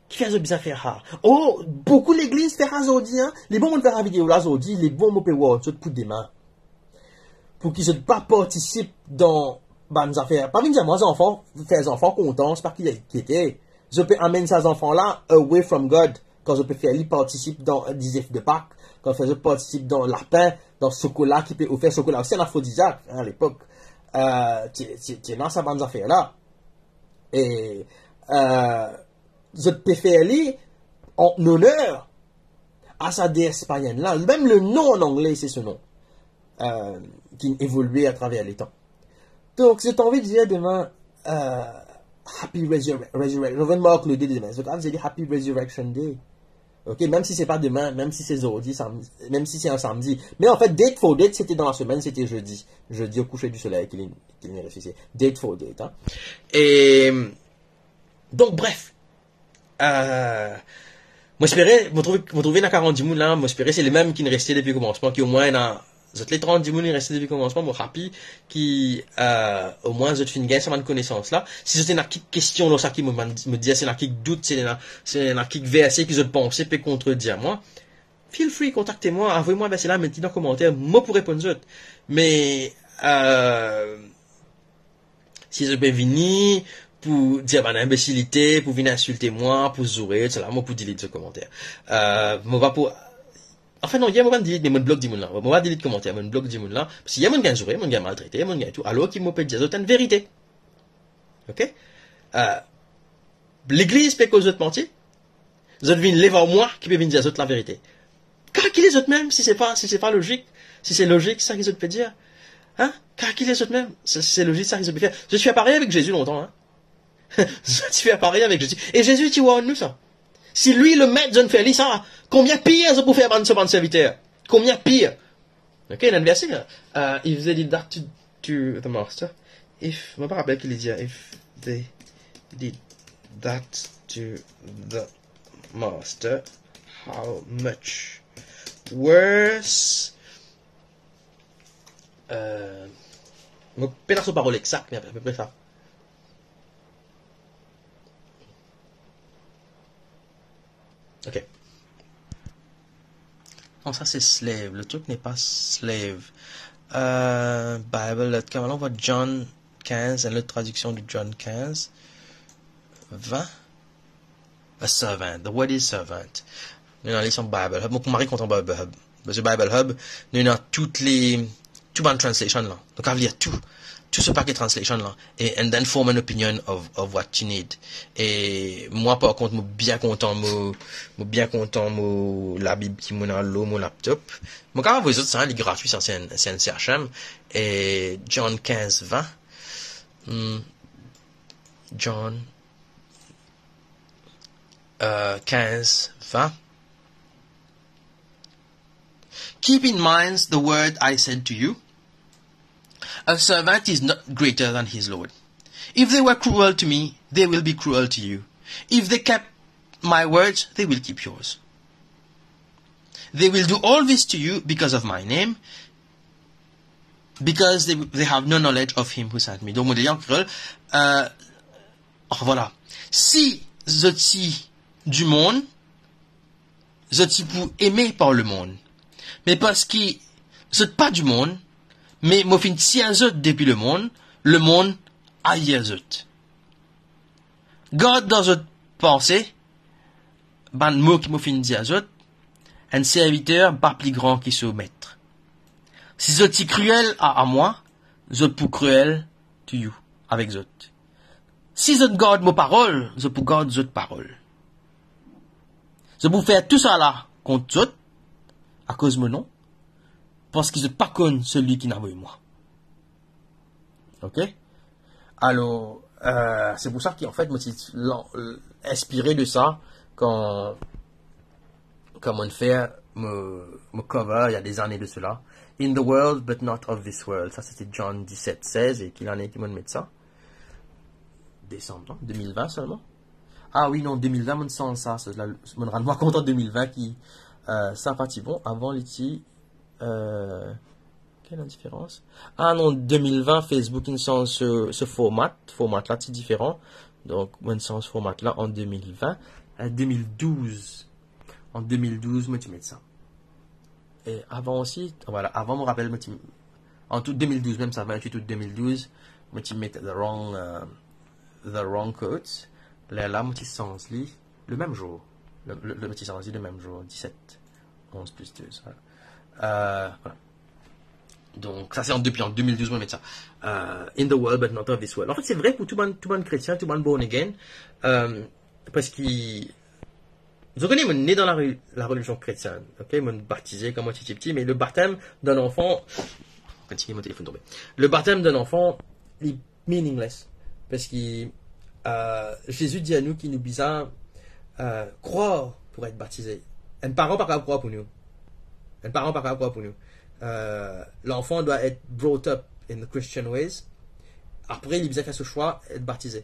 Kifer zot bizin fer sa? Oh, boukou legliz fer sa zordi, hein. Li bon mo fer sa video la zordi, li bon mo pe war zot pou demin. Pou ki zot pa partisip dan bann zafer. Pa vinn dir mwa zanfan, fer zanfan kontan, se pa ki, ki ete. Zot pe amenn sa zanfan la away from God. Kan zot pe fer li partisip dan dizef de Pak, kan fer zot partisip dan lapin, dan sokola ki pe ofer, sokola osi enn afrodiziak, hein, alepok. Euh, ti, ti, ti ena sa bann zafer la. E, euh, zot pe fer li an oner a sa dees payin la. Mem le nom an angle, se so nom, euh, ki evolue atraver letan. Donk, zot anvi dir demin, euh, Happy Resurre-, Resurrection. Zot vinn mark le de demin. Zot anvi dir Happy Resurrection Day. Ok, mem si se pa demin, mem si se zordi, samdi, mem si se an samdi. Me anfet, date for date, se te dan la semenn, se te zedi. Zedi au coucher du soleil ki li, ki li resusite. Date for date, hein. E, donk, bref. Euh, mo espere, mo trouve, mo trouve ena karant dimoun la, mo espere se lemem ki reste depi komansman, ki omwin ena, zot le trant dimoun ki reste depi komansman, mo happy ki, euh, omwin zot finn gagn sa bann konesans la. Si zot ena kik kestion lor sa ki mo, mo dir, si ena kik dout, si ena, si ena kik verse ki zot panse pe kontredir mwa, feel free, kontakte mwa, avoy mwa verse la, met li dan komanter, mo pou reponn zot. Me, euh, si zot pe vini pou dir bann inbesilite, pou vinn insilte mwa, pou zoure, sela, mo pou delete zot komanter. Euh, mo pa pou, anfin non, yer mo pa delete, me mo blok dimoun la. Mo pa delete komanter, mo blok dimoun la. Parski yer mo gagn zoure, mo gagn maltrete, mo gagn tou. Alor ki mo pe dir zot enn verite. Ok? Euh, legliz pe koz zot manti. Zot vinn lev ar mwa ki pe vinn dir zot laverite. Kalkile zot mem si se pa, si se pa lozik, si se lozik sa ki zot pe dir. Hein? Kalkile zot mem si se lozik sa ki zot pe fer. Zot ti fer parey avek Zezi lontan, hein? Zot ti fer parey avek Zezi. E Zezi ti warn nou sa. Si li, Lemet, zot fer li sa, konbien pir zot pou fer bann, so bann serviter? Konbien pir? Ok, ena enn verse la. Uh, if they did that to, to the master, if, mo pa rapel ki li dir, if they did that to the master, how much worse? Uh, mo pena so parol exak, me apepre sa. Ok. Non, sa se slave. Le truc n'est pas slave. Euh, Bible dot com. Allons voir John quinze, une autre traduction de John quinze, vingt. A servant. The word is servant. Nou ena li lor Bible Hub. Mo mari kontan Bible Hub. Parski Bible Hub, nou ena tou le, tou bann translation la. Donk, ou kav lir tou. Tou so paket translation la. E, and then form an opinion of, of what you need. E mwa, par kont, mo bien kontan mo, mo bien kontan mo Labib ki mo ena lor mo laptop. Mo kav avoy zot sa, li gratwi sa, se enn, se enn C H M. E John quinze vingt. Hmm. John, euh, quinze vingt. Keep in mind the word I said to you. A servant is not greater than his Lord. If they were cruel to me, they will be cruel to you. If they kept my words, they will keep yours. They will do all this to you because of my name, because they, they have no knowledge of him who sent me. Donk, mo lir an kreol, euh, oh, vwala. Si zot ti dimoun, zot ti pou eme par lemond. Me parski zot pa dimoun, me mo finn tir zot depi lemond, lemond air zot. Gard dan zot panse bann mo ki mo finn dir zot, enn serviter pa pli gran ki so met. Si zot ti kriel a, a mwa, zot pou kriel to you, avek zot. Si zot gard mo parol, zot pou gard zot parol. Zot pou fer tousala kont zot, akoz mo non, parski zot pa konn selwi ki'nn avoy mwa. Ok? Alor, euh, se pou sa ki, an fet, mo ti lan-, inspire de sa kan, kan mo'nn fer mo, mo cover, il y a des années de cela. In the world, but not of this world. Sa, se ti John diset sez, e ki lane ki mo'nn met sa? Desam, non? De mil vin selman? Ah wi, non, de mil vin, mo'nn sanz sa, sa la, mo'nn rann mwa kont an de mil vin ki, euh, sa pa ti bon, avan li ti, euh, Kel ladiferans? Ah non, de mil vin, Facebook inn sanz so, so format. Format la ti diferan. Donk, mo'nn sanz format la an de mil vin. An de mil douz. An de mil douz, mo ti met sa. E avan osi, vwala, avan, mo rapel, mo ti, an tou de mil douz, mem sa, vintwit out de mil douz, mo ti met the wrong, euh, the wrong quotes. Lerla, mo ti sanz li le mem zour. Le, le, le, mo ti sanz li le mem zour, diset, onz plis douz, vwala. Euh, vwala. Donk, sa se an, depi an de mil douz, mo met sa. Euh, in the world, but not of this world. An fet, se vre pou tou bann, tou bann kretien, tou bann born again. Euh, parski, zot kone, mo'nn ne dan la re-, la relizion kretienn, ok? Mo'nn batize kan mo ti, ti piti, me le batem dan lanfan, kontinie, mo telefon tonbe. Le batem dan lanfan, li meaningless. Parski, euh, Zezi dir nou ki nou bizin, euh, krwar pou et batize. Enn paran pa kapav krwar pou nou. Enn paran pa kapav krwar pou nou. Euh, l'enfant doit être brought up in the Christian ways. Apre, li bizin fer so swa, et batize.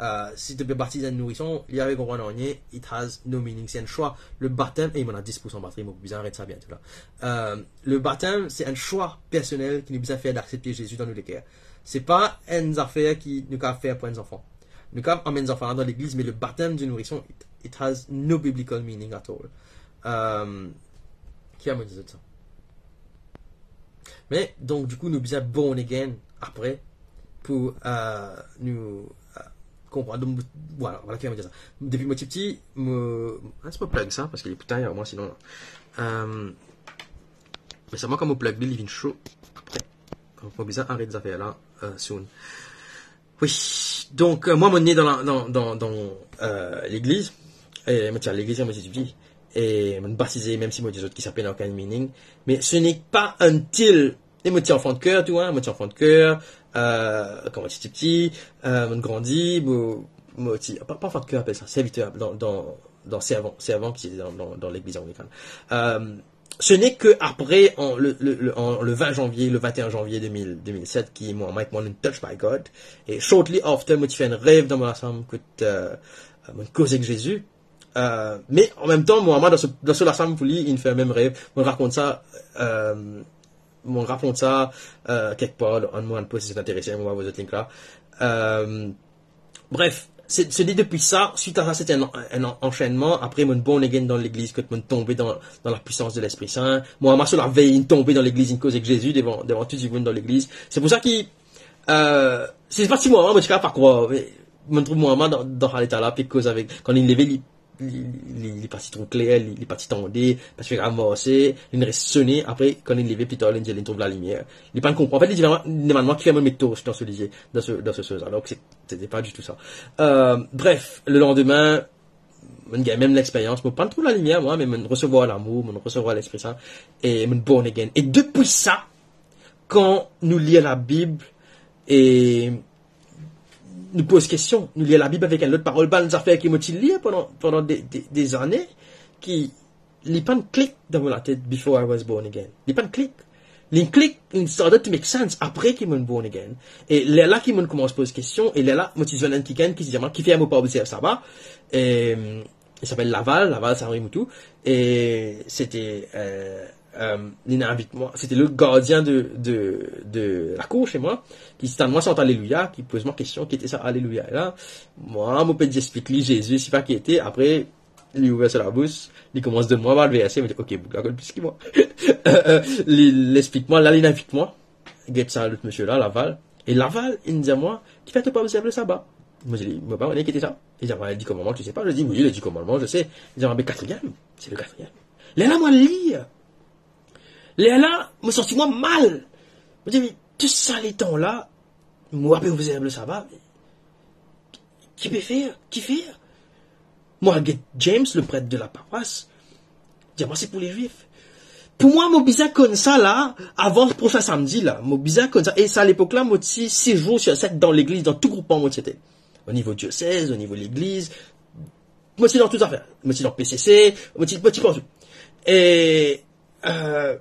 Euh, si to pe batiz enn nourison, li pa pe konpran nanye, it has no meaning. Se enn swa. Le batem, e mo ena dis poursan batri, mo bizin aret sa biento la. Euh, le batem, se enn swa personel ki nou bizin fer d'aksepte Zezi dan nou leker. Se pa enn zafer ki nou kapav fer pou enn zanfan. Nou kapav amenn zanfan la dan legliz, me le batem di nourison, it, it has no biblical meaning at all. Euh, ki amenn zot sa? Me, donk, dikou, nou bizin born again apre pou, euh, nou, euh, konpran. Donk, vwala, vwala ki amenn sa. Depi mo ti piti, mo, ah, si mo plug sa, parski li pou tar, mwa, sinon, euh, me selman kan mo plug li, li vinn so apre. Donk, mo bizin aret zafer la, euh, soon. Wi, donk, euh, mwa, mo ne dan la, dan, dan, dan, euh, legliz. E mo ti al legliz kan mo ti piti. E mo'nn batize, mem si mo dir zot ki sa pena okenn meaning. Me ce n'est pas until, e mo ti anfan de ker tou, hein, mo ti anfan de ker, euh, kan mo ti, ti piti, euh, mo'nn grandi, mo, mo ti, pa, pa anfan de ker, apel sa serviter, dan, dan, dan servan, servan ki ti dan, dan, dan legliz anglikan. Euh, Ce n'est que après, en, le, le, le, en, le vin zanvie, le vinte et un janvier deux mille, deux mille sept, ki mwa, mwa ek mwa, nou'nn touch by God. E shortly after, mo ti fer enn rev dan mo lasam kot, euh, mo'nn koz ek Zezi. Euh, me an mem tan, mwa, mwa, dan so, dan so lasam pou li, inn fer mem rev. Mo'nn rakont sa, euh, mo'nn rakont sa, euh, kekpar, dan enn mo bann post, si zot interese, mo va avoy zot link la. Euh, Bref, se, se depi sa, suit a sa, se ti enn, enn ansennman. Apre, mo'nn born again dan legliz, kot mo'nn tonbe dan, dan lapwisans de Lespri Sin. Mwa, mwa so lavey, inn tonbe dan legliz, inn koz ek Zezi devan, devan tou dimoun dan legliz. Se pou sa ki, euh, se pa si mwa, mwa, mo ti kapav pa krwar, me mo'nn trouv mwa, mwa dan, dan sa leta la, pe koz avek, kan linn leve, li, li, li, li pa ti trouv kler, li, li pa ti tande, pa ti kapav marse, linn res sone, apre, kan linn leve pli tar, linn dir linn trouv lalimier. Li pa'nn konpran. Anfet, li dir, li demann mwa kifer mo met torch dan so lizie, dan so, dan so soz la. Donk, se, sete pa ditou sa. Euh, bref, le landime, mo'nn gagn mem lexperyans. Mo pa'nn trouv lalimier, mwa, me mo'nn resevwar lamour, mo'nn resevwar Lespri Sin, e mo'nn born again. E depi sa, kan nou lir Labib, e nou poz kestion, nou lir Labib avek enn lot parol, bann zafer ki mo ti lir pandan, pandan de, de, de zane, ki li pa'nn klik dan mo latet before I was born again. Li pa'nn klik. Li klik, it started to make sense apre ki mo'nn born again. E lerla ki mo'nn koumans poz kestion, e lerla mo ti zwenn enn kikenn ki ti dir mwa, kifer mo pa obzerv saba. E, li apel Laval, Laval Samri Moutou. E sete, euh, euh, li inn invit mwa, sete le gardien de, de, de lakour se mwa, ki ti tann mwa sant Alelouya, ki poz mwa kestion, ki ete sa Alelouya la. Mwa, mo pe dir explik li Zezi, sipa ki ete, apre, li ouver so labous, li koumans donn mwa bann verse, mo dir, "Ok, boug la konn plis ki mwa." Li, li explik mwa, la, li invit mwa, get sa lot misie la, Laval. E Laval, inn dir mwa, "Kifer to pa obzerv le saba?" Mo dir li, "Mo pa kone ki ete sa." Li dir mwa, "Les dix commandements, tu sais pas?" Je dis, "Oui, les dix commandements, je sais." Li dir mwa, "Be katriem, se le katriem." Lerla mwa lir. Lerla, mo santi mwa mal. Mo dir, "Me tou sa letan la, mo ape obzerv le saba, me ki pe fer? Ki fer?" Mo al get James, le pret de la parwas, dir, "Mwa, se pou Lezwif." Pou mwa, mo bizin konn sa la, avan prosin samdi la. Mo bizin konn sa. E sa, lepok la, mo ti sis zour sir set dan legliz, dan tou groupman mo ti ete. O nivo diosez, o nivo legliz. Mo ti dan tou zafer. Mo ti dan P C C, mo ti, mo ti partou. E, euh,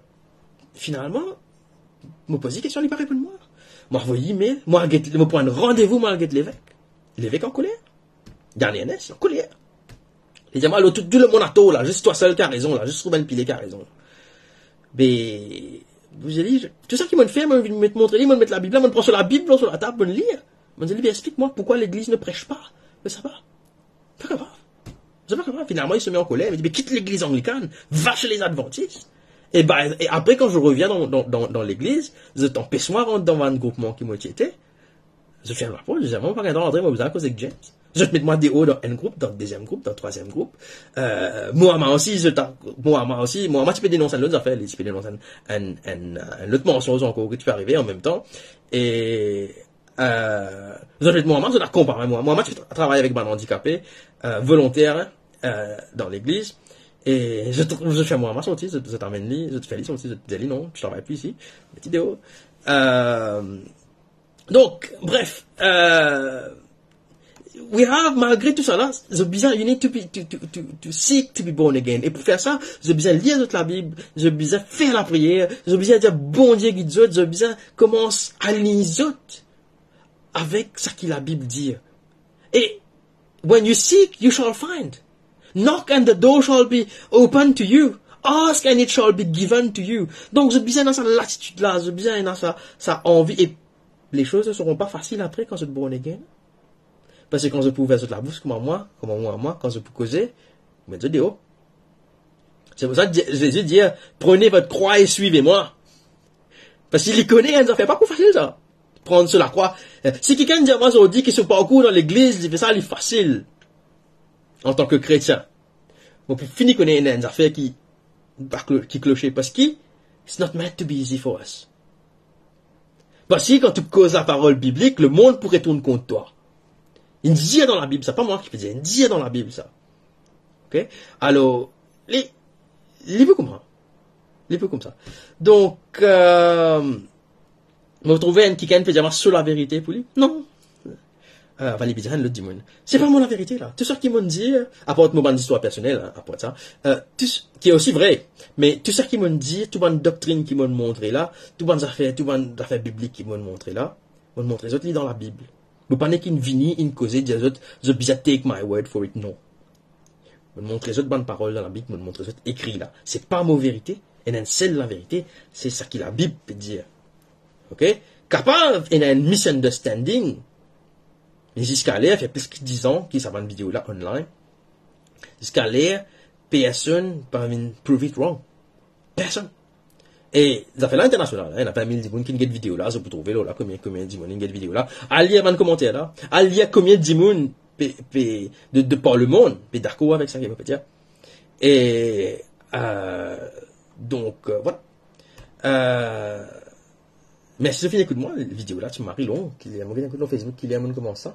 finalman, mo poz li kestion, li pa reponn mwa. Mo avoy email, mo al get, mo pran randevou, mo al get levek. Levek ankoler. Dani Ernest, ankoler. Li dir, "Alor, tou, tou lemonn a tor la, zis twa sel ki a rezon la, zis ou bann pile ki a rezon." Be, mo dir li, tou sa ki mo'nn fer, mo'nn vinn met montre li, mo'nn met Labib la, mo'nn pran so Labib, pran so latab, mo'nn lir. Mo'nn dir li, "Be, explik mwa, pourkwa legliz ne prêche pas le sabbat?" Pa kapav. Zot pa kapav. Finalman, li ti met ankoler, li dir, "Be, kit legliz anglikan, va chez les adventistes." E ba, e apre, kan mo revien dan, dan, dan, dan legliz, zot anpes mwa rant dan bann groupman ki mo ti ete. Zot ferm laport, zot dir, "Mwa, pa gagn dwa rantre, mo bizin koz ek James." Zot met mwa deor dan enn group, dan deziem group, dan trwaziem group. Euh, Moama osi, zot a, Moama osi, Moama ti pe denons enn lot zafer, li ti pe denons enn, enn, enn, euh, enn lot mansonz ankor ki ti pe arive anmemtan. E, euh, zot met Moama, zot akonpagn Moama. Moama ti pe travay avek bann andikape, euh, volonter, hein, euh, dan legliz. E zot, zot fer Moama sorti, zot, zot amenn li, zot fer li sorti, zot dir li, "Non, tu travailles plus ici, mete deor." Euh, Donk, bref, euh, we have, malgre tou sa la, zot bizin, you need to be, to, to, to, to seek to be born again. E pou fer sa, zot bizin lir zot Labib, zot bizin fer lapriyer, zot bizin dir Bondie gid zot, zot bizin koumans align zot avek seki Labib dir. E, "When you seek, you shall find. Knock and the door shall be open to you. Ask and it shall be given to you." Donk, zot bizin ena sa latitid la, zot bizin ena sa, sa anvi, e les choses ne seront pas faciles après kan zot born again. Parski kan zot pou ouver zot labous kouma mwa, kouma mwa, mwa, kan zot pou koze, met zot deor. Se pou sa Zezi dir, "Prenez votre croix et suivez-moi." Parski li kone enn zafer pa pou fasil sa. Pran so lakrwa. Eh, si kikenn dir mwa zordi ki so parkour dan legliz, li fer sa, li fasil. Antan ki kretien, mo pou fini kone ena enn zafer ki, ki kloche, parski it's not meant to be easy for us. Parski kan to koz laparol biblik, lemond pou retourn kont twa. Inn dir dan Labib sa, pa mwa ki pe dir, inn dir dan Labib sa. Ok? Alor, li, li pou kouma. Li pou koumsa. Donk, euh, mo trouve enn kikenn pe dir mwa so laverite pou li. Non. Euh, va li bizin enn lot dimoun. Se pa mo laverite la. Tou seki mo'nn dir, apar mo bann zistwar personel, hein, apar sa, euh, tou s-, ki osi vre, me tou seki mo'nn dir, tou bann doktrin ki mo'nn montre la, tou bann zafer, tou bann zafer biblik ki mo'nn montre la, mo'nn montre zot li dan Labib. Mo pa nek inn vini, inn koze, dir zot, zot bizin take my word for it, non. Mo'nn montre zot bann parol dan Labib, mo'nn montre zot ekri la. Se pa mo verite, ena enn sel laverite, se seki Labib pe dir. Ok? Kapav ena enn misunderstanding. Me ziska ler, fer plis ki diz an ki sa bann video la online. Ziska ler, personn pa vinn prove it wrong. Personn. E zafer la internasional, hein, ena plin mil dimoun ki get video la, zot pou trouve lor la, konbien, konbien dimoun inn get video la. Al lir bann komanter la, al lir konbien dimoun pe, pe, de, de par lemond, pe dakor avek sa ki mo pe dir. E, euh, donk, euh, vwala. Euh, Mersi zot finn ekout mwa, video la ti mari long, ki ler mo gagn ekout lor Facebook, ki ler mo'nn koumans sa.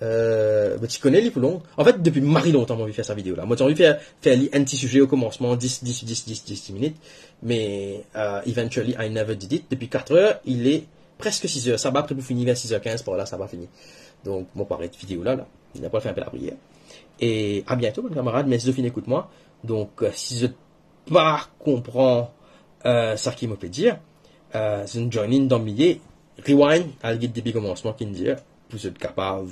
Euh, mo ti kone li pou long. Anfet, depi mari lontan mo anvi fer sa video la. Mo ti anvi fer, fer li enn ti size o koumansman, dis, dis, dis, dis, dis, dis minit. Me, euh, eventually, I never did it. Depi kat er, il est presque sis er. Saba pre pou fini, ver sis er kinz, par la, saba fini. Donk, mo pou aret video la, la. Mo pou al fer enpe lapriyer. E a biento, bann kamarad. Mersi zot finn ekout mwa. Donk, euh, si zot pa konpran, euh, sa ki mo pe dir, euh, zot join in dan milie, rewind, al get depi koumansman ki dir, pou zot kapav,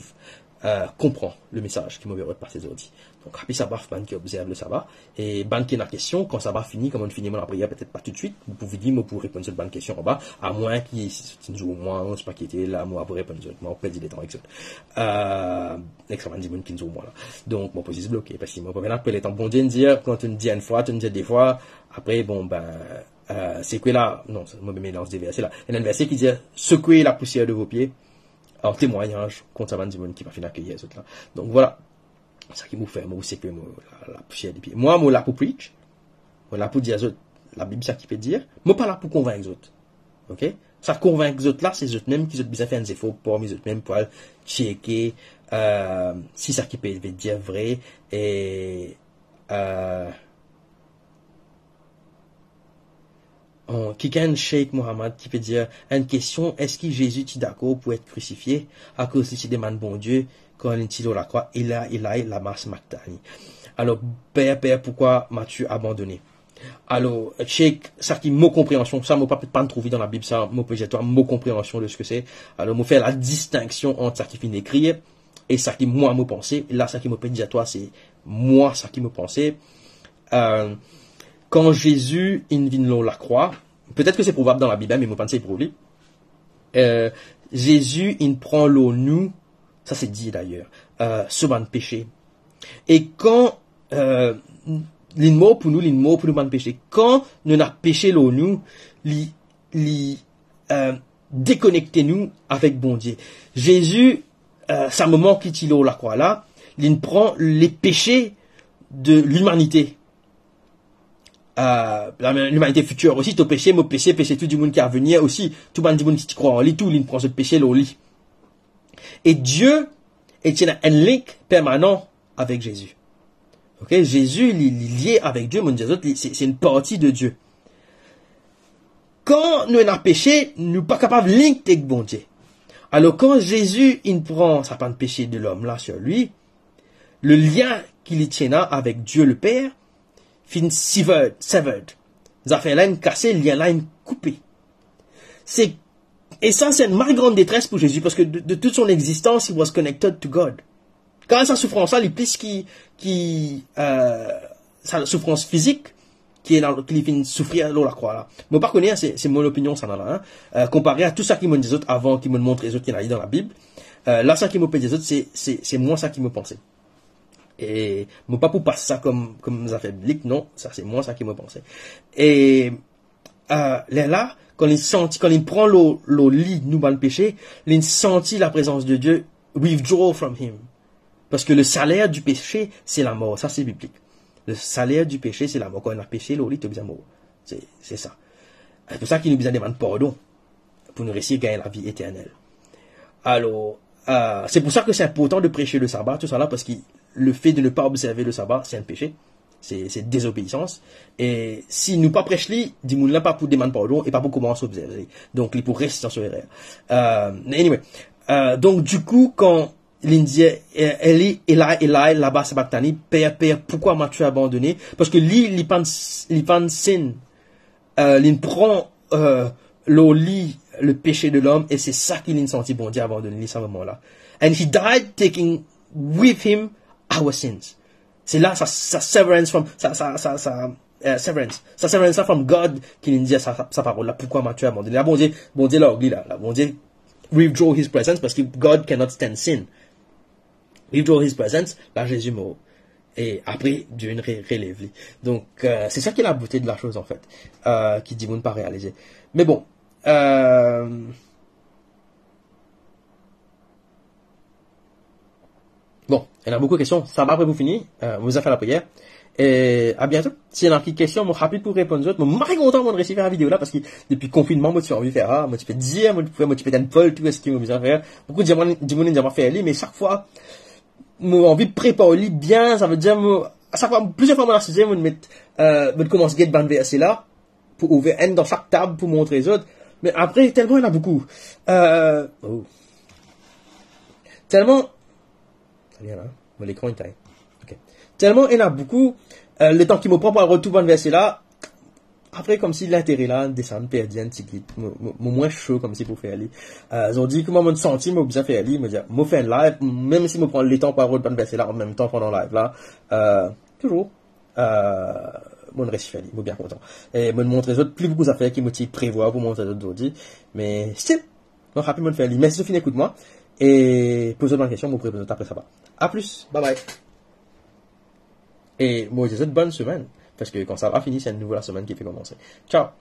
euh, konpran lemesaz ki mo pe rod pase zordi. Donk, happy Sabbath bann ki obzerv le saba. E bann ki ena kestion, kan saba fini, kan mo'nn fini mo lapriyer, petet pa toutswit, mo pou vini, mo pou reponn zot bann kestion anba, amwin ki, si zot inn zour mwa, mo pa kite la, mo pou reponn zot, mo perdi letan avek zot. Euh, ek sa bann dimoun ki inn zour mwa la. Donk, mo pou zis bloke, parski mo pa vinn apel letan Bondie inn dir, kan to'nn dir enn fwa, to'nn dir de fwa, apre, bon, ben, euh, sekwe la, non, mo pe melanz de verse la. Ena enn verse ki dir, "Secouez la poussière de vos pieds." An temwagnaz kont sa bann dimoun ki pa finn akeyir zot la. Donk, vwala. Sa ki mo fer, mo sekwe mo la, lapousier de pie. Mwa, mo la pou preach. Mo la pou dir zot, Labib sa ki pe dir, mo pa la pou konvink zot. Ok? Sa konvink zot la, se zot mem ki zot bizin fer enn zefor parmi zot mem pou al tcheke, euh, si sa ki pe dir vre, e, euh, oh, kikenn Sheikh Mohammed ki pe dir, enn kestion, eski Zezi ti dakor pou et krisifie akoz li ti demann Bondie kan li ti lor lakrwa, Elaï, Elaï, lama sabakhtani? Alor, per, per, pourquoi m'as-tu abandonné? Alor, Sheikh, sa ki mo konpreansion, sa mo pa, pa trouve dan Labib, sa, mo pe dir twa mo konpreansion de seki se. Alor, mo fer la distinksion ant sa ki finn ekrir e sa ki mwa mo panse. E la, sa ki mo pe dir twa, se mwa sa ki mo panse. Euh, kan Zezi inn vinn lor lakrwa, petet ki se prouvab dan Labib, me mo pa'nn sey prouv li. Euh, Zezi inn pran lor nou, sa se dir dayer, euh, so bann pese. E kan, euh, linn mor pou nou, linn mor pou nou bann pese. Kan nou ena pese lor nou, li, li, euh, dekonekte nou avek Bondie. Zezi, euh, sa moman ki ti lor lakrwa la, linn pran lepese de limanite. Euh, la, limanite fitir osi, to pese, mo pese, pese tou dimoun ki avenir osi, tou bann dimoun ki ti krwar an li, tou, linn pran zot pese lor li. E Die, e ti ena enn link permanan avek Zezi. Ok, Zezi, li, li lie avek Die, mo dir zot, li, se, se enn parti de Die. Kan nou ena pese, nou pa kapav link ek Bondie. Alor, kan Zezi inn pran sa bann pese de lom la sir li, le lien ki li ti ena avek Die le Per finn severed, severed. Zafer la inn kase, lien la inn koupe. Se, e sa, se enn mari gran detres pou Zezi, parski de, de tout son existence, he was connected to God. Kan sa soufrans la, li plis ki, ki, euh, sa soufrans fizik ki ena, ki li finn soufrir lor lakrwa la. Mo pa kone, se, se mo lopinion sa la, hein. Euh, konpare a tou sa ki mo'nn dir zot avan, ki mo'nn montre zot ki ena li dan Labib. Euh, la, sa ki mo pe dir zot, se, se, se mwa sa ki mo panse. E mo pa pou pas sa kom, kom zafer biblik, non, sa se mwa sa ki mo panse. E, euh, lerla, kan li santi, kan li pran lor, lor li nou bann pese, li santi laprezans de Die withdraw from him. Parski le salaire du péché, c'est la mort. Sa se biblik. Le salaire du péché, c'est la mort. Kan ena pese lor li, to bizin mor. Se, se sa. Se pou sa ki nou bizin demann pardon pou nou resi gagn lavi eternel. Alor, euh, se pou sa ki se inportan de preche le saba, tou sa la, parski le fait de ne pas observer le sabbat, c'est un péché. Se, se dezobeisans. E si nou pa pres li, dimoun la pa pou demann pardon e pa pou koumans observe. Donk, li pou res dan so erer. Euh, anyway, euh, donk, dikou, kan li dir, eh, Eli, Eli, Eli, lama sabakhtani, Per, Per, pourquoi m'as-tu abandonné? Parski li, li pa'nn, li pa'nn sin, euh, li pran, euh, lor li le péché de l'homme, e se sa ki li santi Bondie abandonn li sa moman la. And he died taking with him our sins. Se la sa, sa severance from, sa, sa, sa, sa, euh, severance. Sa severance la from God ki li dir sa, sa, sa parol la, pourquoi m'as-tu abandonné? La, Bondie, Bondie larg li la, la, Bondie withdraw his presence, parski God cannot stand sin. Withdraw his presence, la Zezi mor. E apre, Die inn re-, relev li. Donk, euh, se sa ki la beauté de la chose, an fet, euh, ki dimoun pa realize. Me bon, euh, bon, ena boukou kestion, sa va apre pou fini, euh, mo bizin fer lapriyer. E a biento. Si ena ki kestion, mo happy pou reponn zot. Mo mari kontan mo resi fer video la, parski depi konfinnman, mo ti anvi fer sa, mo ti pe dir, mo ti pe, mo ti pe tann fol tou, eski mo bizin fer. Boukou dimoun, dimoun inn dir mwa fer li, me sak fwa, mo anvi prepar li bien, savedir mo, sak fwa, plizier fwa mo asize, mo met, euh, mo koumans get bann verse la, pou ouver enn dan sak tab pou montre zot. Me apre, telman ena boukou. Euh, oh. Telman, sa bien la, mo lekran inn tay. Ok. Telman ena boukou, euh, letan ki mo pran pou al rod tou bann verse la, apre, koumsi lintere la desann, perdi enn tigit. Mo, mo, mo mwin so koumsi pou fer li. Euh, zordi, kouma mo santi mo bizin fer li, mo dir, mo fer enn live, mem si mo pran letan pou al rod bann verse la anmemtan pandan live la, euh, touzour, euh, mo resi fer li, mo bien kontan. E mo montre zot pli boukou zafer ki mo ti prevwar pou montre zot zordi. Me still, mo happy mo fer li. Mersi zot finn ekout mwa. E pou zot bann kestion, mo pou reponn zot apre saba. A plis, bye bye. E mo dir zot bonn semenn, parski kan sa va fini, se enn nouvo lasemenn ki pe koumanse. Ciao.